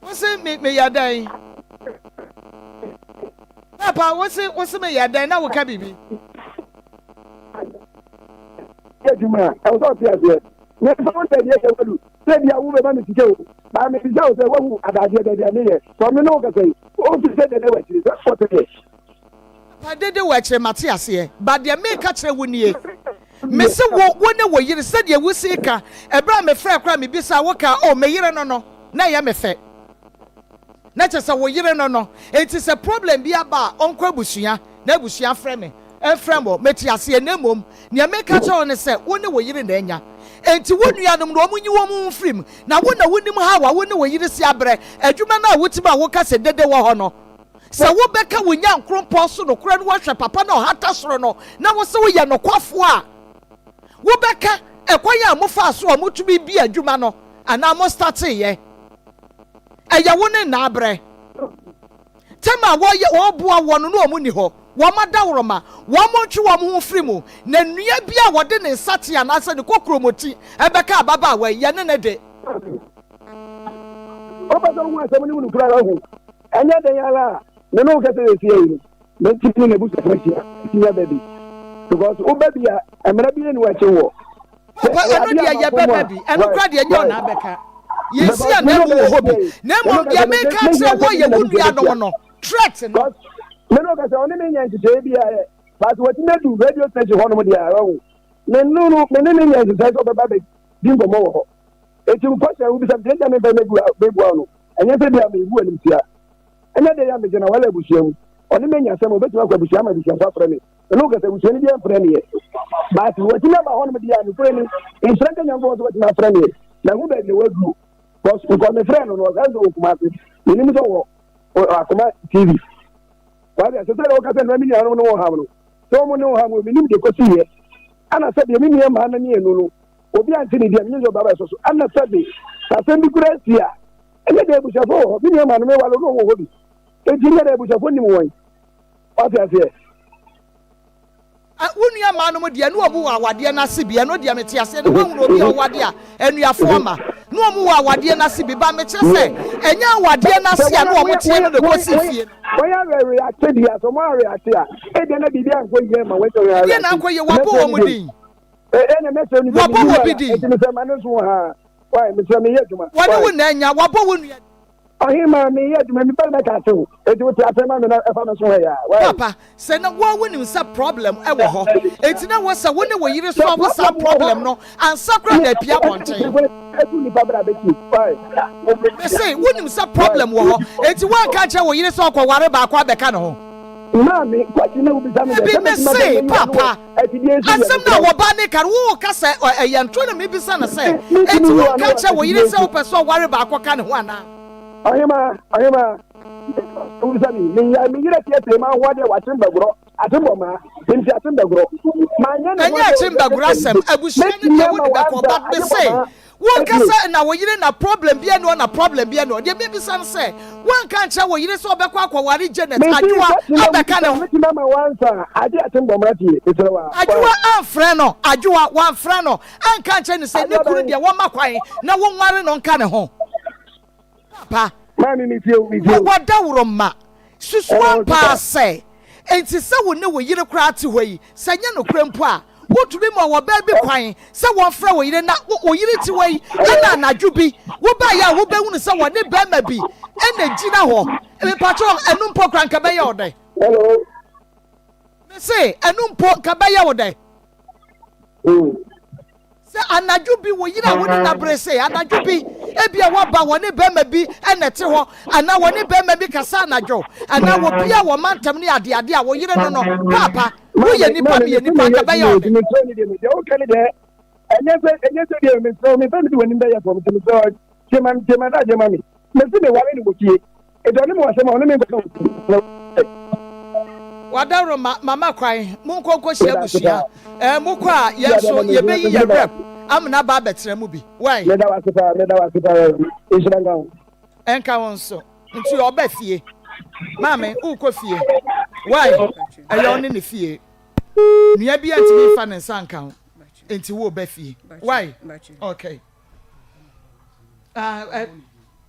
Wose me meyɛ dɛn? Papa wose wose meyɛ dɛn na woka biribi? Adwuma a ɛwɔ sɛ ɔte aseɛ. Memfa wo baabi a wadu. Sɛ bia wo bɛma me sika o, baa me bisa wo sɛ wahu adagyeɛ baabi a meyɛ, sɛ ɔme ne wo kasa yi, wo fi sɛ dede wɔ akyire, sɛ ɔte deɛ. Papa dede wɔ akyire mate aseɛ, but deɛ meka kyerɛ wo nie, mese wo, wo ne wo yere sɛdeɛ wo sii ka, ɛberɛ a me frɛɛ koraa me bisaa wo kaa oh me yere no no, na ɛyɛ me fɛ, na kyerɛ sɛ wo yere no no, enti sɛ problem bi aba a ɔnkɔ abusua, na abusua frɛ me, Mfrɛ mo, mete aseɛ, na mmom deɛ mereka akyerɛ wo ne sɛ, wo ne wo yere na anya. Enti wo nuanom no, wɔnyi wɔn ho mfiri mu, na wo na wonim haw a wo ne wo yere si abrɛ, adwuma no a wotim a woka sɛ dede wɔ hɔ no. Sɛ wobɛka wo Nyankrompɔn so nokorɛ na woahwɛ papa no a ɔhata soro no, na wo se woyɛ nokwafoɔ a, wobɛka ɛkwan a mofaa so a motumi bie adwuma no anaa mostateeɛ. Ɛyɛ wo ne nna abrɛ. Tam a wɔyɛ wɔboa wɔn no na wɔn nni hɔ, wɔn adaworoma, wɔn ntwe wɔn ho mfiri mu, na nnua bi a wɔde ne nsateaa anaasɛ ne kokuromoti bɛka ababaawa yi, yɛne no de. Wopɛ sɛ wohu asɛm no mu nokorɛ a, woahu. Ɛnyɛ dɛn ara a, me ne wo kasa seesei yi no, mɛtumi ne n'abusuafo ahyia, mɛtumi aba bi. Because woba bi a, mmara bi nni w'akyi wɔ. Papa, ɛno deɛ yɛbɛba bi, ɛno koraa deɛ ɛnyɛ ɔna abɛka. Yɛnsi ananmu wɔ hɔ bi, na mmom deɛ meka akyerɛ wo yɛ wo nuanom no, threat no. Me no kasa ɔne me nyɛ nhyehyɛeɛ bi ayɛ, but wɔtumi adu radio station hɔnom deɛ a ɛwɔ me no no me ne ne nyɛ nhyehyɛeɛ sɛ ɔbɛba bɛ di nkɔmmɔ wɔ hɔ. Eti nkɔhyɛ wobisa me deɛ nti a memfa mɛbua no, ɛnyɛ sɛ bi a mebu animtia. Ɛnyɛ dɛ yɛ a megyina wala abusua mu. Ɔne me anya asɛm a, obetumi akɔ abusua ama abusuafo afrɛ me. Ɛno nkasa abusua no bi amfrɛ me ɛ. But watumi aba hɔnom deɛ a, nokorɛ ni, nhyira nka Nyankopɔn sɛ watumi afrɛ me ɛ. Mahu baabi a waduru. Because nkɔ mefrɛ no no, ɔsan sɛ ɔwɔ Kumasi. Menim sɛ ɔwɔ Akoma TV. Wate ase sɛ wɔka sɛ nnora me nuanom ne wɔn ham no, sɛ wɔn ne wɔn ham, menim deɛ kɔsi yɛ. Ana sɛ deɛ me nua mmaa no mmienu no, obi ante ne deɛ, menim sɛ ɔba bɛsɔ so. Ana sɛ de, sɛ asɛm bi kura asi a, Ɛnyɛ dɛ abusuafoɔ wɔ hɔ. Me nua maa no meware no wɔ hɔ bi. Enti nyɛ dɛ abusuafoɔ nim wɔn. Wate aseɛ? Wo nua mmaa nom deɛ ne wɔn wɔ awadeɛ no ase bi, ɛno deɛ mete aseɛ, na woahunu obi a ɔwade a anuafoɔ ma ne wɔn wɔ awadeɛ no ase bi, ba mekyerɛ sɛ ɛnyɛ awadeɛ no ase a ne wɔn teɛ no na ɛkɔsi fie no. Wɔn awerɛwerɛate deɛ sɛ wɔn awerɛate a, ebia na biribi ankɔ yie ma wɔn sɛ wɔn awerɛate. Deɛ na ankɔ yie, wɔabɔ wɔn din. Wɔabɔ wɔ bi din. Wɔne wo na anya, wɔabɔ wo nua din. Ɔhemaa, meyɛ adwuma, me ba no bɛka ase o, enti wote asɛm ma me na ɛfa me so hɛ yaa, wai. Papa, sɛ na wo wonim sɛ problem wɔ hɔ, enti na ɛwɔ sɛ wo ne wo yere solve saa problem no ansa koraa na apue abɔnten. Mese, wonim sɛ problem wɔ hɔ, enti woanka ankyerɛ wo yere sɛ ɔkɔware baako abɛka ne ho. Maame, question na wobisa me deɛ, Dabi, sɛ mɛtumi mese, abɛn m'aniwa no wɔ papa, afidie so deɛ, asɛm no mesrɛ a wo. wɔba ne ka no, woreka sɛ ɛyɛ ntoro na mebisa no sɛ, Mentumi enti nyi w'ano wonka wɔ nkyerɛ wo yere afidie sɛ so. wopɛ sɛ ɔware baako ka ne ho anaa? Ɔhemaa, ɔhemaa, wobisa me, menyɛ me yerɛ tietie m'ahoa deɛ wakyem bɛgorɔ, akyem bɔ maa, nti akyem bɛgorɔ. Manyɛ ne ho Ɛnyɛ adeɛ akyem wɔ bɛgorɔ asɛm, abusua no Mɛtumi deɛ ama wode bɛkɔ, w'ansa but agye bɔ mese, maa. Wonka Ɛtie. sɛ na wo yere na problem bia ni hɔ na problem bia ni hɔ. Deɛ mebisa ne sɛ, woanka ankyerɛ wo yere sɛ ɔbɛkɔ akɔware Janet Mese Adwoa question na abɛka wobisa ne ho? mɛtumi ama w'ansa agye akyem bɔ maa tie, mesrɛ wo a. Adwoa Why? amfrɛ no, Adwoa, wamfrɛ no anka ankyerɛ no sɛ ne Adwoa kunu bɛn? deɛ wɔmma kwan na wonware no nka ne ho. Papa, Maame metie wo, metie wo wo. w'adaworoma susu Ɛna wo ampa ara sista. sɛ enti sɛ wo ne wo yere koraa te hɔ yi, sɛ ɛnyɛ nokorɛ mpo a, wotumi ma ɔbaa bi kwan sɛ wɔmfrɛ wo yere na wo yere te hɔ yi ɛna anadwo bi wobaeɛ a wobɛhunu sɛ wɔne barima bi ɛna gyina hɔ. Mepakyɛw, ɛno mpo koraa nka bɛyɛ wo dɛn? Hello. Mese, ɛno mpo nka bɛyɛ wo dɛn? Mm. Sɛ anadwo bi wo yere a wo ne no abere se anadwo bi ebia woaba wɔne bɛrima bi na ɛte hɔ anaa wɔne bɛrima bi kasa anadwo anaa wɔpia wɔ mantam ne adeade a wo yere no no paapa woyɛ Maame, nipa maame, meyɛ mese nipa meyɛ nka bɛyɛ adwuma ɔde. nti mesrɛ ne deɛ deɛ woka ne deɛ ɛnyɛ sɛ ɛnyɛ sɛ deɛ mesrɛ wo mepɛ mede w'anim bɛyɛ fam nti mesrɛ wo gye ma gye ma da gye ma me mese meware no wɔ fie nti ɔne me wɔ asɛm a ɔne me nkɔka wɔ fie. Wadaworo ma mama kwan monkɔ nkɔhyia Meda ase abusua paa. ɛɛ mokɔ a yɛn Meda nso yɛbɛyi yɛn ase. rep amena aba abɛtena mu bi wai. Meda wo ase paa meda wo ase paa nhyira nka wo. Ɛnka wo nso nti ɔba fie maame wokɔ fie wai ɛyɛ ɔne ne fie nua bi antumi nfa ne nsa nka wo nti wo ba fie wai okay ah eh,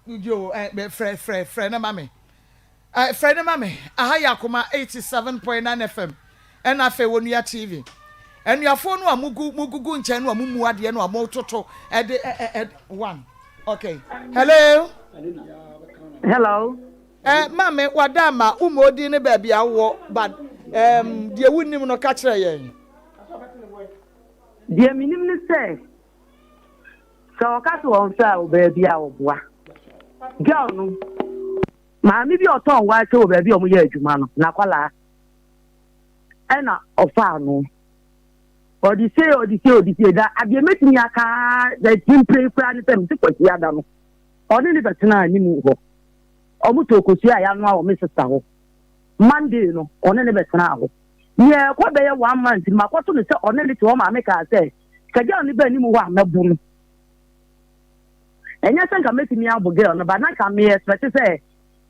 yo eh, frɛ frɛ frɛ ne ma me Eh, frɛ no ma me. Aha yɛ Akoma 87.9 FM, ɛna afei Onua TV. Anuafoɔ no a mugu mugugu nkyɛn no a mumu adeɛ no a mototo ɛde ɛ ɛ ɛ one. Okay. Hello. Hello. Eh, maame wada ama wo ma odi ne baabi a wowɔ but um, deɛ wonim no ka kyerɛ yɛn. Deɛ menim ne sɛ sɛ ɔka sɛ ɔmfɛ a wɔ baabi a ɔboa girl no Maame bi a ɔtɔn waakye wɔ baabi a wɔyɛ adwuma no, n'akwadaa ɛna ɔfaa no. Ɔde sei, ɔde sei, ɔde sei. Da adeɛ mɛtumi aka ara mprempren koraa ne sɛ mete Kwasi ada no, ɔne ne bɛtenaa anim hɔ. Wɔtɔɔ kosua a yɛanoa wɔ me sista hɔ. Monday no, ɔne ne bɛtenaa hɔ. Nea ɛkɔ bɛyɛ one month no, makɔto no sɛ ɔne ne te hɔ. Maame kaa sɛ, sɛ girl no ba anim hɔ a, mɛbo no. Ɛnyɛ sɛ nka mɛtumi abo girl no but na nka me expect sɛ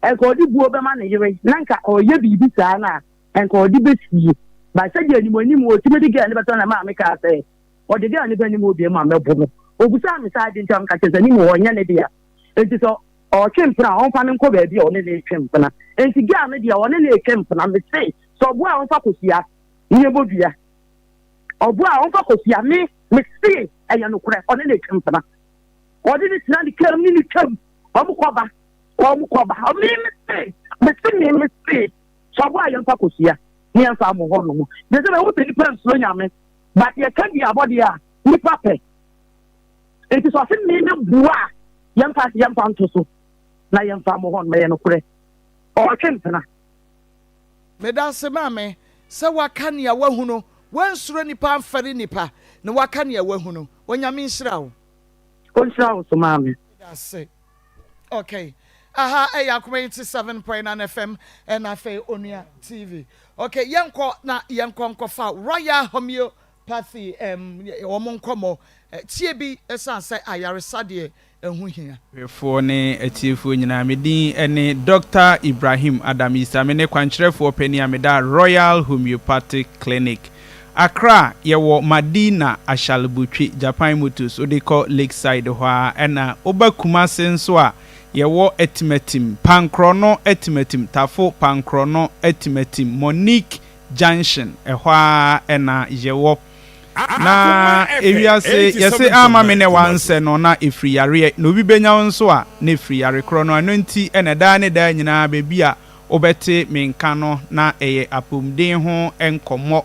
nka ɔde buo bɛma ne yere na nka ɔyɛ biribi saa no a nka ɔde bɛsie but sɛdeɛ anim anim ɔtumi de girl no bɛtɔ na maame kaa sɛ ɔde girl no bɛ anim hɔ biam a mɛbo no. Ɔbusaa me saa ade nti a meka kyerɛ sɛ anim hɔ ɔnyɛ ne dea nti sɛ ɔtwe mpena a ɔmfa no nkɔ baabi a ɔne ne retwe mpena nti girl no deɛ ɔne ne retwe mpena mese sɛ ɔboa a ɔmfa kosua ne yɛbɔ dua ɔboa a ɔmfa kosua me mese ɛyɛ nokorɛ ɔne ne retwe mpena. Ɔde ne tena ne kam ne ne twam. Wɔn kɔba, wɔn kɔba. Me me se, me se me me se. Sɛ ɔbɔ a yɛmfa kosua ne yɛmfa mo hɔ nom. Yɛ sɛ bɛhu sɛ nipa nsuro nyame. But yɛka di abɔdeɛ a nipa pɛ. Nti sɛ ɔse me me boa a yɛmfa yɛmfa nto so na yɛmfa mo hɔ nom. Ɛyɛ nokorɛ. Ɔtwe mpena. Medase maame sɛ waka nea wahunu, wansuro nipa amfɛre nipa na waka nea wahunu. Onyame nhyira wo. Ɔnhyira wo so maame. Medase. Okay. Aha ɛyɛ Akoma 87.9 FM ɛna afei Onua TV. Okay, yɛnkɔ na yɛnkɔ nkɔfa Royal Homeopathy um, wɔn nkɔmmɔ. Tie bi ɛsan sɛ ayaresa deɛ. Ɛho hia. Ahwɛfoɔ ne atiefoɔ nyinaa, me din ne Dɔkta Ibrahim Adam Issah. Me ne kwankyerɛfoɔ panin a meda Royal Homeopathic Clinic, Accra. Yɛwɔ Madina Ashalbutwi, Japan Motors, wode kɔ Lakeside hɔ ara. Ɛna woba Kumasi nso a, yɛwɔ Atimatim, Pankrɔno Atimatim, Tafo Pankrɔno Atimatim, Monique Junction, ɛhɔ ara na yɛwɔ. Na ewiase yɛse ama me ne wansɛ no na ɛfiri yareɛ, na obi bɛnya wo nso a na ɛfiri yare korɔ no, ɛno nti na daa ne daa nyinaa baabi a wobɛte me nka no na ɛyɛ apomuden ho nkɔmmɔ.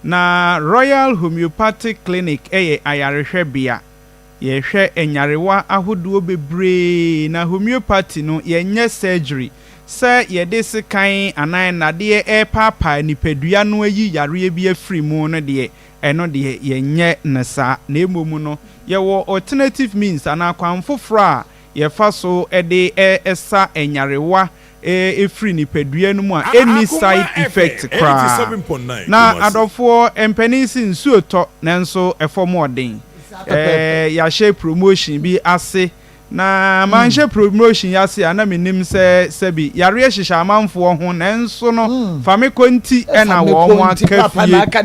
Na Royal Homeopathic Clinic yɛ ayarehwɛbea Yɛhwɛ nyarewa ahodoɔ bebree na homeopathy no yɛnyɛ surgery sɛ yɛde sekan anaa nnadeɛ repaapaa nipadua no ayi yareɛ bi afiri mu no deɛ ɛno deɛ yɛnyɛ no saa na mmom no yɛwɔ alternative means anaa kwan foforɔ a yɛfa so de sa nyarewa firi nipadua no mu a ɛnni side effect koraa. Na adɔfoɔ, mpanin se nsuo tɔ nanso ɛfam ɔden. Yɛahyɛ promotion bi ase na manhyɛ promotion yi ase a na mennim sɛ sɛbi yareɛ hyehyɛ amanfoɔ ho nanso no fa me kɔ nti na wɔn aka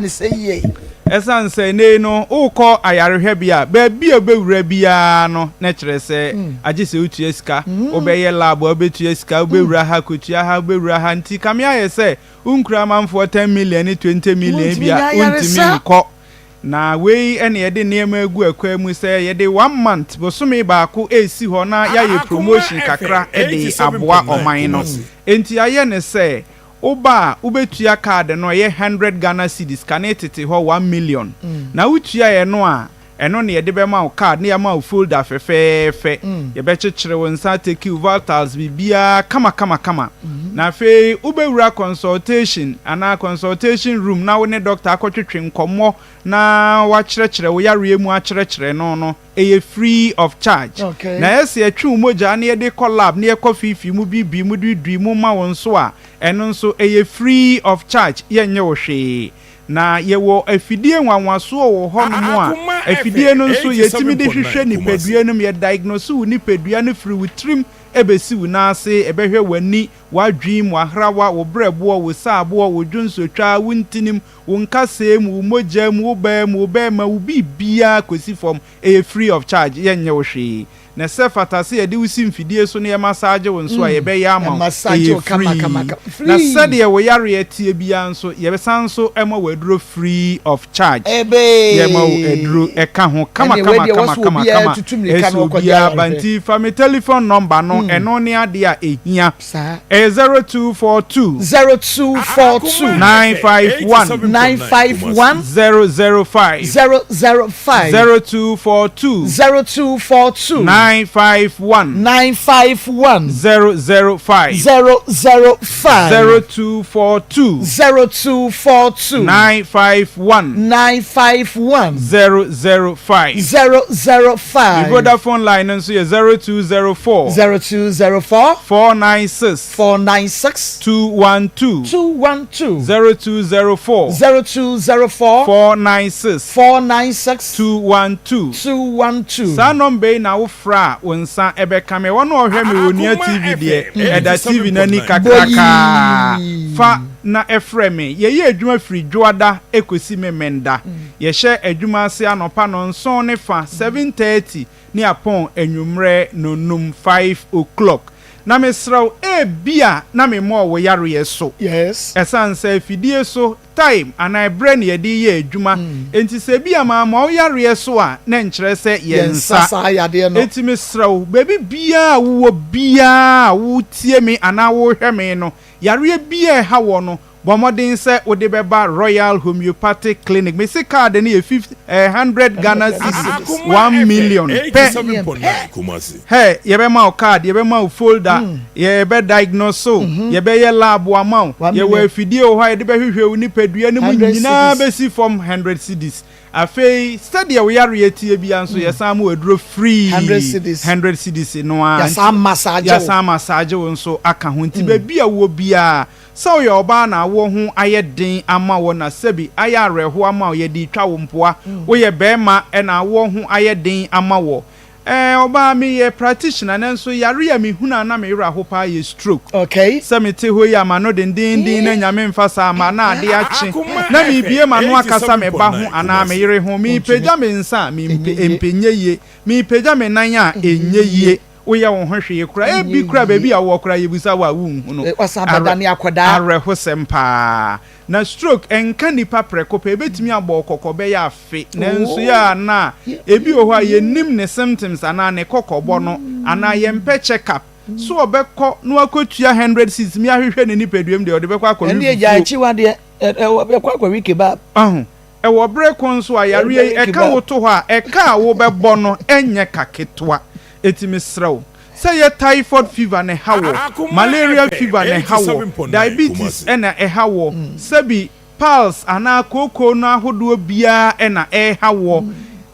fie. Ɛsiane sɛ nnɛ yi no wokɔ ayarehwɛbea a, baabi a wobɛwura biara no na kyerɛ sɛ agye sɛ wotua sika. Wobɛyɛ lab a wobɛtua sika, wobɛwura ha kɔtua ha, wobɛwura ha. Nti kame ayɛ sɛ wonkura amanfoɔ 10 million ne 20 million bi a, wontumi nkɔ. Na wei na yɛde nneɛma agu akwan mu sɛ yɛde one month, bosome baako resi hɔ na yɛayɛ promotion kakra de aboa ɔman no. Enti yɛayɛ no sɛ Woba a, wobɛtua kaade no, ɛyɛ hundred Ghana cedis, kane tete hɔ one million. Na wotua ɛno a, ɛno na yɛde bɛma wo card na yɛama wo folder fɛfɛɛfɛ. Yɛbɛkyekyere wo nsa, take wo vitals, biribiara kama kama kama. Na afei wobɛwura consultation anaa consultation room na wo ne doctor akɔtwetwe nkɔmmɔ na wakyerɛkyerɛ wo yareɛ mu akyerɛkyerɛ no no. ɛyɛ free of charge. Na ɛyɛ sɛ yɛtwe wo mogya na yɛde kɔ lab na yɛkɔ fiifii mu biibii mu duidui mu ma wo nso a, ɛno nso ɛyɛ free of charge, yɛnnye wo hwee. Na yɛwɔ afidie nwanwasoɔ wɔ hɔnom a, afidie no nso yɛtumi de hwehwɛ nipadua no mu, yɛ diagnose wo nipadua no firi wo tirim bɛsi wo nan ase, ɛbɛhwɛ w'ani, w'adwene mu, w'ahrawa, wo berɛboɔ, wo saaboɔ, wo dwonsotwa, wo ntinim, wo nkasɛɛ mu, wo mogya mu, wo baa mu, wo bɛɛma, wo biribiara kɔsi fam, ɛyɛ free of charge, yɛnyɛ wo hwee. Na sɛ fata sɛ yɛde wo si mfidie so na yɛmasaagye wo nso a, yɛbɛyɛ ama wo, ɛyɛ free. Na sɛdeɛ wo yareɛ teɛ biara nso, yɛsan nso ma wo aduro free of charge. Yɛma wo aduro ɛka ho kama kama kama kama kama, ɛsɛ obiara ba. Nti fa me telephone number no, ɛno ne adeɛ a ɛhia. Ɛyɛ 0242. 0242. 951. 951. 005. 005. 0242. 0242. 951. 951. 005. 005. 0242. 0242. 951. 951. 005. 005. Me Vodafone line no nso yɛ 0204. 0204. 496. 496. 212. 212. 0204. 0204. 496. 496. 212. 212. Saa nɔmba yi na wofrɛ a wo nsa bɛka me. Wɔn a wɔhwɛ me wɔ Onua TV deɛ, ɛda TV no ani kakrakaa. Fa na frɛ me. Yɛyɛ adwuma firi Dwoada kɔsi Memenda. Yɛhyɛ adwuma ase anɔpa nnɔnson ne fa, 7:30, ne apɔn anwummerɛ nnɔnnum, 5:00. Na mesrɛ wo, ebia na memmɔɔ wo yareɛ so. Ɛsiane sɛ afidie so time anaa ɛberɛ na yɛde reyɛ adwuma nti, sɛ ebia mammɔ wo yareɛ so a, na ɛnkyerɛ sɛ yɛnsa. Enti mesrɛ wo, baabi biara a wowɔ biara a woretie me anaa worehwɛ me no, yareɛ biara a ɛha woɔ no, Bɔ mmɔden sɛ wode bɛba Royal Homeopathic Clinic. Mese card no yɛ fif eh, hundred Ghana cedis, 1,000,000 pɛ. Hɛ, yɛbɛma wo card, yɛbɛma wo folder, yɛbɛ diagnose wo, yɛbɛyɛ lab ama wo, yɛwɔ afidie wɔ hɔ a yɛde bɛhwehwɛ wo nipadua no mu nyinaa bɛsi fam, hundred cedis. Afei sɛdeɛ wo yareɛ teɛ biara nso yɛsan ma wo aduro free, hundred cedis no ara nti, yɛasan massage wo nso aka ho. Nti baabi a wowɔ biara, Sɛ woyɛ ɔbaa na awoɔ ho ayɛ den ama wo na sɛbi ayɛ awerɛhoɔ ama wo, yɛde retwa wo mpoa. Woyɛ barima na awoɔ ho ayɛ den ama wo. Ɛɛ, ɔbaa, meyɛ practitioner nanso yare a mehunu a na me werɛ aho paa yɛ stroke. Okay. Sɛ mete hɔ yi a m'ano dendeenden na Nyame mfa saa mma na ade akye na merebue m'ano akasa me ba ho anaa me yere ho, merepagya me nsa a, mempe, ɛmpe nyɛ yie, merepagya me nan a, ɛnyɛ yie. Woyɛ wo ho hwee koraa, ebi koraa baabi a wowɔ koraa yɛbisa wo a wonhu no. Awerɛhosɛm paa. Na stroke ɛnka nnipa prɛko pɛ, ɛbɛtumi abɔ wo kɔkɔ bɛyɛ afe, nanso yɛ a na ebi wɔ hɔ a yɛnnim ne symptoms anaa ne kɔkɔbɔ no, anaa yɛmpɛ check up. So ɔbɛkɔ na wakɔtua hundred cedis me ahwehwɛ ne nipaduam deɛ ɔde bɛkɔ akɔwe Ɛndeɛ gyae fufuo. akyiwadeɛ, ɛ ɛ ɔbɛkɔ akɔwe kebab. Wahu? Ɛwɔ bere ko nso a yareɛ yi ɛka wo to hɔ a, ɛka a wobɛbɔ no nyɛ ka ketewa. Enti mesrɛ wo, sɛ ɛyɛ typhoid fever na ɛha woɔ, malaria fever na ɛha woɔ, diabetes na ɛha woɔ, sɛbi piles anaa kooko no ahodoɔ biara na ɛreha woɔ,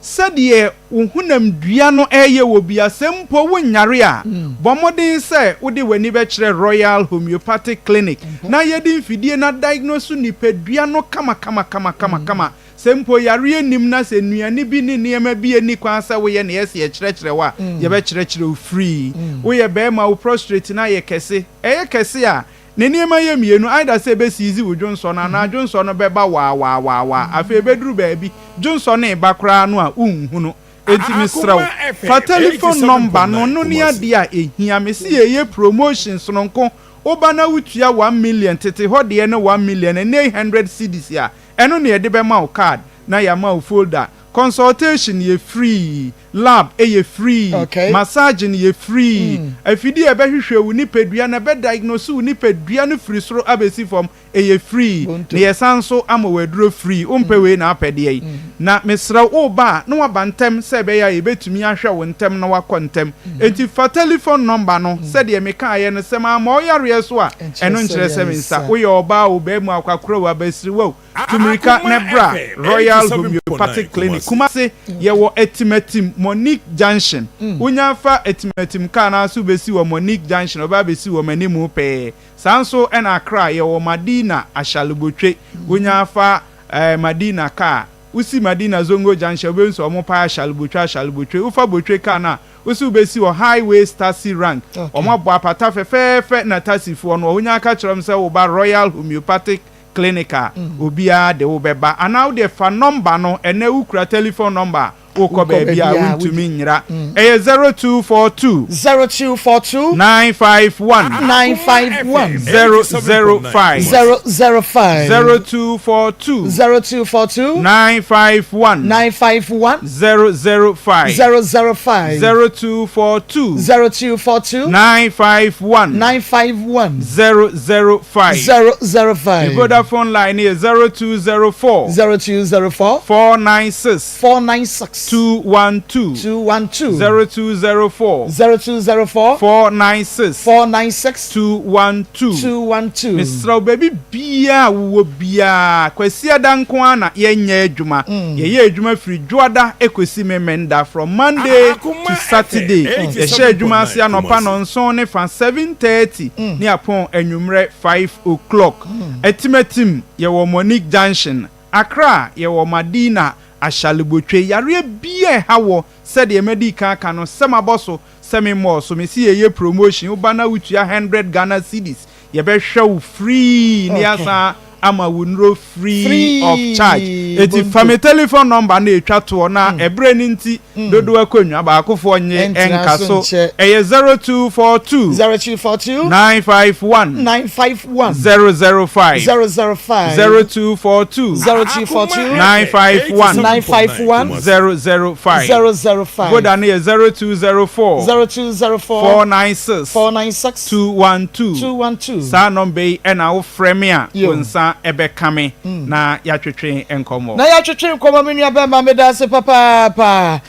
sɛdeɛ wo honamdua no reyɛ wɔ biara, sɛ mpo wonyare a, bɔ mmɔden sɛ wode w'ani bɛkyerɛ Royal Homeopathic Clinic na yɛde mfidie no adiagnose nipadua no kamakamakamakama. Sɛ mpo yareɛ nnim na sɛ nnuane bi ne nneɛma bi nni kwan sɛ woyɛ na yɛse yɛkyerɛkyerɛ wo a, yɛbɛkyerɛkyerɛ wo free. Woyɛ barima, wo prostrate no ayɛ kɛse. Ɛyɛ kɛse a, Ne nneɛma yɛ mmienu, either sɛ ɛbɛ seize wo dwonsɔ no anaa dwonsɔ no bɛba waawaawaawaa, afei ɛbɛduru baabi, dwonsɔ no reba koraa no a wonhunu. Enti mesrɛ wo, fa telephone number no, no ne adeɛ a ɛhia. Mese yɛyɛ promotion sononko, woba na wotua 1 million, tete hɔ deɛ ne 1 million, ɛnnɛ yi 100 cedis a, ɛno na yɛde bɛma wo card na yɛama wo folder. Consultation yɛ free, lab yɛ free, massaging yɛ free, afidie a ɛbɛhwehwɛ wo nipadua no, ɛbɛ diagnose wo nipadua no firi soro abɛsi fam, ɛyɛ free, na yɛsan nso ama wo aduro free, wompɛ wei na apɛ deɛ yi. Na mesrɛ wo, woba a na woaba ntɛm sɛ ɛbɛyɛ a yɛbɛtumi ahwɛ wo ntɛm na woakɔ ntɛm. Enti fa telephone number no, sɛdeɛ mekaeɛ no, sɛ mamma wo yareɛ so a, ɛno nkyerɛ sɛ mensa. Woyɛ ɔbaa o, barima o, akwakora o, abasiriwa o, Tu mmirika na bra Royal Homeopathic Clinic, Kumasi. Yɛwɔ Atimatim, Monique Junction. Wonya fa Atimatim kaa no ara so bɛsi wɔ Monique Junction, ɔbɛ abɛsi wɔ m'animu pɛɛ. Saa nso na Accra, yɛwɔ Madina Ashalebotwe. Wonya fa Madina kaa, wosi Madina Zongo Junction, wobɛhu sɛ wɔpae Ashalebotwe, Ashalebotwe. Wofa Botwe kaa no a, wose wobɛsi wɔ Highways Taxi Rank. Wɔabɔ apata fɛfɛɛfɛ na taxifoɔ no, wonya ka kyerɛ wɔn sɛ woba Royal Homeopathic Clinic a, obiara de wo bɛba. Anaa wo deɛ fa nɔmba no, ɛnnɛ wo kura telephone nɔmba a, wokɔ baabi a wontumi nyera. Ɛyɛ 0242. 0242. 951. 951. 005. 005. 0242. 0242. 951. 951. 005. 005. 0242. 0242. 951. 951. 005. 005. Me Vodafone line no yɛ 0204. 0204. 496. 496. 212. 212. 0204. 0204. 496. 496. 212. 212. Mesrɛ wo, baabi biara a wowɔ biara, Kwasiada nko ara na yɛnyɛ adwuma. Yɛyɛ adwuma firi Dwoada kɔsi Memenda, from Monday to Saturday. Yɛhyɛ adwuma ase anɔpa nnɔnson ne fa, 7:30, ne apɔn anwummerɛ 5 o'clock. Atimatim, yɛwɔ Monique Junction. Accra, yɛwɔ Madina, Ashalebotwe. Yareɛ biara a ɛha wɔ, sɛdeɛ madi kan aka no, sɛ mabɔ so, sɛ memmɔɔ so, mese yɛyɛ promotion, woba na wotua 100 Ghana cedis, yɛbɛhwɛ wo free na yɛasan ama wo nnuro free of charge. Enti fa me telephone number no a ɛtwa toɔ na ɛberɛ no nti dodoɔ akonnwa baakofoɔ nnye nka so. Ɛyɛ 0242 0242 951 951 005 005 0242 0242 951 951 005 005 Voda no yɛ 0204 0204 496 496 212 212 Saa nɔmba yi na wofrɛ me a, wo nsa bɛka me na yɛatwetwe nkɔmmɔ. Na yɛatwetwe nkɔmmɔ me nua bɛrima meda ase papaapa.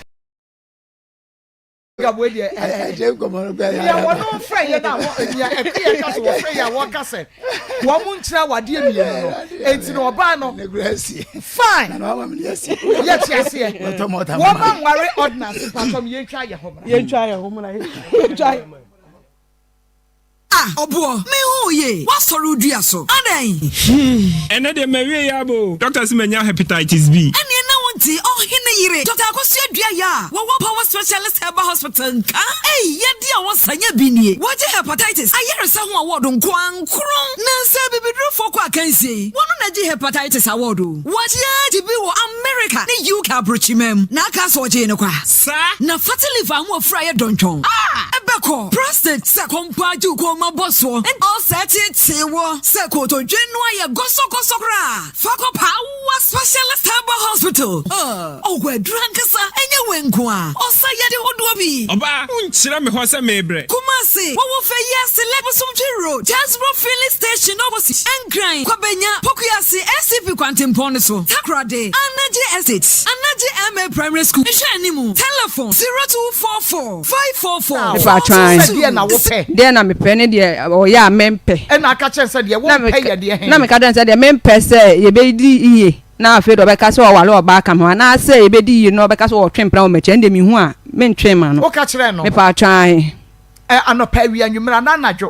Gabo deɛ ɛgye nkɔmmɔ no kura nea wɔn frɛ yɛ na wɔ nea ɛkɛ yɛ ka so wɔfrɛ yɛ a wɔka sɛ wɔn mo nkyerɛ awadeɛ mmienu no eti na ɔbaa no ne kura asie fine na wama mi asie yɛ te aseɛ wɔtɔ mɔta wɔn ma nware ordinance mpatɔm yɛn twa yɛ ho mra. Yɛn twa yɛ ho mra yɛn twa. Ah ɔboɔ, me hu wo yie, woasɔre wo dua so, adɛn? Hmm, ɛnɛ deɛ mawie yɛ aba o. Doctor se manya hepatitis B. Ɛneɛ na wo nte ɔhene yere, Dɔkta Akosua Duah a wɔwɔ Power Specialist Herbal Hospital nka. Ei, yadeɛ a wɔsa nyɛ bi nie. Wɔagye hepatitis ayaresa ho award nko ara nkron. Nansa abibidurofoɔ kɔ akansie yi, wɔno na agye hepatitis award o. Wɔagye agye bi wɔ America ne UK abrokyiman mu. Na aka sɛ ɔgyee no kwa. Saa. Na fatty liver ho afura yɛ dɔntwɔn a, ɛbɛkɔ. Prostate, sɛ kɔmpɔ agye wo kɔn mu abɔ soɔ, ulcer ɛteetee woɔ, sɛ kotodwe no ayɛ gɔsɔgɔsɔ koraa a, fa kɔ Power Specialist Herbal Hospital. Ɔwɔ aduru ankasa, ɛnyɛ wei nko ara, ɔsa yade hodoɔ pii. Ɔbaa, wonkyerɛ me hɔ sɛ merebrɛ. Kumasi, wɔwɔ Feyiase Lake Bosomtwe Road, Jasbro Filling Station opposite, Nkran, Kwabenya, Pokuase, ACP Kwantempɔn no so, Takoradi, Anagye Estate, Anagye MA Primary School nhwɛanimu, Telephone, 0244 544 Mepatwa Sɛ deɛ na wopɛ. Deɛ na mepɛ ne deɛ ɔyɛ a mempɛ. Ɛna aka kyerɛ no sɛ deɛ wompɛ yɛ deɛ he? Na meka kyerɛ no sɛ deɛ mempɛ sɛ yɛbɛdi yie na afei deɛ ɔbɛka sɛ ɔware ɔbaa ka me ho anaasɛ yɛbɛdi yie na ɔbɛka sɛ ɔretwe mpena wɔ m'akyi ɛno deɛ mehu a mentwe mma no. Woka kyerɛɛ no? Mepatwa ae. Ɛ, anɔpa, awia, anwummerɛ anaa anadwo?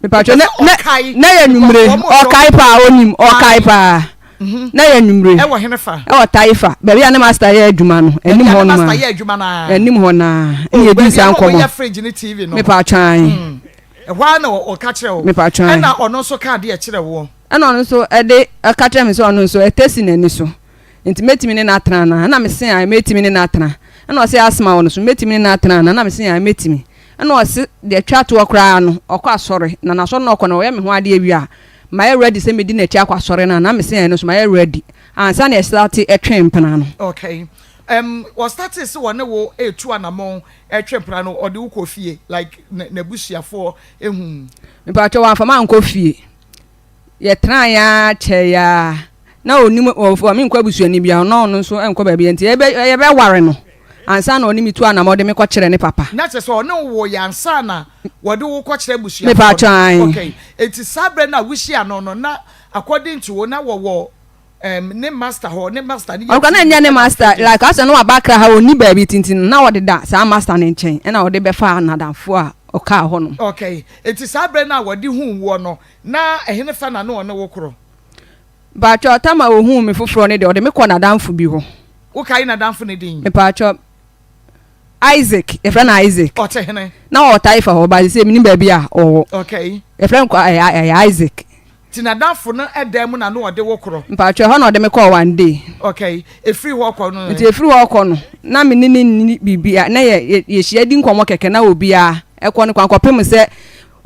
Mepatwa na na na yɛ anwummere ɔkae paa onim ɔkae paa mhm. na yɛ anwummere. Ɛwɔ hene fa? Ɛwɔ Taifa baabi a ne master yɛ adwuma no anim hɔ no ma anim hɔ naa ɛna yɛ di nsa nkɔmɔ. Baabi a wɔyɛ fridge ne TV no. Mepatwa mm. Ɛhɔ ara na ɔka kyerɛ wo. Mepatwa ɛna ɔno nso ka adeɛ kyerɛ woɔ. Ɛna ɔno nso ɛde ɛka kyerɛ me sɛ ɔno nso ɛtɛ si n'ani so nti mɛtumi ne no atena anaa ɛna mese ae mɛtumi ne no atena ɛna ɔse asma wɔ no so mɛtumi ne no atena anaa ɛna mese ae mɛtumi Ɛna ɔse deɛ ɛtwa toɔ koraa no ɔkɔ asɔre na n'asɔre no ɔkɔ no ɔyɛ me ho adeɛ wie a mayɛ ready sɛ mɛdi n'akyi akɔ asɔre no a na mese ɛno nso mayɛ ready ansa na yɛstate twe mpena no. Okay um ɔstartee sɛ ɔne wo retu anamɔn retwe mpena no ɔde wo kɔɔ fie like n'abusuafoɔ huu? Mepakyɛw wamfa me ankɔ fie. Yɛtenaeɛ ara kyɛeɛ ara na ɔnim ɔfa me nkɔ abusuani biara na ɔno nso nkɔ baabi nti yɛbɛ yɛbɛware no ansa na ɔne me tu anamɔ de me kɔkyerɛ ne papa. Na kyerɛ sɛ ɔne wo woeɛ ansa na wɔde wo kɔkyerɛ abusuafoɔ Mepakyɛ no? ae. Okay, nti saa berɛ no a wohyia no no na according to wo na wɔwɔ um, ne master hɔ, ne master no yɛ Ɔkora na TV ɛnyɛ ne ɛna master fridge. like asɛ na waba Accra ha ɔnni baabi tinti no na ɔdeda saa master no nkyɛn ɛna ɔde bɛfaa n'adamfoɔ a ɔkaa hɔ nom. Okay, nti saa berɛ no a wɔde huu woɔ no na ɛhenefa na na ɔne wo korɔ? Mpakyɛw, tam a ohuu me foforɔ no deɛ, ɔde me kɔɔ n'adamfo bi hɔ. Wokae n'adamfo no din? Mpakyɛw, Isaac, yɛfrɛ no Isaac. Ɔte hene? Na ɔwɔ Taifa hɔ, but seesei mennim baabi a ɔwɔ. Okay. Yɛfrɛ no ɛyɛ ɛyɛ Isaac. Nti n'adamfo no dan mu na na ɔde wo korɔ? Mpakyɛw, ɛhɔ na ɔde me kɔɔ one day. Okay, efiri hɔ kɔ no? Nti efiri hɔ kɔ no, na me ne no nni biribi, na yɛ yɛhyia di nkɔmmɔ kɛkɛ, na obiara kɔ ne kwan kɔpem sɛ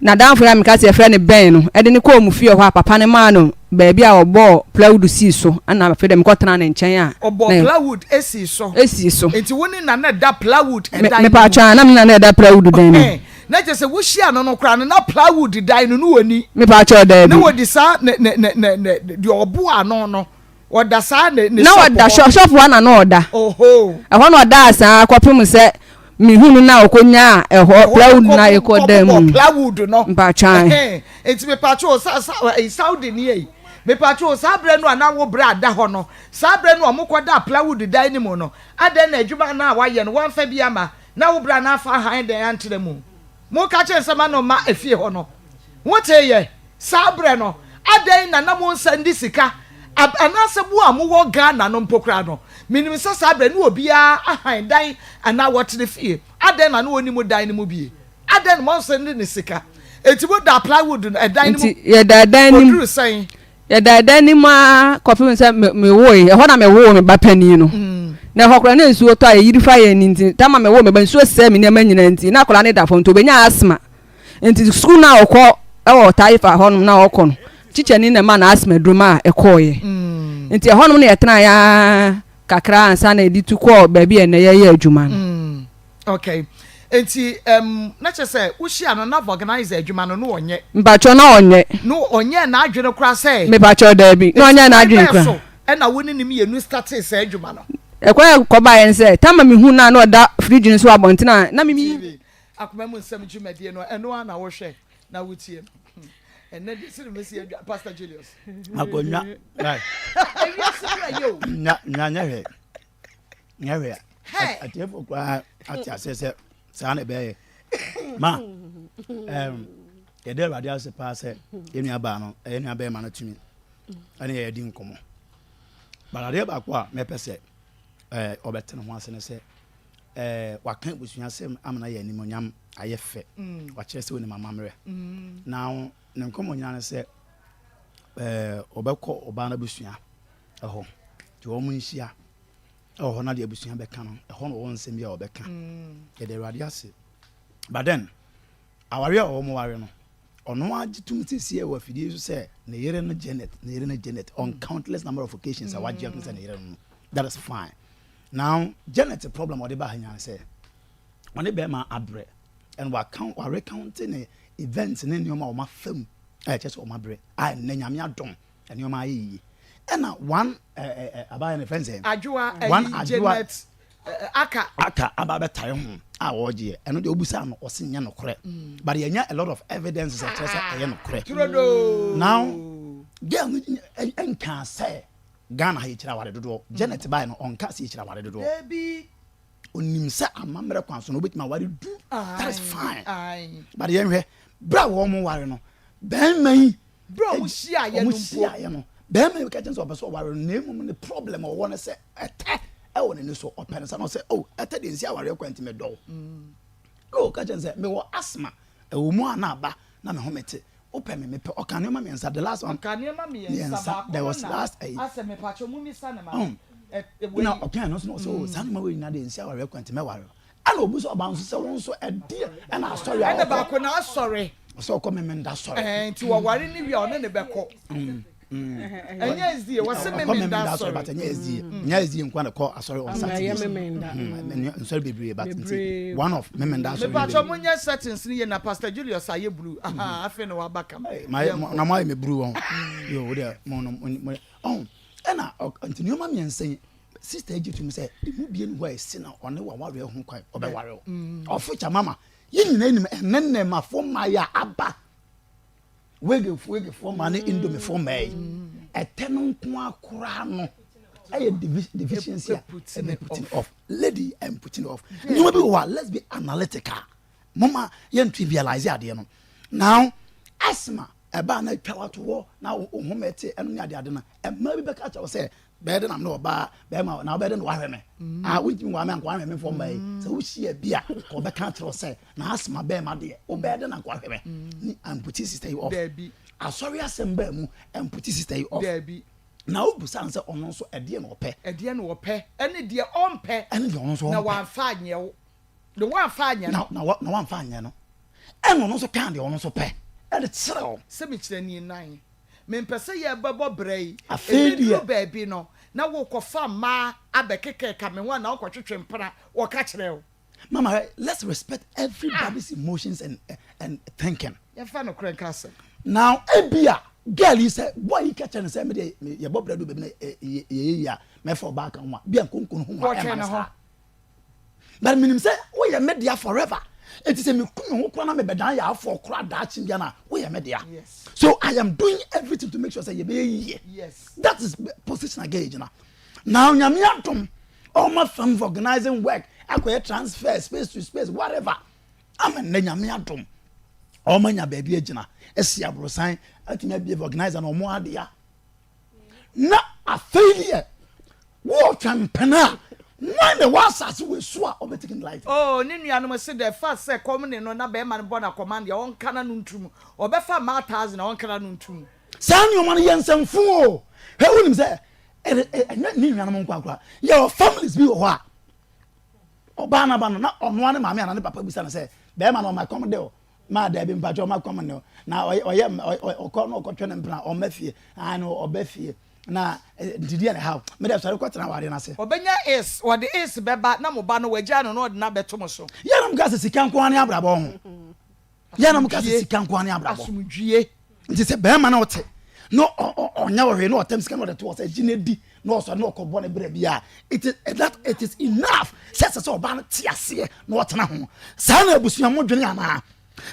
N'adamfo yi a meka sɛ yɛfrɛ no Ben no de no kɔɔ wɔn fie hɔ a papa no maa no baabi a ɔbɔɔ plywood sii so ɛna afei deɛ mekɔtenaa ne nkyɛn a Ɔbɔɔ na plywood sii so? Sii so. Nti wo ne na na ɛda plywood dan no mu? Mepatwɔ a, na me ne na na ɛda plywood dan no mu. Na kyerɛ sɛ wohyiaa no no koraa no na plywood dan no na ɔnni? Mepatwɔ, daabi. Na wɔdi saa ne ne ne ne ne deɛ ɔboa ano no Ɔda saa ne ne Na shop ɔda hɔ. shop shop hɔ na na ɔda. Ohoo. Ɛhɔ na ɔdaa saa kɔpem sɛ mehu no na ɔkɔnyaa ɛhɔ Ɛhɔ plywood na na kɔ yɛkɔ dan kɔbobɔ mu. plywood no. Mpakyɛw. Ɛhɛn. Nti mepatwo o sa sa ɛyi Saudi ni ei. Mepatwo o saa berɛ no a na wo bra da hɔ no, saa berɛ no a wɔkɔdaa plywood dan no mu no, adɛn na adwuma no a wayɛ no wamfa bi amma na wo bra no amfa hann dan antra mu? Moka kyerɛ no sɛ ma no mma efie hɔ no, woteeɛ? Saa berɛ no, adɛn na na monsan nni sika? Ab anaasɛ mo a mowɔ Ghana no mpo koraa no, menim sɛ saa berɛ no obiara ahan dan anaa wɔtene fie. Adɛn na na wɔnni mo dan no mu bie? Adɛn na moansan nni ne sika? Enti modaa plywood no ɛdan no mu Nti yɛdaa dan no mu. kɔduruu sɛn? Yɛdaa dan no mu ara kɔpem sɛ me mewoe. Ɛhɔ na mewoo me ba panin no. Na ɛhɔ koraa na nsuo tɔ a ɛyiri fa yɛn nti, tam a mewoo me ba nsuo sɛee me nneɛma nyinaa nti, na akwadaa no da fam nti ɔbɛnyaa asthma. Nti sukuu no a ɔkɔ wɔ Taifa hɔnom na ɔkɔ no, tikyani na ɛma no asthma aduro ma ɛkɔeɛ. Nti ɛhɔnom na yɛtenaeɛ ara kakra ansa na yɛde tu kɔɔ baabi a ɛnnɛ yɛyɛ adwuma no. Okay. Nti um, na kyerɛ sɛ wohyia no na vulcanizer adwuma no na ɔnyɛ. Mpakyɛw na ɔnyɛ. No ɔnyɛɛ n'adwene koraa sɛ. Mepakyɛw daabi, na ɔnyɛɛ n'adwene koraa. Nti kwan bɛn so ɛna wo ne ne mmienu startee saa adwuma no? Ɛkwan a ɛkɔbaeɛ ne sɛ, tam a mehuu no a na ɔda fridge no so wɔ abɔnten a na me. TV, Akoma mu nsɛm dwumadie no, ɛno ara na wohwɛ na wotie no. Ɛnɛ deɛ sɛdeɛ mɛsi adwa Pastor Julius. Akonnwa. Ewiase kura yɛ o. Nya nya nyɛ hwee. Nyɛ hwee. Atiefo koraa ate aseɛ sɛ saa na ɛbɛyɛ. Ma ɛm yɛde Awurade ase paa sɛ yɛn nua baa no ɛyɛ nua bɛrima no tumi ɛne yɛdi nkɔmmɔ. But adeɛ baako a mɛpɛ sɛ. ɛɛ ɔbɛte ne ho ase ne sɛ ɛɛ waka abusua asɛm ama no ayɛ animuonyam ayɛ fɛ wakyerɛ sɛ onim amammerɛ na ne nkɔmmɔ nyinaa ne sɛ ɛɛ ɔbɛkɔ ɔbaa no abusua ɛhɔ nti wɔn nhyia ɛwɔ hɔ na deɛ abusua bɛka no ɛhɔ na ɔwɔ nsɛm bi a ɔbɛka yɛde awurade ase but then awareɛ a wɔn ware no ɔno ara gye tom siesie wɔ afidie so sɛ ne yere no Janet ne yere no Janet on countless number of occasions a wagye atom sɛ ne yere no that is fine now Janet problem a ɔde ba ha nyinaa sɛ ɔne bɛrima abrɛ and waka warecount ne events ne nneɛma a wɔn afa mu a ɛkyɛ sɛ wɔn abrɛ a ɛnɛ nyame adom nneɛma ayɛ yie ɛna one ɛɛ ɛɛ abaayɛ ne fɛn sɛ Adwoa one ayi Adwoa Janet aka. Aka aba abɛtae ho a ɔregyeɛ ɛno deɛ wobisaa no ɔse nyɛ nokorɛ but yɛnya a lot of evidences ɛkyerɛ sɛ ɛyɛ nokorɛ Turodoo. Now girl no nkaa sɛ Ghana ha yɛkyiri aware dodoɔ Janet baeɛ no ɔnkaa sɛ yɛkyiri aware dodoɔ Dabi. Onim sɛ amammerɛ kwan so no wobɛtumi aware du that is fine Ae. But yɛnhwɛ berɛ a wɔn ware no bɛrima yi Berɛ a wɔn hyiaeɛ no wɔn mpo. hyiaeɛ no bɛrima yi ka kyerɛ sɛ ɔpɛ sɛ ɔware no na mmom ne problem a ɔwɔ no sɛ ɛtɛ ɛwɔ n'ani so ɔpɛ no sɛ na ɔsɛ oh ɛtɛ deɛ nsi awareɛ kwan nti medɔ wo na ɔka kyerɛ sɛ mewɔ asthma ɛwɔ mu a na aba na me ho mete wopɛ me mepɛ ɔka nneɛma mmiɛnsa the last one Ɔka nneɛma mmiɛnsa baako there no was na last ɛyi asɛ mepakyɛ mu misa ne ma ɔn na ɔka ɛno nso na ɔsɛ oh saa nneɛma wei nyinaa deɛ nsi awareɛ kwan nti mɛware Ɛna obi sɛ ɔba nso sɛ wo nso ɛdeɛ ɛna asɔre a Ɛna baako na asɔre. Ɔsɛ ɔkɔ memenda sɔre. Ɛɛ nti wɔware ne wie a ɔne ne bɛkɔ. Ɛnyɛ SDA wɔse memenda asɔre. But ɛnyɛ SDA. Nyɛ SDA nko na kɔ asɔre on Saturdays. Nsɔre bebree but nti one of memenda asɔre. Mepakyɛ mo nyɛ settings ni yie na Pastor Julius ayɛ blue. Ahaa afei na waba kam. Na mo ayɛ me blue wɔn. Yo wo deɛ mo no mo ɔn ɛna nti nneɛma mmiɛnsa yi. Sister yi gye tom sɛ emu bie ne hɔ a ɛsi na ɔne w'awareɛ ho kwan ɔbɛware wo. Ɔfo kyɛ mama yɛn nyinaa nim ɛnɛ nnɛɛmafoɔ mmaa yi a aba wegefoɔ wegefoɔ mmaa ne indomefoɔ mmaa yi ɛtɛ no nko ara koraa no ɛyɛ deficiency a ɛbɛ putting off lady I'm putting off nneɛma bi wɔ hɔ a let's be analytical mama yɛn trivialize adeɛ no now asthma ɛbaa na atwa wato hɔ na wo home ɛte ɛno ne adeade no mmaa bi bɛka kyerɛ wo sɛ Bɛyɛ dɛ na me ne ɔbaa bɛrima na wobɛyɛ dɛ na wahwɛ me mm. ah wontumi waa me anka wahwɛ me mfɔ mma yi mm. sɛ wohyia bi a ka ɔbɛka akyerɛ wo sɛ na asoma bɛrima deɛ wobɛyɛ dɛ na anka wahwɛ me mm. ne amputi sister yi off asɔre asɛm baa mu amputi sister yi off na wobusa no sɛ ɔno nso ɛdeɛ na ɔpɛ ɛdeɛ na ɔpɛ ɛne deɛ ɔmpɛ ɛne deɛ ɔno nso ɔmpɛ na wamfa anyɛ wo na wamfa anyɛ no na wamfa anyɛ no ɛna ɔno nso kaa deɛ ɔno nso pɛ ɛde kyerɛ wo sɛ mekyerɛ nie nan Mempɛ sɛ yɛbɛbɔ bra yi, Afei deɛ. ɛbɛduru baabi no, na worekɔfa mmaa abɛkekɛka me ho anaa wokɔtwetwe mpena, wɔka kyerɛ wo. Mama hwɛ, let's respect everybody's emotions and and thinking. Yɛmfa nokorɛ nka asɛm. Now ebia girl yi sɛ boy yi ka kyerɛ no sɛ me deɛ yɛbɔ bra du baabi na yɛyɛ yie a mɛfa ɔbaa ka ho a, bia nkonko no ho a ɛmma no saa. But menim sɛ woyɛ me dea forever. Enti sɛ meku me ho koraa na mebɛdan yaafoɔ koraa daakye bia na woyɛ me dea. So I am doing everything to make sure sɛ yɛbɛyɛ yie. That is position a girl gyina. Now Nyame adom ɔma fam for organizing work akɔyɛ transfer space to space whatever. Ama nnɛ Nyame adom ɔma nya baabi agyina asi aborosan atumi abie organizer na ɔmo adea. Na afei deɛ wɔretwɛn mpɛn a wan na ɛwɔ asase wei so a ɔbɛtake ne life. Oh ne nuanom se dɛ fa sɛ kɔm ne no na bɛɛma no bɔ no akɔman deɛ ɔnka n'ano nto mu ɔbɛfa mmaa thousand a ɔnka n'ano nto mu. Saa nneɛma no yɛ nsɛmfo o. Hwɛ wonim sɛ ɛnyɛ ne nuanom nko ara koraa yɛwɔ families bi wɔ hɔ a ɔbaa no aba no na ɔnoa ne maame anaa ne papa bisa no sɛ bɛɛma no ɔma kɔm de o Maa daabi mpakyɛw ma kɔm ne na ɔyɛ ɔyɛ ɔkɔ na ɔkɔtwɛ ne mpena ɔmma fie ae no ɔbɛ fie na nti deɛ na ɛhaw me dɛ sɔre kɔtena awareɛ no ase. Ɔbɛnya AIDS, wɔde AIDS bɛba na mo ba no wɔagyaa no na ɔde no abɛto mo so. Yɛnom ka sɛ sika nko ara ne abrabɔ ho. Yɛnom ka sɛ sika nko ara ne abrabɔ. Asomdwie. Nti sɛ bɛrima na ɔte na ɔnyɛ wɔ hwee na ɔtɛm sika na ɔde to hɔ sɛ gye na di na ɔsɔre na ɔkɔbɔ ne brɛ bi a it is that it is enough sɛ sɛ sɛ ɔbaa no te aseɛ na ɔtena ho saa na abusua mo dwene anaa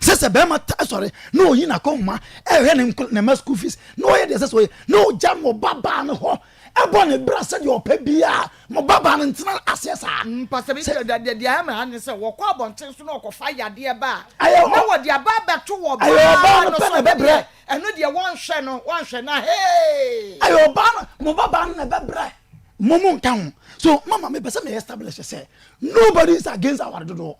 sɛ sɛ bɛrima ta sɔre na ɔyi n'akɔnhoma ɛhwɛ ne nkɔ ne ma school fees na ɔyɛ deɛ sɛ sɛ ɔyɛ na ɔgya mo ba baa no hɔ ɛbɔ ne bra sɛdeɛ ɔpɛ biara mo ba baa no ntena aseɛ saa. Pastor bi deɛ deɛ deɛ ɛma ha ne sɛ wɔkɔ abɔnten so na wɔkɔfa yadeɛ ba a Ɛyɛ na wɔde aba abɛto wɔ Ɛyɛ ɔbaa baa no no pɛ so na ɛno ɛbɛbrɛ. deɛ ɛno deɛ wɔnhwɛ no wɔnhwɛ na hee. Ɛyɛ ɔbaa no mo ba baa no na ɛbɛbrɛ mo mo nka ho. So mama mepɛ sɛ me establish sɛ nobody is against aware dodoɔ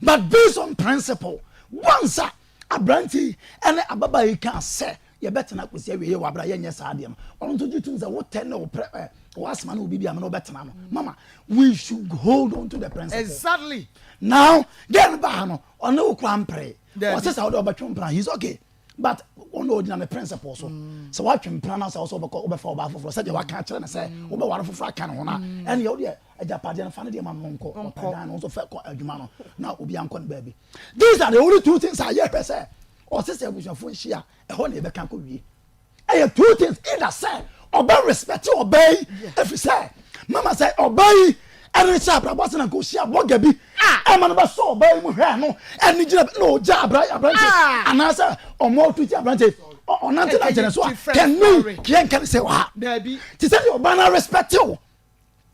but based on principle once a aberante yi ɛne ababaa yi kaa sɛ yɛbɛtena akɔsi awieɛ wɔ abira yɛnyɛ saa adeɛ no ɔno nso gye tum sɛ wotɛ ne wo prɛ ɛ wo asoma ne wo biribi ama na wobɛtena no mama we should hold on to the principle. Exactly. Now girl no baa ha no ɔne wo kora mpere ɔsɛ sɛ wode ɔbɛtwe mpena he is okay but ɔno ɔgyina ne principle so mm. sɛ woatwe mpena no sɛ wo sɛ wobɛkɔ wobɛfa ɔbaa foforɔ sɛdeɛ waka akyerɛ no sɛ mm. wobɛware foforɔ aka ne ho no a mm. ɛneɛ wodeɛ agyapadeɛ no fa no deɛ ma no nkɔ ɔpɛdan no nso fɛ kɔ adwuma no na obi ankɔ no baabi these are the only two things a yɛhwɛ sɛ ɔse sɛ abusuafoɔ nhyia ɛhɔ na yɛbɛka kɔ wie Ɛyɛ two things either sɛ ɔbɛ respect ɔbaa yi ɛfiri sɛ mama sɛ ɔbaa yi ɛne hyɛ abrabɔ ase na nka ɔhyia bɔga bi ɛma no bɛsɔ ɔbaa yi mu hwɛ no ɛne gyina na ɔgya abra aberante anaasɛ ɔmɔ tuti aberante ɔnante na gyina so a kɛne kiyɛ nka ne sɛ wɔ ha te sɛ deɛ ɔbaa no respect wo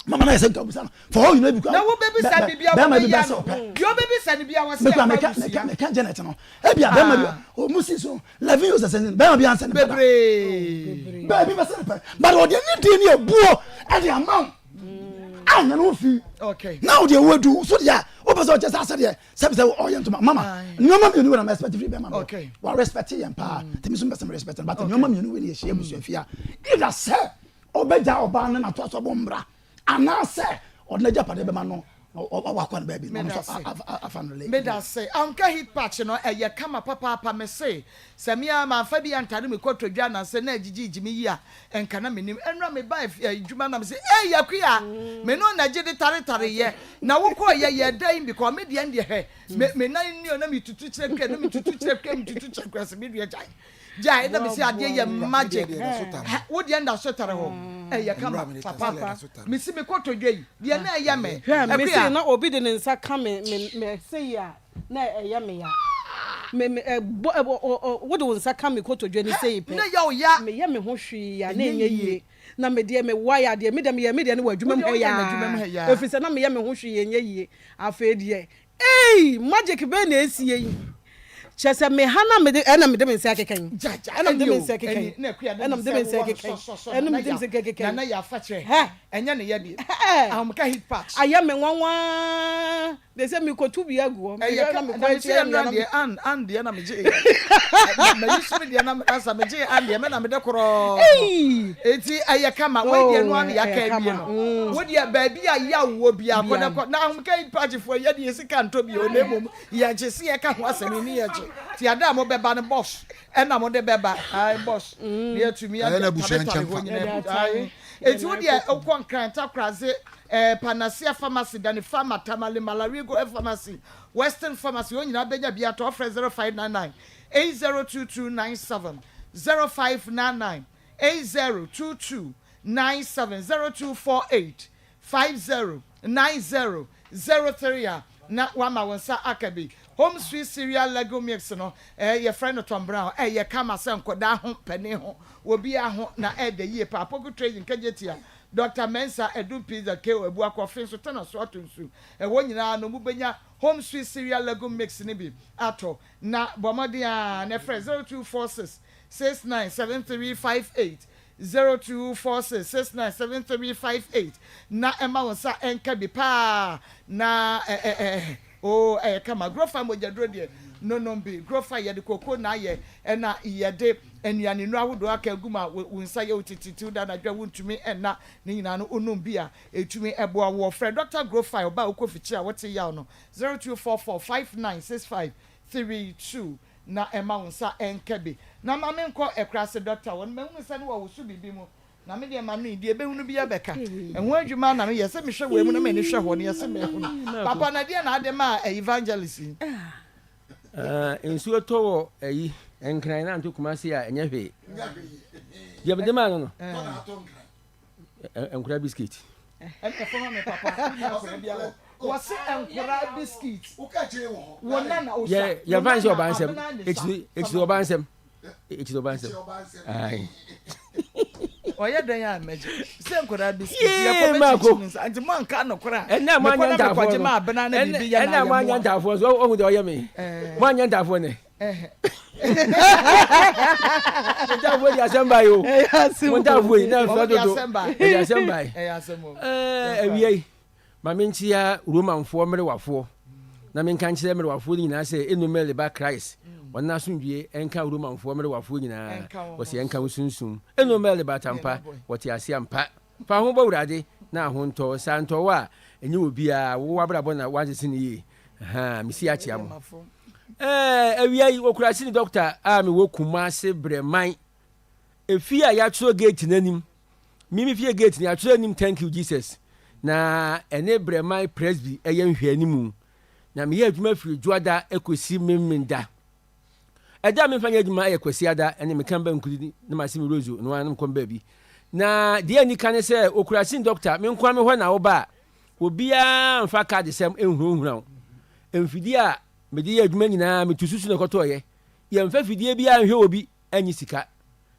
mama na yɛ sɛ nka bisa no for all you know bi na wo bɛ bisa bi bia bɛrima bi bɛ sɛ ɔpɛ deɛ ɔbɛ bisa no bia wɔsi mekura meka meka meka Janet no ebi a bɛrima bi ɔmu si so 11 years sɛ bɛrima bi ansɛ ne pɛ da bebree bɛɛ bi bɛ sɛ ne pɛ but ɔde ne die ne ebuo ɛde ama wo anyɛ no fi na ɔde ewu edu so deɛ wopɛ sɛ ɔkyɛ sɛ asɛ deɛ sɛbi sɛ ɔyɛ ntoma mama nneɛma mmienu wɔ na mɛ respect firi bɛrima no wa respect yɛn paa tèmi so mbɛ sɛ mɛ respect no but nneɛma mmienu wɔ ne yɛ hyia abusua fia either sɛ Ɔbɛgyaa ɔbaa no na atoa so abɔ mmara anaasɛ ɔde n'agyapadeɛ bɛma no na wakɔ ne baabi na ɔno nso afa no late. Medase. Anka heat patch no ɛyɛ kama papaapa mese sɛ me ara manfa bi antare me kotodwe anase na agyigyiigyi me yi a nka na menim. Ɛnora me baa adwuma na mese ei Akua me no na gye de tare tare yɛ na wo kɔɔ yɛ yɛ dɛn because me deɛ ndeɛ hwɛ me me nan ni o na me tutu kyerɛ kura na me tutu kyerɛ kura me tutu kyerɛ kura se me deɛ gyae Gyae na mesi adeɛ yɛ magic wo deɛ nda so tare hɔ ɛyɛ kama papa mesi me kotodwe yi deɛ na ɛyɛ me Hwɛ mesi na obi de ne nsa ka me me me se yi a na ɛyɛ me ya me me ɛbɔ ɛbɔ ɔ ɔ wode wo nsa ka me kotodwe ne sei pɛ na yɛ wo ya meyɛ me ho hwee a na ɛnyɛ yie na me deɛ me wae adeɛ me deɛ meyɛ me deɛ no wɔ adwuma mu hɔ yaa ɛfiri sɛ na meyɛ me ho hwee ɛnyɛ yie afei deɛ Eii magic bɛn na esie yi kyerɛ sɛ me ha na mede ɛna mede me nsa keka yi ɛna mede me nsa keka yi ɛna mede me nsa keka yi ɛna mede me nsa keka yi nana yɛ afa kyerɛ hɛ ɛnyɛ ne yɛ deɛ hɛ ahomka heat patch ayɛ me nwanwa de sɛ mekotu bi agu hɔ ɛyɛ na ka mekɔ na mese akyi ɛnora ɛnua na deɛ an an deɛ na megye yɛ mayi so me deɛ na ansa megye an deɛ mɛ na mede korɔɔ Eii eti ɛyɛ kama wei deɛ oh no ano yɛaka ɛyɛ awie kama no mm wo deɛ baabi a yaw wɔ biara kɔ na bia kɔ na ahomka yi paakyefoɔ yɛ deɛ sika ntɔ bio na mmom yɛgye se yɛka ho asɛm yi ne yɛgye ti ada a mobɛba no box ɛna mode bɛba ae box na yɛatumi Ɛyɛ ade na abusua ataretare nkyɛn hɔ fa. nyinaa yɛde abu ae atare eti yɛde wo deɛ akɔsi wokɔ Nkran Takoradze eh, Panacea Pharmacy, Dani Pharma, Tamale Malarigo eh, Pharmacy, Western Pharmacy hɔ nyinaa bɛnya bi atɔ ɔfrɛ 0599 802297 0599 8022 97 0248 50 90 03 a na wama wo nsa aka bi. Home Sweet Cereal Lego Mix no, eh, yɛfrɛ no Tom Brown. Ɛyɛ kama sɛ nkɔdaa ho, panin ho, obiara ho, na ɛdɛ yie paa. Poku Trading, Kejetia, Doctor Mensah, Adum Pizza, KO, Abuakɔ, Ɔfe nso, Tana so ato nsu. Ɛhɔ nyinaa no, mobɛnya Home Sweet Cereal Lego Mix no bi atɔ. Na bɔ mmɔden ara na frɛ 0246 697358, 0246 697358 na ɛma wo nsa nka bi paa na ɛ ɛ ɛ oo ɛyɛ kama. Grofa mogyaduro deɛ nonom bi. Grofa yɛde koko na ayɛ ɛna yɛde nnuane nnuro ahodoɔ aka agu mu a wo nsa yɛ wo tititiw da anadwo a wontumi nna ne nyinaa no wonom bi a ɛtumi ɛboa woɔ. Frɛ Dɔkta Grofa ɔba a wokɔ fikyiri a wote yaw no 0244 5965 32 na ɛma wo nsa nka bi. Na ma menkɔ akuraase dɔkta hɔ no, mahunu sɛ ne wɔwoso biribi mu, na me deɛ m'ano yi, deɛ ɛbɛhunu biara bɛka. Ɛho adwuma na meyɛ, sɛ mehwɛ wei mu na m'ani hwɛ hɔ no, yɛse mahunu. Papa, na deɛn na ade maa evangelist yi? Ah, nsuo tɔ wɔ ayi, Nkran na anto Kumasi a, ɛnyɛ hwee. Deɛ mede maa no no, Nkora biscuit. Ɛna fama me papa wonni akora bi awɔ. Wɔse nkora biscuit. Wo nana osa. Yɛ yɛ fa nhyɛ ɔbaa nsɛm. Ekyiri ekyiri ɔbaa nsɛm. Ekyiri ɔbaa nsɛm. Ayi. Ɔyɛ dɛn a mɛgye sɛ nkora biscuit yɛ kɔ bɛkyikyi ne nsa nti mo anka no kora. Ɛnna mo anyɛ ntaafoɔ no. Ma abena na biribi yɛ na ayɛ mo. Ɛnna mo anyɛ ntaafoɔ nso ɔhu deɛ ɔyɛ me. Mo anyɛ ntaafoɔ nɛ. Mo ntaafoɔ di asɛm ba yi o. Mo ntaafoɔ yi na nfura dodo. Ɛdi asɛm ba yi. Ɛɛ awia yi ma me nkyia Romanfoɔ mmerewafoɔ na menka nkyerɛ mmerewafoɔ no nyinaa sɛ enu mɛle ba Christ wɔn asomdwie ɛnka Romanfoɔ mmerewafoɔ nyinaa wɔsi ɛnka wo sunsum enu mɛle ba tampa wɔte ase ampa. Fa ho bɔ Awurade na ho ntɔ wo. Sɛ antɔ wo a, ɛnyɛ obiara. Wo w'abrabɔ na woansese no yie. Ahaa, mesi akyea mo. Ɛɛ, awia yi, wɔkura sini dɔkta a mewɔ Kumase Brɛman. Efie a yɛatwerɛ gate no anim. Me me fie gate no, yɛatwerɛ anim Thank you Jesus. Na ɛne Brɛman Presby ɛyɛ nhwɛanimu. Na meyɛ adwuma firi Dwoada kɔsi Memenda. Ɛda a memfa nyɛ adwuma yɛ Kwasiada ne meka banku di na mase me rozo no ara na mekɔ me baabi. Na deɛ anni ka ne sɛ Okurasin dɔkta, me nko ara me hɔ na woba a, obiara mfa kaadesɛm nhunahuna wo. Mfidie a mede yɛ adwuma nyinaa metu susu na ɛkɔtɔeɛ. Yɛmfa fidie biara nhwɛ obi nnye sika.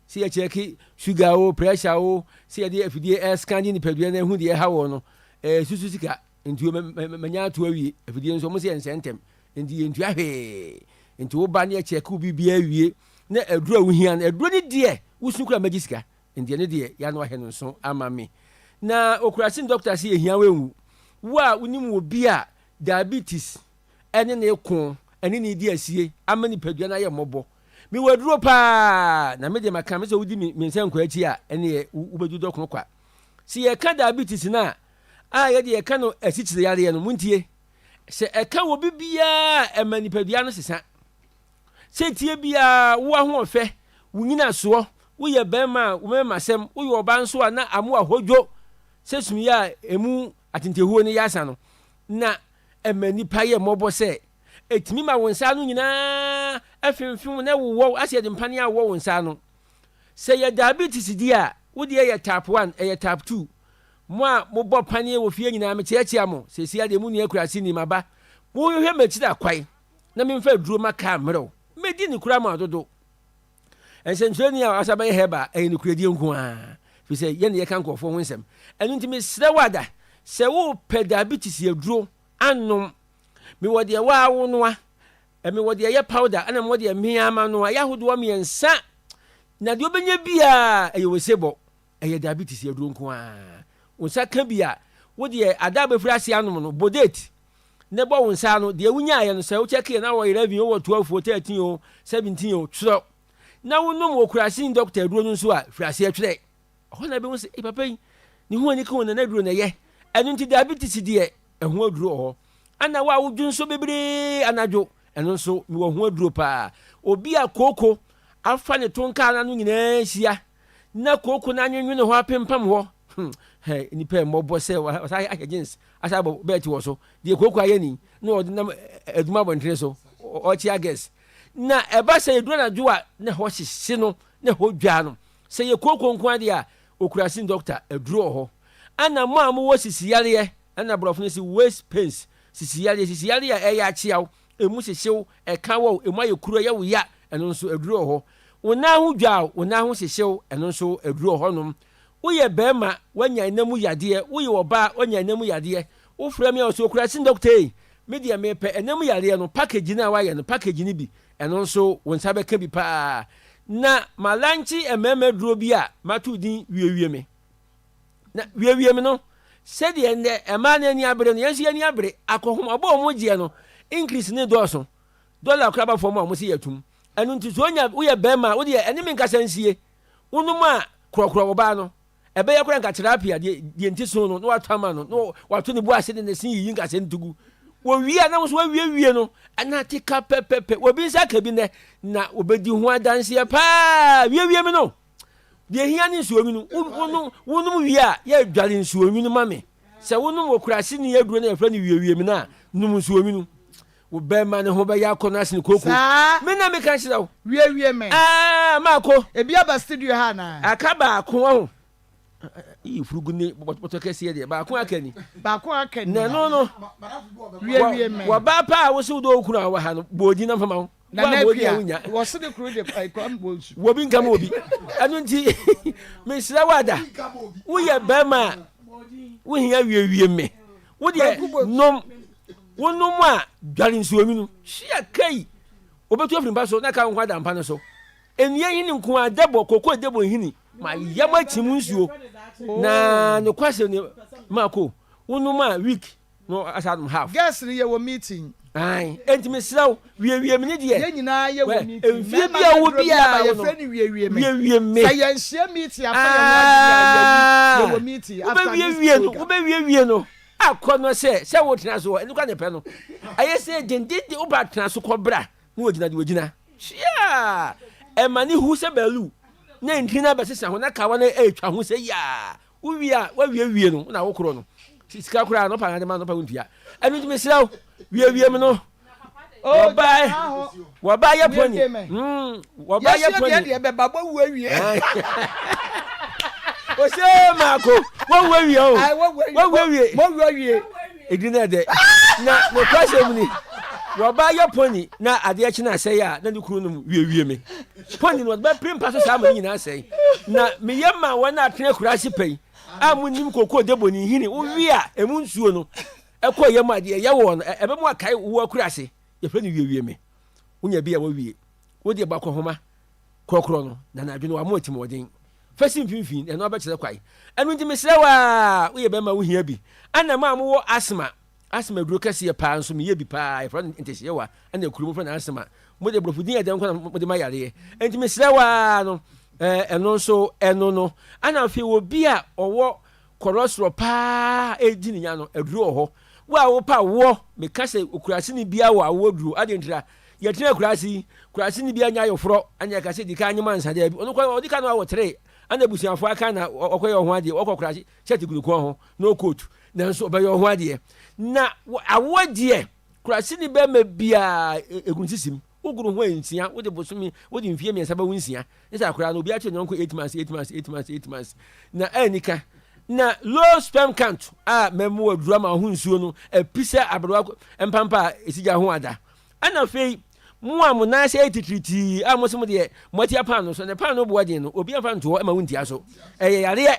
Sɛ yɛkyɛke sugar o, pressure o, sɛ yɛde afidie ɛrescan nipadua no ahu deɛ ɛha wɔ no, ɛsusu sika. Nti manya ato awie. Afidie nso wɔn sɛ yɛnsɛ ntɛm. Nti yɛntua hwee. Nti wo ba ne yɛkyɛke wo biribiara wie na aduro a wohia no, aduro no deɛ wosu koraa mɛgye sika. Nti ɛno deɛ yɛ ano ahwɛ no nso ama me. Na Okurasin dɔkta se yɛhia wo ɛnwu. Wo a wonim obi a diabetes ɛne ne ko ɛne ne di asie ama nipadua no ayɛ mmɔbɔ. Mewɔ aduro paa na me deɛ maka me sɛ wodi me nsa nkɔ akyi a ɛneɛ wobɛdu dɔkono kwa. Se yɛka diabetes no a a yɛde yɛka no asikyire yareɛ no, montie. Sɛ ɛka wɔ bi biara a, ɛma nipadua no sesa. Sɛ tie biara, wo ahoɔfɛ, wo nyinasoɔ, woyɛ barima a, wo mmarimasɛm, woyɛ ɔbaa nso a na amoa hodwo sɛ sumiiɛ a ɛmu atentehuo no yɛ asa no, na ɛma nipa yɛ mmɔbɔ sɛ ɛtumi ma wo nsa ano nyinaa femfem na ɛwowɔ wo asɛ yɛde mpaneɛ awɔ wo nsa ano. Sɛ yɛ diabetes di a, wo deɛ yɛ type 1, ɛyɛ type 2. Mo a mobɔ paneɛ wɔ fie nyinaa, mekyeakyea mo. Seesei ara deɛ mo nua akuraseni, maba. Monhwehwɛ m'akyiri akwan, na memfa aduro ma kaa mmerɛw. Mɛdi ne kura ma dodo. Nsɛnkyerɛnni a ɔasa bɛyɛ herbal, ɛyɛ nokorɛdie nko ara, ɛfiri sɛ yɛn na yɛka nkurɔfoɔ ho nsɛm. Ɛno nti mesrɛ wo ada, sɛ worepɛ diabetes aduro anom, mewɔ deɛ woa wonoa, mewɔ deɛ ɛyɛ powder, ɛna mewɔ deɛ me ara manoa, ɛyɛ ahodoɔ mmiɛnsa, na deɛ wobɛnya biara ɛyɛ osebɔ. Ɛyɛ diabetes aduro nko ara. Wo nsa ka bi a, wo deɛ ada a wobɛfiri ase anom no, bɔ date na bɔ wo nsa ano. Deɛ wonyaeɛ no, sɛ wo kyɛkeeɛ na wɔ 11 o, wɔ 12 o, 13 o, 17 o, twerɛ. Na wonom wɔ kuraseni dɔkta aduro no nso a, firi aseɛ twerɛ. Ɛhɔ na bɛhu sɛ, ei papa yi, ne ho ani ka o, na n'aduro na ɛyɛ. Ɛno nti diabetes deɛ, ɛho aduro wɔ hɔ. Ɛna wo a wodwo nso bebree anadwo, ɛno nso mewɔ ho aduro paa. Obi a kooko afa ne tonkaa no ano nyinaa ahyia, na kooko no anwenwene hɔ apempam hɔ. Hmm, hɛ, nnipa mmɔbɔ sɛ wɔsa ahyɛ jeans asa abɔ bɛɛte wɔ so. Deɛ kooko ayɛ ni, na ɔde nam adwuma abɔntene so, ɔkyea gɛs. Na ɛba sɛ yɛduru anadwo a, na ɛhɔ hyehye no, na ɛhɔ dwa no. Sɛ yɛ kooko nko adeɛ a, okura sin dɔkta, aduro wɔ hɔ. Ɛna mo a mowɔ sisi yareɛ, ɛna borɔfo no si waist pains, sisi yareɛ, sisi yareɛ a ɛyɛ akyea wo, emu hyehye wo, ɛka wɔ wo, emu ayɛ kuro, ɛyɛ wo ya, ɛno nso aduro wɔ hɔ. Wo nan ho dwa wo, wo nan ho hyehye wo, ɛno nso aduro wɔ hɔnom. Woyɛ barima, woanya nna mu yadeɛ, woyɛ ɔbaa, woanya nna mu yadeɛ, wofrɛ me a, ɔsɛ Okurase dɔkta ei, me deɛ mepɛ nna mu yareɛ no, package no a woayɛ no, package no bi, ɛno nso wo nsa bɛka bi paa. Na malankye mmarima aduro bi a mato din wiewie me. Na wiewie me no, sɛdeɛ nnɛ mmaa no ani abere no, yɛn nso yɛn ani abere, akɔhomabɔ a wɔgyeɛ no, increase ne dɔɔso. Dɔla koraa ba fam a wɔn se yɛtum. Ɛno nti sɛ onya woyɛ bɛrima a wodeɛ ɛne me nkasa nsie. Wonom a korɔkorɔ wo baa no. Ɛbɛyɛ koraa nka tilapia deɛ deɛ nti so no na watɔ ama no na wato ne bo ase de ne se yiyi nkasɛ no tugu. Wɔwie a na wo nso wawiewie no na ate ka pɛpɛpɛ. Obi nsa ka bi nɛ na obɛdi ho adanseɛ paa. Wiewie me no. Deɛ hia ne nsuo nwunu. Wonom wie a yɛ dware nsuo nwunu ma me. Sɛ wonom wɔ kurase ni aduro na yɛfrɛ no wiewie me no a nom nsuo nwunu. Wo bɛrima ne ho bɛyɛ akɔnnɔ asene kooko. Saa. Me na meka kyerɛ wo. Wie wie me. Aa maako. Ebi aba studio ha anaa? Aka baako wahu. Iyi furugu ne bɔtɔ kɛseɛ deɛ baako aka ni. Baako aka ni. Na ɛno no. Wie wie me. Wɔ baa paa a wose wodɔ wo kunu a wɔ ha no bɔ odin na mfa ma wo. Nana Akua, wɔ se ne kunu de Kwame Bonsu. Wɔ bi nka ma obi. Ɛno nti mesrɛ wo ada. Woyɛ bɛrima a wohia wie wie me. Wo deɛ nom. Wonom a, dware nsuonwunu. Hyia kai! Wɔbɛtu afiri mpa so na ka wo nko ada mpa no so. Nnua nhini nko ara, dɛbɔ, kokoo dɛbɔ nhini, ma yam akyim nsuo. Na nokwasɛm ni, Marco, wonom a week na asa anom half. Girls no yɛwɔ meeting. Ae, enti mesrɛ wo, wiewie me ne deɛ. Yɛn nyinaa yɛwɔ meeting. Mfie Mmarima bi a no wɔ aduro bi aba, biara wo no, yɛfrɛ no wiewie me. wiewie me. Sɛ yɛnhyia meeting afa yɛn ho adwene a, yɛwu. Yɛwɔ meeting after this Wobɛwiewie no, program. wobɛwiewie no akɔ no sɛ sɛ wotena so hɔ, ɛno koraa na ɛpɛ no. Ɛyɛ sɛ dendenden woba tena so kɔ bra na wɔgyina de wɔgyina. Hwea! Ɛma ne hu sɛ baalu na ntini no abɛsesa ho na kawa no ɛretwa ho sɛ yaa. Wowie a, woawiewie no na wokorɔ no. Sika koraa no, ɔpa na de ma no, ɔpa wontua. Ɛno nti mesrɛ wo, wiewie me no. Wɔba wɔba yɛ pɔni. Wɔba yɛ pɔni. Yɛsua deɛ bɛba bɔ wu awie. Ose maako, wɔwu awie o. Wɔwu awie. Wɔwu awie. Edi na ɛdɛ. Na nokwasɛm ni, wɔba yɛ pɔni na adeɛ kye na asɛe a, na ne kunu nom wiewie me. Pɔni no, wɔde bɛpere mpa so saa ma ne nyinaa asɛe. Na meyɛ ma wɔn a atena akuraase pɛ yi a monim kokoo debo ne nhini, wowe a emu nsuo no ɛkɔ yam a deɛ ɛyɛ wɔn no, ɛbɛma wɔakae wo akuraase. Yɛfrɛ no wiewie me. Wonya bi a wawie. Wo deɛ bɔ akɔnhoma korɔkorɔ no, na anadwo no wama atirimuɔden. Fa si mfimfini, na ɛno abɛkyerɛ kwae. Ɛno nti mesrɛ wo a, woyɛ bɛrima a wohia bi. Ɛna mo a mowɔ asthma, asthma aduro kɛseɛ paa nso meyɛ bi paa, yɛfrɛ no ntehyeewa, ɛna akuro mofrɛ no asthma. Mode borɔfo din ɛdɛn nko na mode ma yareɛ. Ɛnti mesrɛ wo ara no, ɛno nso ɛno no. Ɛna afei obi a ɔwɔ kɔlɔstrɔ paa ɛredi ne nya no, aduro wɔ hɔ. Wo a wopɛ awoɔ, meka sɛ okuraseni biara wɔ awoɔ duro, adɛn ntira? Yɛtena akuraase yi, kuraaseni biara nyɛ ayeforɔ, ɛna yɛka sɛ di kan nyem ansa, daabi, ɔno koraa ɔdi kan no awo tere, ɛna abusuafoɔ aka na ɔkɔyɛ ɔho adeɛ, ɔkɔ kuraase shirt gu ne kɔn ho, no coat, nanso ɔbɛyɛ ɔho adeɛ. Na awoɔ deɛ, kuraaseni bɛrima biara egu ne sisim, wogoro ho a nsia, wode bosome, wode mfie mmiɛnsa bɛwo nsia, ne sɛ akwadaa no obiara kyerɛ ne yɔnko 8 months, 8 months, 8 months, 8 months, na ɛnika. Na low sperm count a mɛmo aduru ama ho nsuo no api sɛ aberewa mpampa a ɛsi gya ho ada. Ɛna afei, mo a mo nan ase ayɛ titiritii a mose mo deɛ moatia paano so, na paano boɔ den no, obi amfa nto hɔ ma wontia so. Ɛyɛ yareɛ.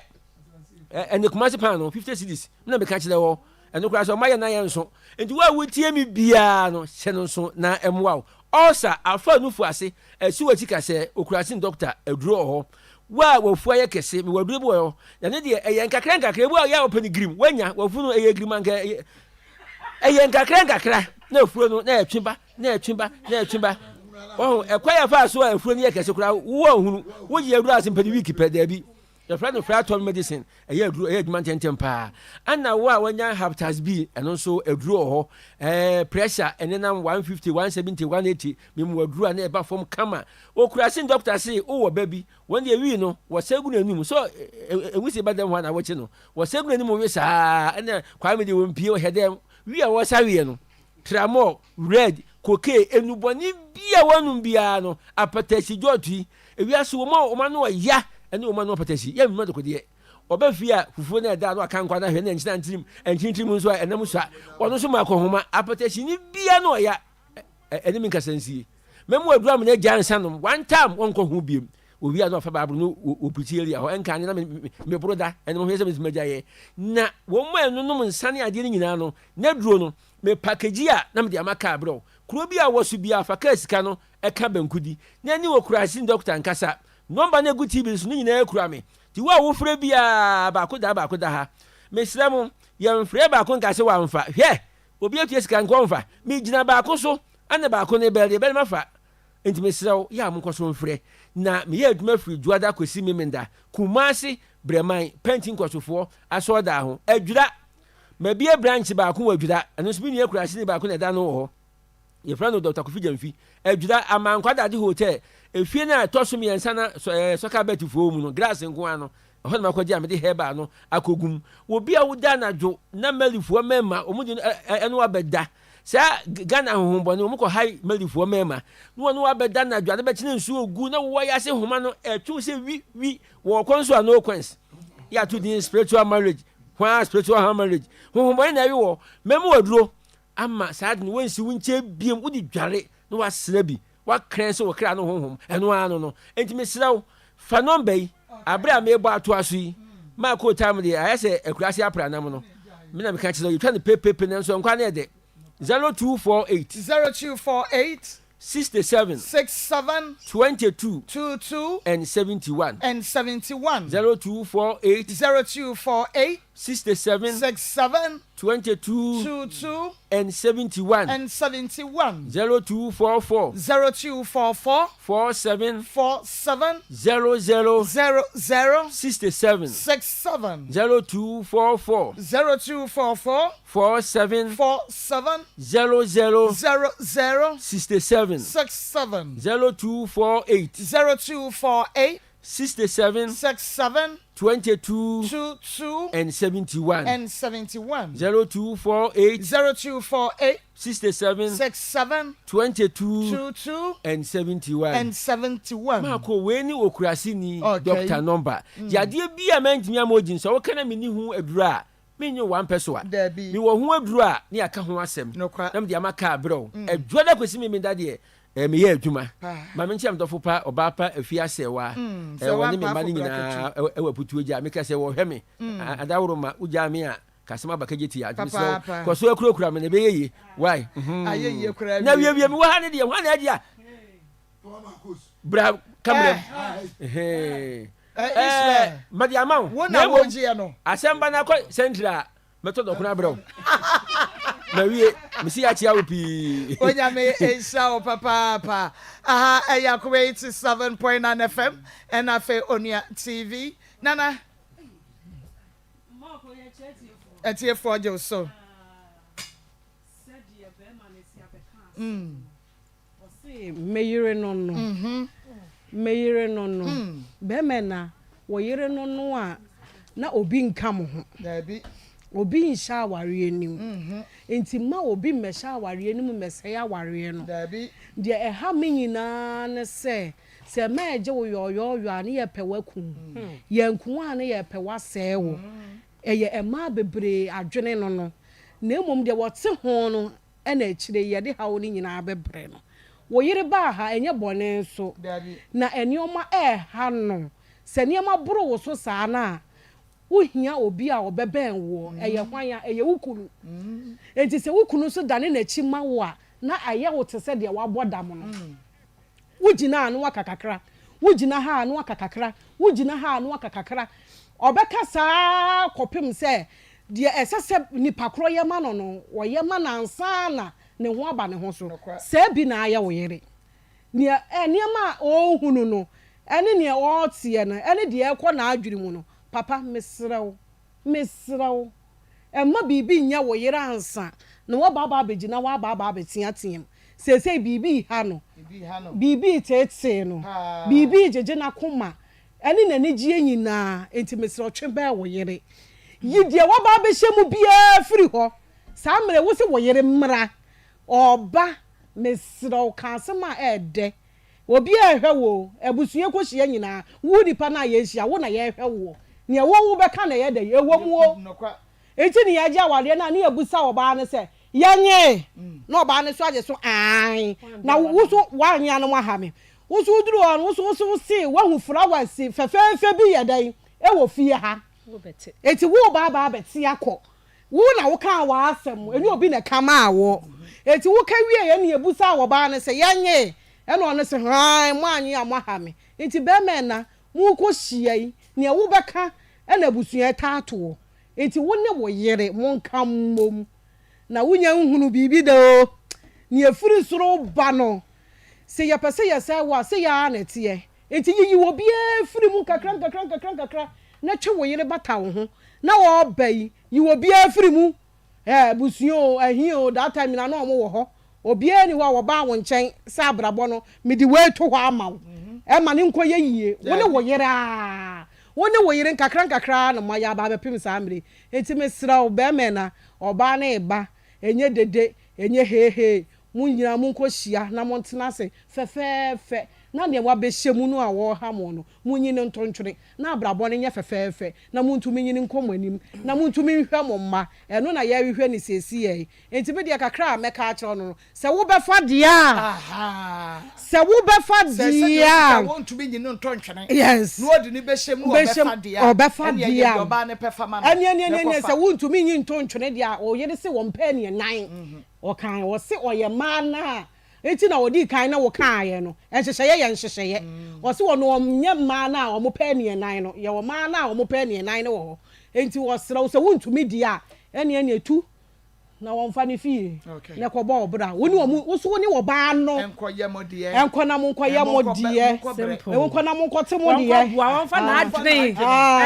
Ɛne Kumasi paano, 50 cedis, me na meka kyerɛ wɔ. Ɛno koraa sɛ ɔma yɛ na yɛ nso. Nti wo a wotie me biara no, hyɛ no nso na ɛmmoa wo. Ulcer, afa nufu ase, asi w'akyi ka sɛ Okurasin dɔkta, aduro wɔ hɔ. Wo a w'afu ayɛ kɛse, mewɔ aduro bi wɔ hɔ. Na ne deɛ, ɛyɛ nkakra nkakra, ebi wɔ hɔ a wɔpɛ no girim, woanya, w'afu no ɛyɛ girim anka ɛyɛ. Ɛyɛ nkakra nkakra na afuo no na ɛtwe ba na ɛtwe ba na ɛtwe ba. Wɔho ɛkwan a ɛfaa so a afuo no yɛ kɛse koraa wo anhunu. Wogye aduro ase mpɛ no week pɛ daabi. Yɛfrɛ no Fraton medicine. Ɛyɛ aduro ɛyɛ adwuma ntɛntɛm paa. Ɛna wo a wanya hepatitis B ɛno nso aduro wɔ hɔ. Ɛɛ pressure ɛnenam 150 170 180 memu aduro a na ɛba fam kama. Okurasin doctor se wowɔ ba bi wɔn deɛ wii no wɔsɛ gu n'anum so ɛnwusie ba dɛm hɔ a na wɔkye no. Wɔsɛ gu n'anim we saa ɛna Kwame de wɔmpie ɔhyɛ dɛm wi a wɔsa weɛ no tramol, red, cocaine, enubɔne bi a wɔnum biara no apatasi dwɔto yi ewiase wɔn a wɔn ano ɔya ɛne wɔn ano apatasi yɛ nnwuma dokodeɛ ɔbɛ fie a fufuo na ɛda no aka nkwa no ahwɛ na nkyina ntirim nkyintirim nso a ɛnam sua wɔn nso ma akɔhoma apatasi ne bia no ɔya Ɛne me nkasa nsie. Mɛmu aduru amena agya nsa nom. One time wɔnkɔ ho biem. Owie a na ɔfa Bible no wɔ pirikyi area hɔ. Ɛnka ne na meboro da. Ɛne mo hwɛ sɛ metumi agya yɛ. Na wɔn a ɛnonom nsa ne adeɛ no nyinaa no, n'aduro no, me package a na mede ama kaa berɛ. Kuro bi a wɔ so biara fa kaa sika no ɛka banku di. Na ɛne wɔ kuraase dɔkta nkasa. Nɔmba no egu TV so no nyinaa kura me. Nti wo a wofrɛ biara baako da ha baako da ha. Mesrɛ mo, yɛmfrɛ baako nka sɛ wamfa. Hwɛ! Obi atua sika nka ɔmfa. Megyina baako so ɛna baako no bɛl deɛ bɛl mafa. Nti mesrɛ wo yɛ a monkɔ so mfrɛ. Na meyɛ adwuma firi Dwoada kɔsi Memenda, Kumasi, Brɛman, Pɛnti Nkɔsofoɔ asɔɔdaa ho, Adwira. Mabue branch baako wɔ Adwira, ɛno nso me nua Kuraseni baako na ɛda ano wɔ hɔ. Yɛfrɛ no Dɔkta Kofi Gyamfi. Adwira, Amankwa Dade Hotel, efie no a ɛtɔ so mmiɛnsa na sɔka bɛt foɔ wɔ mu no, grass nko ara no, Ɛhɔ na makɔgye a mede herbal no akɔgu mu. Obi a woda anadwo na Malifoɔ mmarima, wɔn de ɛne wo abɛda. Saa Ghana ahohombɔne, wɔn kɔ hae Malifoɔ mmarima na wɔne wo abɛda anadwo, ade bɛkye na nsuo gu na wowɔ yɛ ase homa no ɛtwe sɛ wi wi wɔ ɔkwan so a no kwan's. Yɛ ato din spiritual marriage, hwaa spiritual ha marriage. Honhombɔne na ɛwe wɔ. Mɛmu aduro ama saa ade no wɔnsi wo nkyɛn biem, wode dware na wasra bi. Woakrɛn sɛ wo kra no honhom, ɛno ara no no. Enti mesrɛ wo, fa nɔmba yi, bere a merebɔ atoa so yi, maa koo time deɛ, ayɛ sɛ akuraase apranam no. Me na meka kyerɛ wo, yɛtwa no pepepe nanso nkwa no yɛ dɛ. 0248. 0248. 67. 67. 22. 22. And 71. And 71. 0248. 0248. 67. 67. 22. 22. And 71. And 71. 0244. 0244. 47. 47. 00. 00. 67. 67. 0244. 0244. 47. 47. 00. 00. 67. 67. 0248. 0248. 67. 67. 22. 22. And 71. And 71. 0248. 0248. 67. 67. 22. 22. And 71. And 71. Maako wei ne okuraseni Okay. doctor number. Yadeɛ bi a mantumi ama ogyin sɛ woka na menni ho aduru a menyɛ one pɛ so a. Dabi. Mewɔ ho aduru a ne yɛaka ho asɛm. Nokwa. Na mede ama kaa berɛ wo. Adwuma da kɔsi me meda deɛ eh, meyɛ adwuma. Ma menkyɛ medɔfo pa ɔbaa pa afi asɛwa. Mm, Eh, sɛ wɔne me wampa mma no afo nyinaa ɛwɔ aputuo gya. Meka sɛ wɔhwɛ me. Adaworo ma wogyaa me a kasɛm aba kagye ti a. Nti mesrɛ wo, Papaapa. kɔ so akurakura me na ɛbɛyɛ yie. Why? Mhm. Ayɛ yie koraa Na wie. wiewie me wɔ ha ne deɛ hwan na agye a? Bra kamera mu. Eh, Ishmael. Mede ama wo. Wo na mmom, wogyeɛ no. Asɛm ba no akɔ sɛntiri a mɛtɔ dɔkono abrɛ wo. Mawie, mesi akyea wo pii. Onyame nhyira wo papaapa. Aha ɛyɛ Akoma 87.9 FM ɛna afei Onua TV. Nana. Atiefoɔ gye wo so. Ɔse meyere no no, meyere no no, bɛrima na wɔyere no no a na obi nka mo ho. Dabi. Obi nhyɛ awareɛ nim. Nti ma obi mmɛhyɛ awareɛ no mu mmɛsɛe awareɛ no. Dabi. Deɛ ɛha me nyinaa ne sɛ, sɛ mmaa gye wo yɔɔyɔɔyɔ a ne yɛpɛ w'akum. Yɛnko a ne yɛpɛ w'asɛe wo. Ɛyɛ mmaa bebree adwene no no. Na mmom deɛ wɔte ho no ɛna akyire yɛde haw no nyinaa bɛbrɛ no. Wo yere baa ha ɛnyɛ bɔne nso. Dabi. Na nneɛma ɛɛha no. Sɛ nneɛma boro wo so saa no a, wohia obi a ɔbɛbɛn woɔ. Ɛyɛ hwan a? Ɛyɛ wo kunu. Enti sɛ wo kunu nso dane n'akyi ma wo a, na ayɛ wo te sɛ deɛ wabɔ dam no. Wogyina a na waka kakra. Wogyina ha a na waka kakra. Wogyina ha a na waka kakra. Ɔbɛka saa kɔpem sɛ deɛ ɛsɛ sɛ nipa korɔ yɛ ma no no, ɔyɛ ma no ansa na ne ho aba ne ho so. Saa bi na ayɛ wo yere. Nea nneɛma a ɔrehunu no ɛne nea ɔreteɛ no ɛne deɛ ɛrekɔ n'adwene mu no, papa mesrɛ wo, mesrɛ wo, ɛmma biribi nyɛ wo yere ansa na waba aba abɛgyina hɔ aba aba abɛteateam. Seesei biribi reha no, biribi reteetee no, biribi regyegye n'akoma ɛne n'anigyeɛ nyinaa. Enti mesrɛ wo, twe bɛn wo yere. Yi deɛ waba abɛhyɛ mu biara firi hɔ. Saa mmerɛ yi, wo se wo yere mmra, ɔreba, mesrɛ wo, ka asɛm a ɛɛdɛ. Obiara rehwɛ wo o, abusua kɔhyia nyinaa, wo nipa no a yɛrehyia, wo na yɛrehwɛ woɔ. Nea wo wobɛka na ɛyɛ dɛn? Ɛwɔ mu o. Enti ne yɛgye awareɛ no a, ne yɛbusa ɔbaa no sɛ, yɛnyee? Na ɔbaa no nso agye so, aane. Na wo nso woanyɛ a na woaha me. Wo nso woduru hɔ no, wo nso wo nso wose woahu flowers fɛfɛɛfɛ bi yɛ dɛn? Ɛwɔ fie ha. Enti woreba aba abɛte akɔ. Wo na wokaa w'asɛm, ɛnyɛ obi na ɛka maa wo. Enti woka wieeɛ na yɛbusaa ɔbaa no sɛ, yɛnyee? Ɛna ɔno se, hwan, moanye a moaha me. Enti bɛrima ɛna, morekɔhyia yi, nea wobɛka na abusua taa toɔ. Enti wo ne wo yere monka mmom. Na wonya nhunu biribi da o. Nea ɛfiri soro ba no, sɛ yɛpɛ sɛ yɛsɛe wo a, sei ara na ɛteɛ. Enti yiyi obiara firi mu nkakra nkakra nkakra nkakra na twe wo yere bata wo ho. Na ɔreba yi, yi obiara firi mu. Ɛɛ, abusua o, ahi o, that time nyinaa na wɔn wɔ hɔ. Obiara nni hɔ a wɔbaa wo nkyɛn sɛ abrabɔ no, mede wei to hɔ ama wo. Ɛma no nkɔyɛ yie. Wo ne wo yere ara, wo ne wo yere nkakra nkakra ara na moayɛ aba abɛpem saa mmerɛ yi. Enti mesrɛ wo, barima ɛna, ɔbaa no reba, ɛnyɛ dede, ɛnyɛ heehee, mo nyinaa monkɔhyia na montena ase fɛfɛɛfɛ na deɛ wabɛhyɛ mu no a ɔreha mo no, monyi no nto ntwene, na abrabɔ no nyɛ fɛfɛɛfɛ, na montumi nyini nkɔ mo anim, na montumi nhwɛ mo mma. Ɛno na yɛrehwehwɛ no seesei. Enti me deɛ kakra a mɛka akyerɛ wo no no, sɛ wobɛfa deɛ a, sɛ wobɛfa Sɛ sɛdeɛ deɛ ɔsi a. ka wɔntumi nyi no ntɔ ntwene, Yes. na ɔde no bɛhyɛ mu na Bɛhyɛ ɔbɛfa mu, deɛ a, ɔbɛfa ɛnneɛ deɛ yɛ a. deɛ ɔbaa no pɛ fa ma no, Ɛneɛ, ɛneɛ, na ɛneɛ, kɔfa. sɛ wontumi nyi nto ntwene deɛ a, wo yere se wɔmpɛ neɛ nan. Ɔkae, ɔse ɔyɛ mmaa no a. Enti na ɔdii kan ne wo kaaeɛ no. Nhyehyɛeɛ yɛ nhyehyɛeɛ. Ɔse ɔno ɔnyɛ mmaa no a wɔpɛ aniɛnan no. Yɛwɔ mmaa no a wɔpɛ aniɛnan no wɔ hɔ. Enti ɔsrɛ wo sɛ wontumi deɛ a, ɛneɛ neɛ tu na wɔmfa no fie na kɔbɔ wo bra. Wo ne wɔn, wo nso wo ne ɔbaa no nkɔyɛ mo deɛ. Nkɔ na monkɔyɛ mo deɛ. Nkɔ na monkɔte mo deɛ. Wɔnkɔboa, wɔmfa n'adwene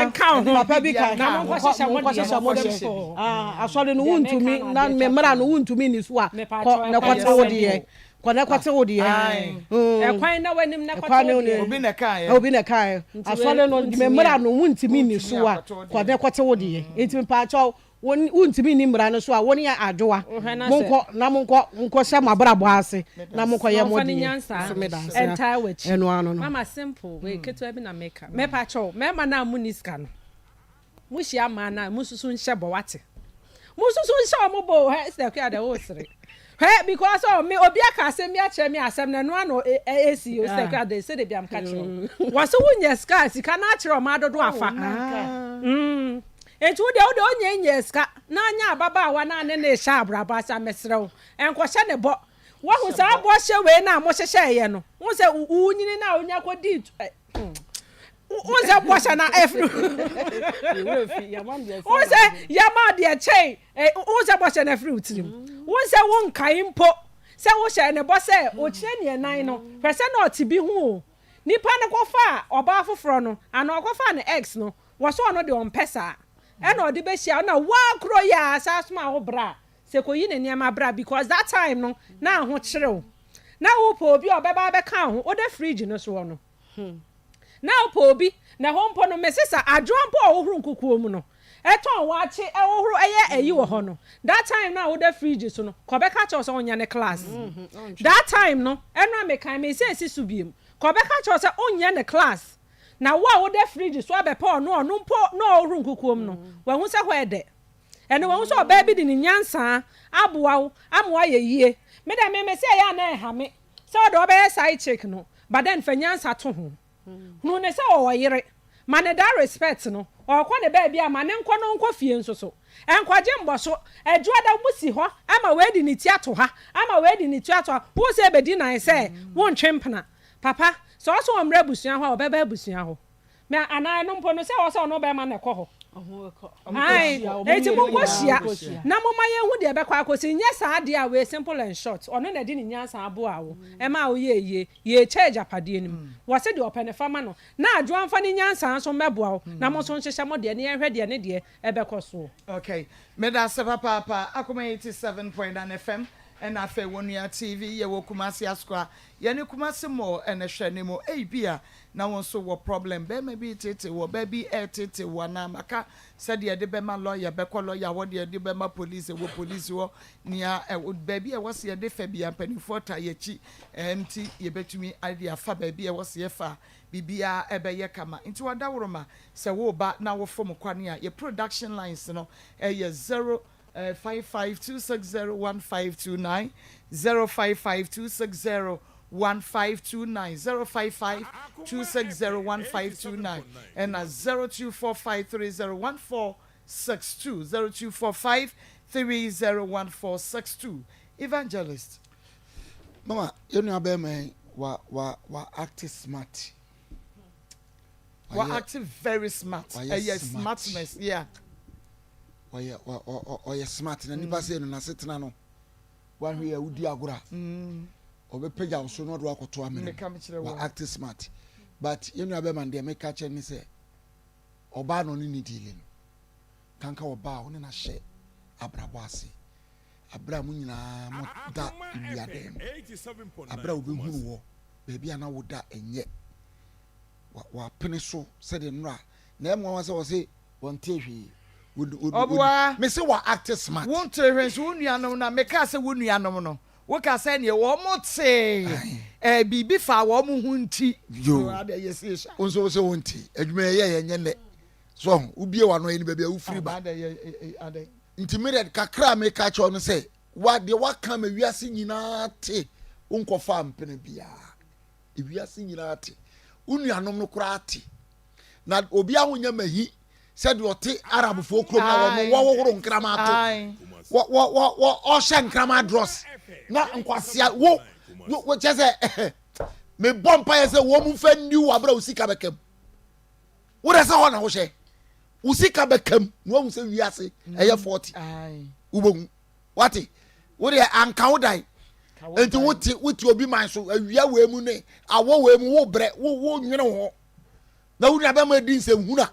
nka wo ho. Papa bi ka, na monkɔhyehyɛ mo deɛ. Monkɔhyehyɛ mo deɛ. Asɔre no wontumi, na me mmara no wontumi nni so a, kɔ na kɔte wo deɛ. Kɔ na kɔte wo deɛ. Ɛkwan na w'anim na kɔte wo deɛ. Obi na ɛkaeɛ. Obi na ɛkaeɛ. Asɔre no, me mmara no wontumi nni so a, kɔ na kɔte wo deɛ. Nti mepaakyɛw, Wontumi nni mmara no so a, wo ne Adwoa, monkɔ na monkɔ nkɔhyɛ mo abrabɔ ase na monkɔyɛ mo deɛ. So meda ase a, ɛno ano no. Mama simple wei ketewa bi na meka. Mepa kyɛw, mmarima no a monni sika no, mohyia mmaa no a, monsusu nhyɛ bɔ wate. Monsusu nhyɛ wɔn bɔ o, hɛ, Sister Akua deɛ wosere. Hwɛ because oh me obi aka asɛm bi akyerɛ me asɛm no ɛno ano esi o Sister Akua deɛ sɛdeɛ bia meka kyerɛ wo. Wɔse wonya sika a sika no akyerɛ wɔn adodo afa. Mm. Enti wo deɛ wo deɛ ɔnyɛ nyɛɛ sika na anya ababaawa na ne ne rehyɛ abrabɔ ase a mesrɛ wo nkɔhyɛ ne bɔ. Wahu saa bɔhyɛ wei no a mohyehyɛeɛ no wohu sɛ wonyini no a wonya kɔdii wohu sɛ bɔhyɛ no afiri wohu sɛ yɛma deɛ kyɛn wohu sɛ bɔhyɛ no afiri wo tirim wohu sɛ wonkae mpo sɛ wohyɛ ne bɔ sɛ ɔkyerɛ neɛ nan no hwɛ sɛ na ɔte bi ho o nipa no kɔfaa ɔbaa foforɔ no anaa ɔkɔfaa ne ex no Wɔ sɛ ɔno deɛ ɔmpɛ saa ɛna ɔde bɛhyia wo na woaa kuro yi aa saa soma wo bra sɛ kɔyi ne nneɛma bra because that time no na ahokyere wo na wopɛ obi a ɔbɛba abɛka wo ho woda fridge no soɔ no na wopɛ obi na ɛhɔ mpo no mese sa adwoa mpo a ɔhohoro nkukuo mu no ɛtɔn waakye ɛhohoro ɛyɛ ayi wɔ hɔ no that time no a woda fridge so no kɔbɛka kyerɛ wo sɛ ɔnyɛ ne class that time no ɛno a mekan mese ɛsi so biem kɔbɛka kyerɛ wo sɛ ɔnyɛ ne class Na wo a woda fridge so abɛpɛ ɔno a ɔno mpo na ɔrehohoro nkukuo mu no, wahu sɛ hɔ yɛ dɛ. Ɛnna wahu sɛ ɔbaa bi de ne nyansa aboa wo ama woayɛ yie. Me deɛ me mese ɛyɛ a na ɛha me sɛ wode ɔbɛyɛ side chick no, but then fa nyansa to ho. Hunu no sɛ ɔwɔ yere. Ma no that respect no. Ɔrekɔ ne baabi a, ma no nkɔ na ɔnkɔ fie nso so. Ɛnkɔgye mbɔso. Adwoada mo si hɔ ama wei de ne ti ato ha, ama wei de ne ti ato ha. Wohu sɛ ɛbɛdi nan sɛ wontwe mpena. Papa, sɛ ɔse ɔmmra abusua hɔ a, ɔbɛba abusua hɔ. Me anaa ɛno mpo no, sɛ ɛwɔ sɛ ɔne ɔbarima na ɛkɔ hɔ. Ae, enti monkɔ hyia na momma yɛnhu deɛ ɛbɛkɔ akɔsi. Nyɛ saa deɛ a, wei simple and short, ɔno na ɛde ne nyansa aboaa wo ɛmaa woyɛɛ yie. Yɛrekyɛ agyapadeɛ no mu. Wɔse deɛ ɔpɛ no fa ma no. Na Adwoa mfa ne nyansa nso mmɛboa wo na mo nso nhyehyɛ mo deɛ na yɛnhwɛ deɛ ne deɛ ɛbɛkɔ soɔ. Okay, medase papaapa, Akoma 87.9 FM ɛna afei Wonua TV, yɛwɔ Kumasi Asokwa Yɛne Kumasi mall na ɛhwɛ ne mu ei bia na wo nso wɔ problem bɛɛma bi reteetee wo ɔbaa bi reteetee wo anaa maka sɛdeɛ yɛde bɛma lawyer bɛkɔ lawyer hɔ deɛ yɛde bɛma police ɛwɔ police hɔ nea ɛwɔ baabi a ɛwɔ sɛ yɛde fa bia mpanimfoɔ taa yɛakyi nti yɛbɛtumi de afa baabi a ɛwɔ sɛ yɛfa biribiara ɛbɛyɛ kama nti wadaworoma sɛ woba na wofom kwane a yɛ production lines no ɛyɛ 0 55 260 1529 055 260 1529 055 260 1529 ɛna 0245 30 1462 0245 30 1462 Evangelist. Mama yɛn nua bɛrima yi wa wa wa act smart. Wa act very smart. Ɛyɛ smartness yeah. Ɔyɛ ɔyɛ smart na nipa sɛ no n'asetena no wahwɛ yɛ wodi agorɔ a mm. ɔbɛpagya wo so na ɔde wakɔto amena wa act smart but yɛn nua bɛma no deɛ meka kyerɛ ne sɛ ɔbaa na ɔne ne diili no kanka ɔbaa ɔne n'ahyɛ abrabɔ ase abere a mo nyinaa mo da nnuadan mu abere a wobɛhunu wɔ baabi a na woda ɛnyɛ wapene so sɛdeɛ nnora na ɛmmoa sɛ wɔse Wɔntee hwee. Wod, wod, wod, Ɔboa. mese wa act smart. Wontee hwee nso wo nuanom na mekaa sɛ wo nuanom no, wokaa sɛ neɛ wɔn tee Ae. eh, biribi faa wɔn ho nti. Yoo. Adɛ yɛ sie sha. Wo nso wo se wonte. Adwuma yɛyɛ yɛ nyɛ nnɛ. So ɔho, wobie w'ano ɛni baabi a wofiri ba. Adɛ yɛ eh, eh, adɛ. Nti me deɛ kakra a meka kyerɛ wo no sɛ, wa, deɛ waka ma wiase nyinaa te, wonkɔfaa mpena biara. Ewiase nyinaa te. Wo nuanom no koraa te. Na obiara ho nyɛ mahi sɛ deɛ ɔte Arabfoɔ kurom na wɔn wɔhohoro nkraman to. Wɔ wɔ wɔ wɔ ɔhyɛ nkraman drɔs na nkwasea wo. Kyɛ sɛ mebɔ mpaeɛ sɛ wɔn mu mfa nni wo aberɛ a wo sika bɛka mu. Wodɛ sɛ hɔ na wohyɛ. Wo sika bɛka mu na wahu sɛ wiase ɛyɛ 40. Wobɛhu. Wate? Wodeɛ anka wo dan. Nti wote wote obi man so awia wei mu ne awɔ wei mu wo brɛ wo wo nwene ho. Na wo nua bɛma di nsɛm huna.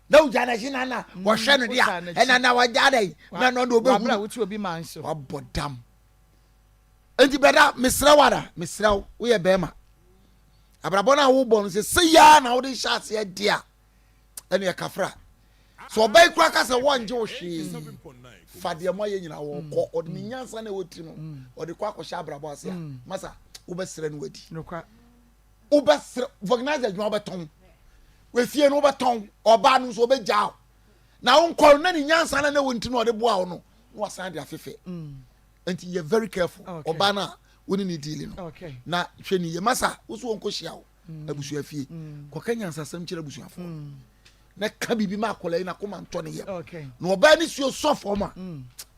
Na wogya n'akyi na na wɔhwɛ no de a ɛna na wagya dɛn na na ɔde ɔbɛhu. Wabɔ dam. Enti brada, mesrɛ wo ara, mesrɛ wo, woyɛ bɛrima. Abrabɔ no a wobɔ no sɛ sɛ yaa na wode hyɛ aseɛ de a, ɛne ɛkafra. Sɛ ɔbaa yi koraa ka sɛ wɔngye wo hwee, fa deɛ moayɛ nyinaa wɔkɔ. Ɔde ne nyansa na ɛwɔ tiri no, ɔde kɔ akɔhyɛ abrabɔ ase a, masa, wobɛsrɛ no wadi. Wobɛsrɛ, vulcanizer adwuma wobɛtɔn, efie no wobɛtɔn, ɔbaa no nso ɔbɛgyaa wo. Na wonkɔ no, na ne nyansa na ɛwɔ ne tiri no ɔde boa wo no, na wasan de afefɛ. Nti yɛ very careful ɔbaa no a wo ne ne deal no na hwɛ ne yie masa wo so wɔnkɔ hyia wo mm. abusua fie mm. kɔka nyansasɛm kyerɛ abusuafoɔ mm. na ka biribi ma akwadaa yi na koma ntɔ ne yam na ɔbaa ne suo sɔ fam a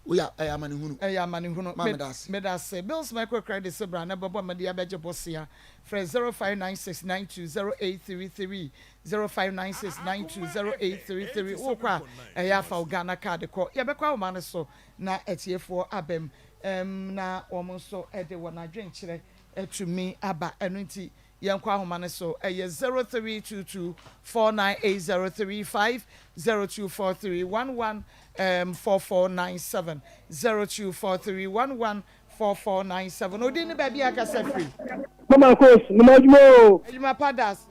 woyɛ ɛyɛ amanehunu. Ɛyɛ amanehunu. Maa meda ase. Meda ase. Bills Microcredit se bra na bɛbɔ mmɔden abɛgye bosea. Frɛ 0596920833, 0596920833. Wokɔ a, ɛyɛ a fa wo Ghana card kɔ. Yɛbɛkɔ ahoma no so na atiefoɔ aba mu na wɔn nso de wɔn adwenkyerɛ atumi aba. Ɛno nti yɛnkɔ ahoma no so, ɛyɛ 0322 498035, 0243 11 4497, 0243 11 4497. Odin ne baabi a akasa firi. Mama Kos, mema adwuma o. Adwuma pa da ase.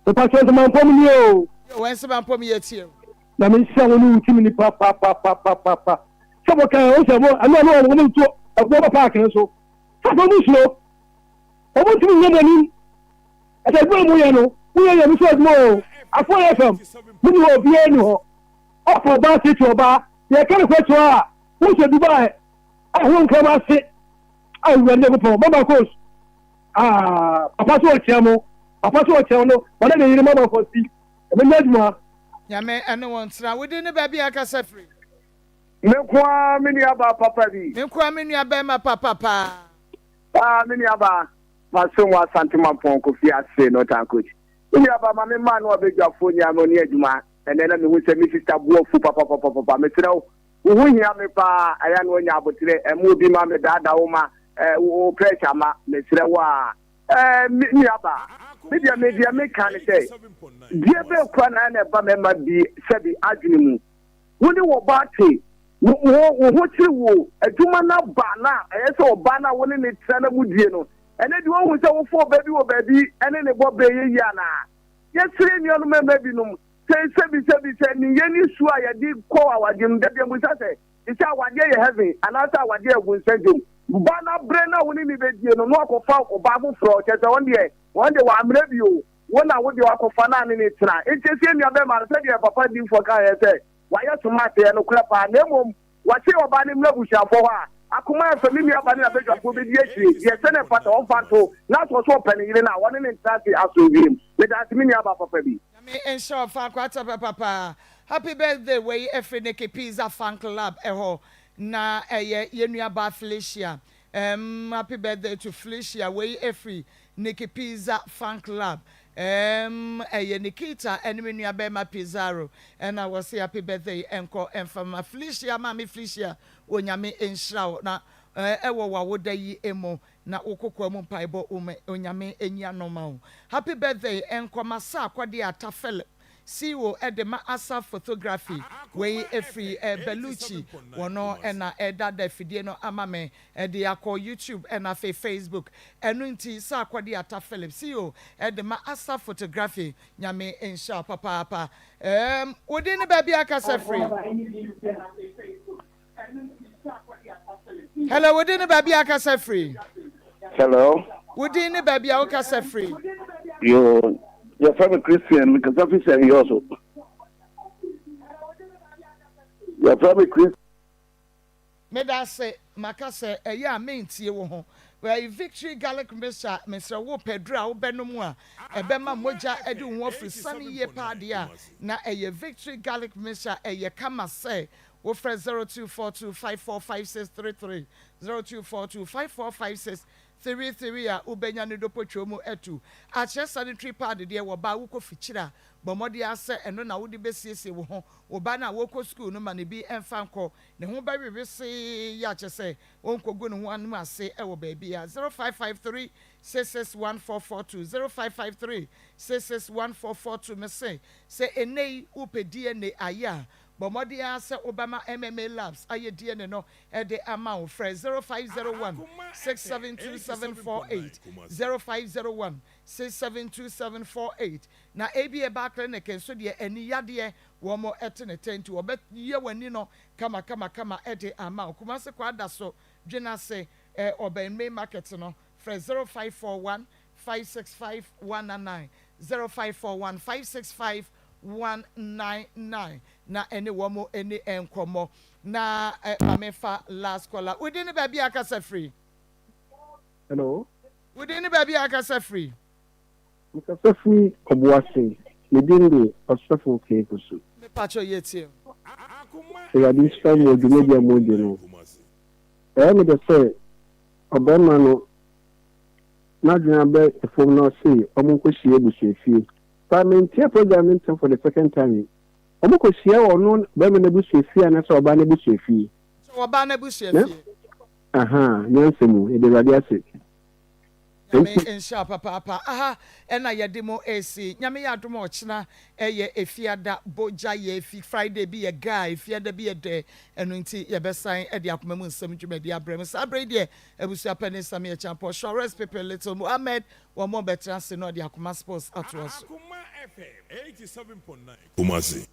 Mepakyɛ Nsemampɔm nie o. Yo, Nsemampɔm yɛtie o. Nyame nhyira wo ne wo team nipa papapapapa sɛ mo kan wo sɛ mo ɛno ɛno wɔn wɔn nto ɛboɔ ba paaki no so sɛ wɔn suro wɔn ntumi nyɛ mo anim ɛsɛ adwuma mo yɛ no mo yɛ yɛ mo so adwuma o afɔ yɛ fam mo ni hɔ obiara ni hɔ ɔfɔ ɔbaa tete ɔbaa yɛ kɛne kɔ kyerɛ a wo sɛ Dubai ɛho nkram ase a wura ne kopɔn mama kos ah papa so ɔkyerɛ mo papa so ɔkyerɛ no wɔne ne yere mama kɔsi ɛbɛnyɛ adwuma. Nyame ɛne wo ntena. Wo din ne baabi a kasa firi. Me nko ara me nua baa papa bi. Me nko ara me nua bɛɛma papa paa. Paa me nua baa. Masom wɔ Asante Mampɔn Kofi ase Northern Coach. Me nua baa ma me mmaa no abadwafoɔ nyinaa ma ɔni adwuma. Ɛnɛ na mehu sɛ me sister bo afu papapapapa. Mesrɛ wo, wo ho hia me paa. Ɛyɛ a na wanya aboterɛ. Ɛmma obi mma mmɛdaadaa wo ma wo pressure mma. Mesrɛ wo aa. Ɛɛ, me nuabaa, me deɛ me deɛ meka ne sɛ, deɛ bɛn kora na na ɛba mmarima bi sɛbi adwene mu? Wo ne wɔbaa te, wo wo wo ho kyere wo, adwuma no aba na ɛyɛ sɛ ɔbaa no a wo ne ne tena na mudie no, ɛnɛ deɛ woahu sɛ wofa ɔbaa bi wɔ baabi ɛne ne bɔ bere yɛ yie anaa? Yɛsrɛ nuanom mmarima binom sɛ sɛbi sɛbi sɛ nneyɛɛ ne su a yɛde kɔ awadeɛ mu, da bi mmusa sɛ, Te sɛ awadeɛ yɛ heaven anaasɛ awadeɛ yɛ bonsam dwom. Ba no abrɛ no a wo ne no bɛdie no na wakɔfa ɔbaa foforɔ kyerɛ sɛ ɔno deɛ wɔn deɛ wammerɛ bio wo na wo deɛ wakɔfa no a ne ne tena. Nti ɛsɛ nua bɛrima no sɛdeɛ papa difoɔ kaeɛ sɛ wayɛ smart ɛyɛ nokorɛ paa na mmom wɔse ɔbaa no mmra abusuafoɔ hɔ a akoma ɛfɛ me nua ba ne n'abadwafoɔ bɛdi akyire deɛ sɛ na ɛfata ɔmfa nto na sɛ ɔsɛ ɔpɛ ne yere no a ɔne no ntena ase asomdwoeɛ mu. Medaase me nua ba papa bi. Nyame nhyira wo Faako Atɛpɛ papa. Happy birthday wei ɛfiri Nicky Pizza Fan Club ɛhɔ na ɛyɛ yɛn nua baa Felicia ɛɛm happy birthday to Felicia wei ɛfiri Nicky Pizza Fan Club ɛɛm ɛyɛ Nikita ɛne me nua bɛɛma Pizarro ɛna wɔse happy birthday ɛnkɔ ɛnfa ma Felicia maame Felicia Onyame nhyira wo na ɛwɔ w'awoda yi mu Na wo kokoa mu mpaebɔ wo ma Onyame nyi ano ma wo. Happy birthday nkɔ ma Sir Kɔdeɛ Atta Philip, CEO de ma Asaf Photography, wei firi Bellucci, wɔno na ɛredada afidie no ama me de akɔ YouTube na afei Facebook, ɛno nti Sir Kɔdeɛ Atta Philip, CEO de ma Asaf Photography, Nyame nhyira wo papaapa. Erm wo din ne baabi a kasa firi? Hello, wo din ne baabi a akasa firi? Hello. Wo din ne baabi a wokasa firi? Yo, yɛfrɛ me Christian, mekasa fi sɛ yɛ so. Yɛfrɛ me Christian. Meda ase, maka sɛ ɛyɛ a mentie wo ho. Wei Victory Garlic Mixture, mesrɛ wo pɛ duru a wobɛnom a ɛbɛma mogya adi wo ho afiri sane yie paa deɛ a, na ɛyɛ Victory Garlic Mixture, ɛyɛ kama sɛ Wofrɛ 0242545633, 0242545633. 33 a wobɛnya ne dopotwo mu atu. Akyerɛ sanitary pad deɛ wɔ ba a wokɔ fikyire a, bɔ mmɔden ara sɛ ɛno na wode bɛsiesie wo ho. Wo ba no a wɔkɔ sukuu no ma no bi mfa nkɔ. Ne ho bɛwe wesee a kyerɛ sɛ ɔnkɔgu ne ho anim ase wɔ baabiara. 0553 661442 0553 661442 Mese sɛ ɛnnɛ yi wopɛ DNA ayɛ a, bɔ mmɔden ara sɛ wobɛma MMA Labs ayɛ DNA no de ama wo. Frɛ 0501 672748, 0501 672748. Na ABA Bar Clinic nso deɛ ani yadeɛ wɔn te ne tɛ nti wɔbɛyɛ w'ani no kama kama kama de ama wo. Kumasi Kwadaso Dwenase ɔbɛn Main Market no, frɛ 0541 565 199, 0541 565 199 na ɛne wɔn nni nkɔmmɔ. Na ma me fa last caller. Wo din ne baabi a akasa firi? Hello. Wo din ne baabi a akasa firi? Mekasa firi Ɔboase. Me din de Ɔsɔfo K. Fosu. Me pakyɛ yɛ tie o. Awurade nhyira mo wɔ dwumadi a modi no. Ɛyɛ me dɛ sɛ ɔbarima no n'adwene abɛ fam na ɔse ɔmo nkɔhyia abusuafie. But mentie program no ntɛm for the second time yi. Ɔmo kɔhyia wɔ ɔno barima no abusuafie anaasɛ ɔbaa no abusuafie? Sɛ ɔbaa no abusuafie. Ahaa, nyansa mu. Yɛda Awurade ase. Nyame nhyira wo papaapa. Aha na yɛde mo resi. Nyame yɛ adom a ɔkyena yɛ Efiada bogya yɛ efi Friday bi yɛ gaa Efiada bi yɛ dɛ ɛno nti yɛbɛsan de akoma mu nsɛm dwumadi abrɛ mo. Saa berɛ yi deɛ abusua panin Sammy Acheampong, Shores Pepe Little Mohammed wɔn bɛtena ase na ɔde Akoma Sports atoa so. Akoma FM 87.9 Kumasi.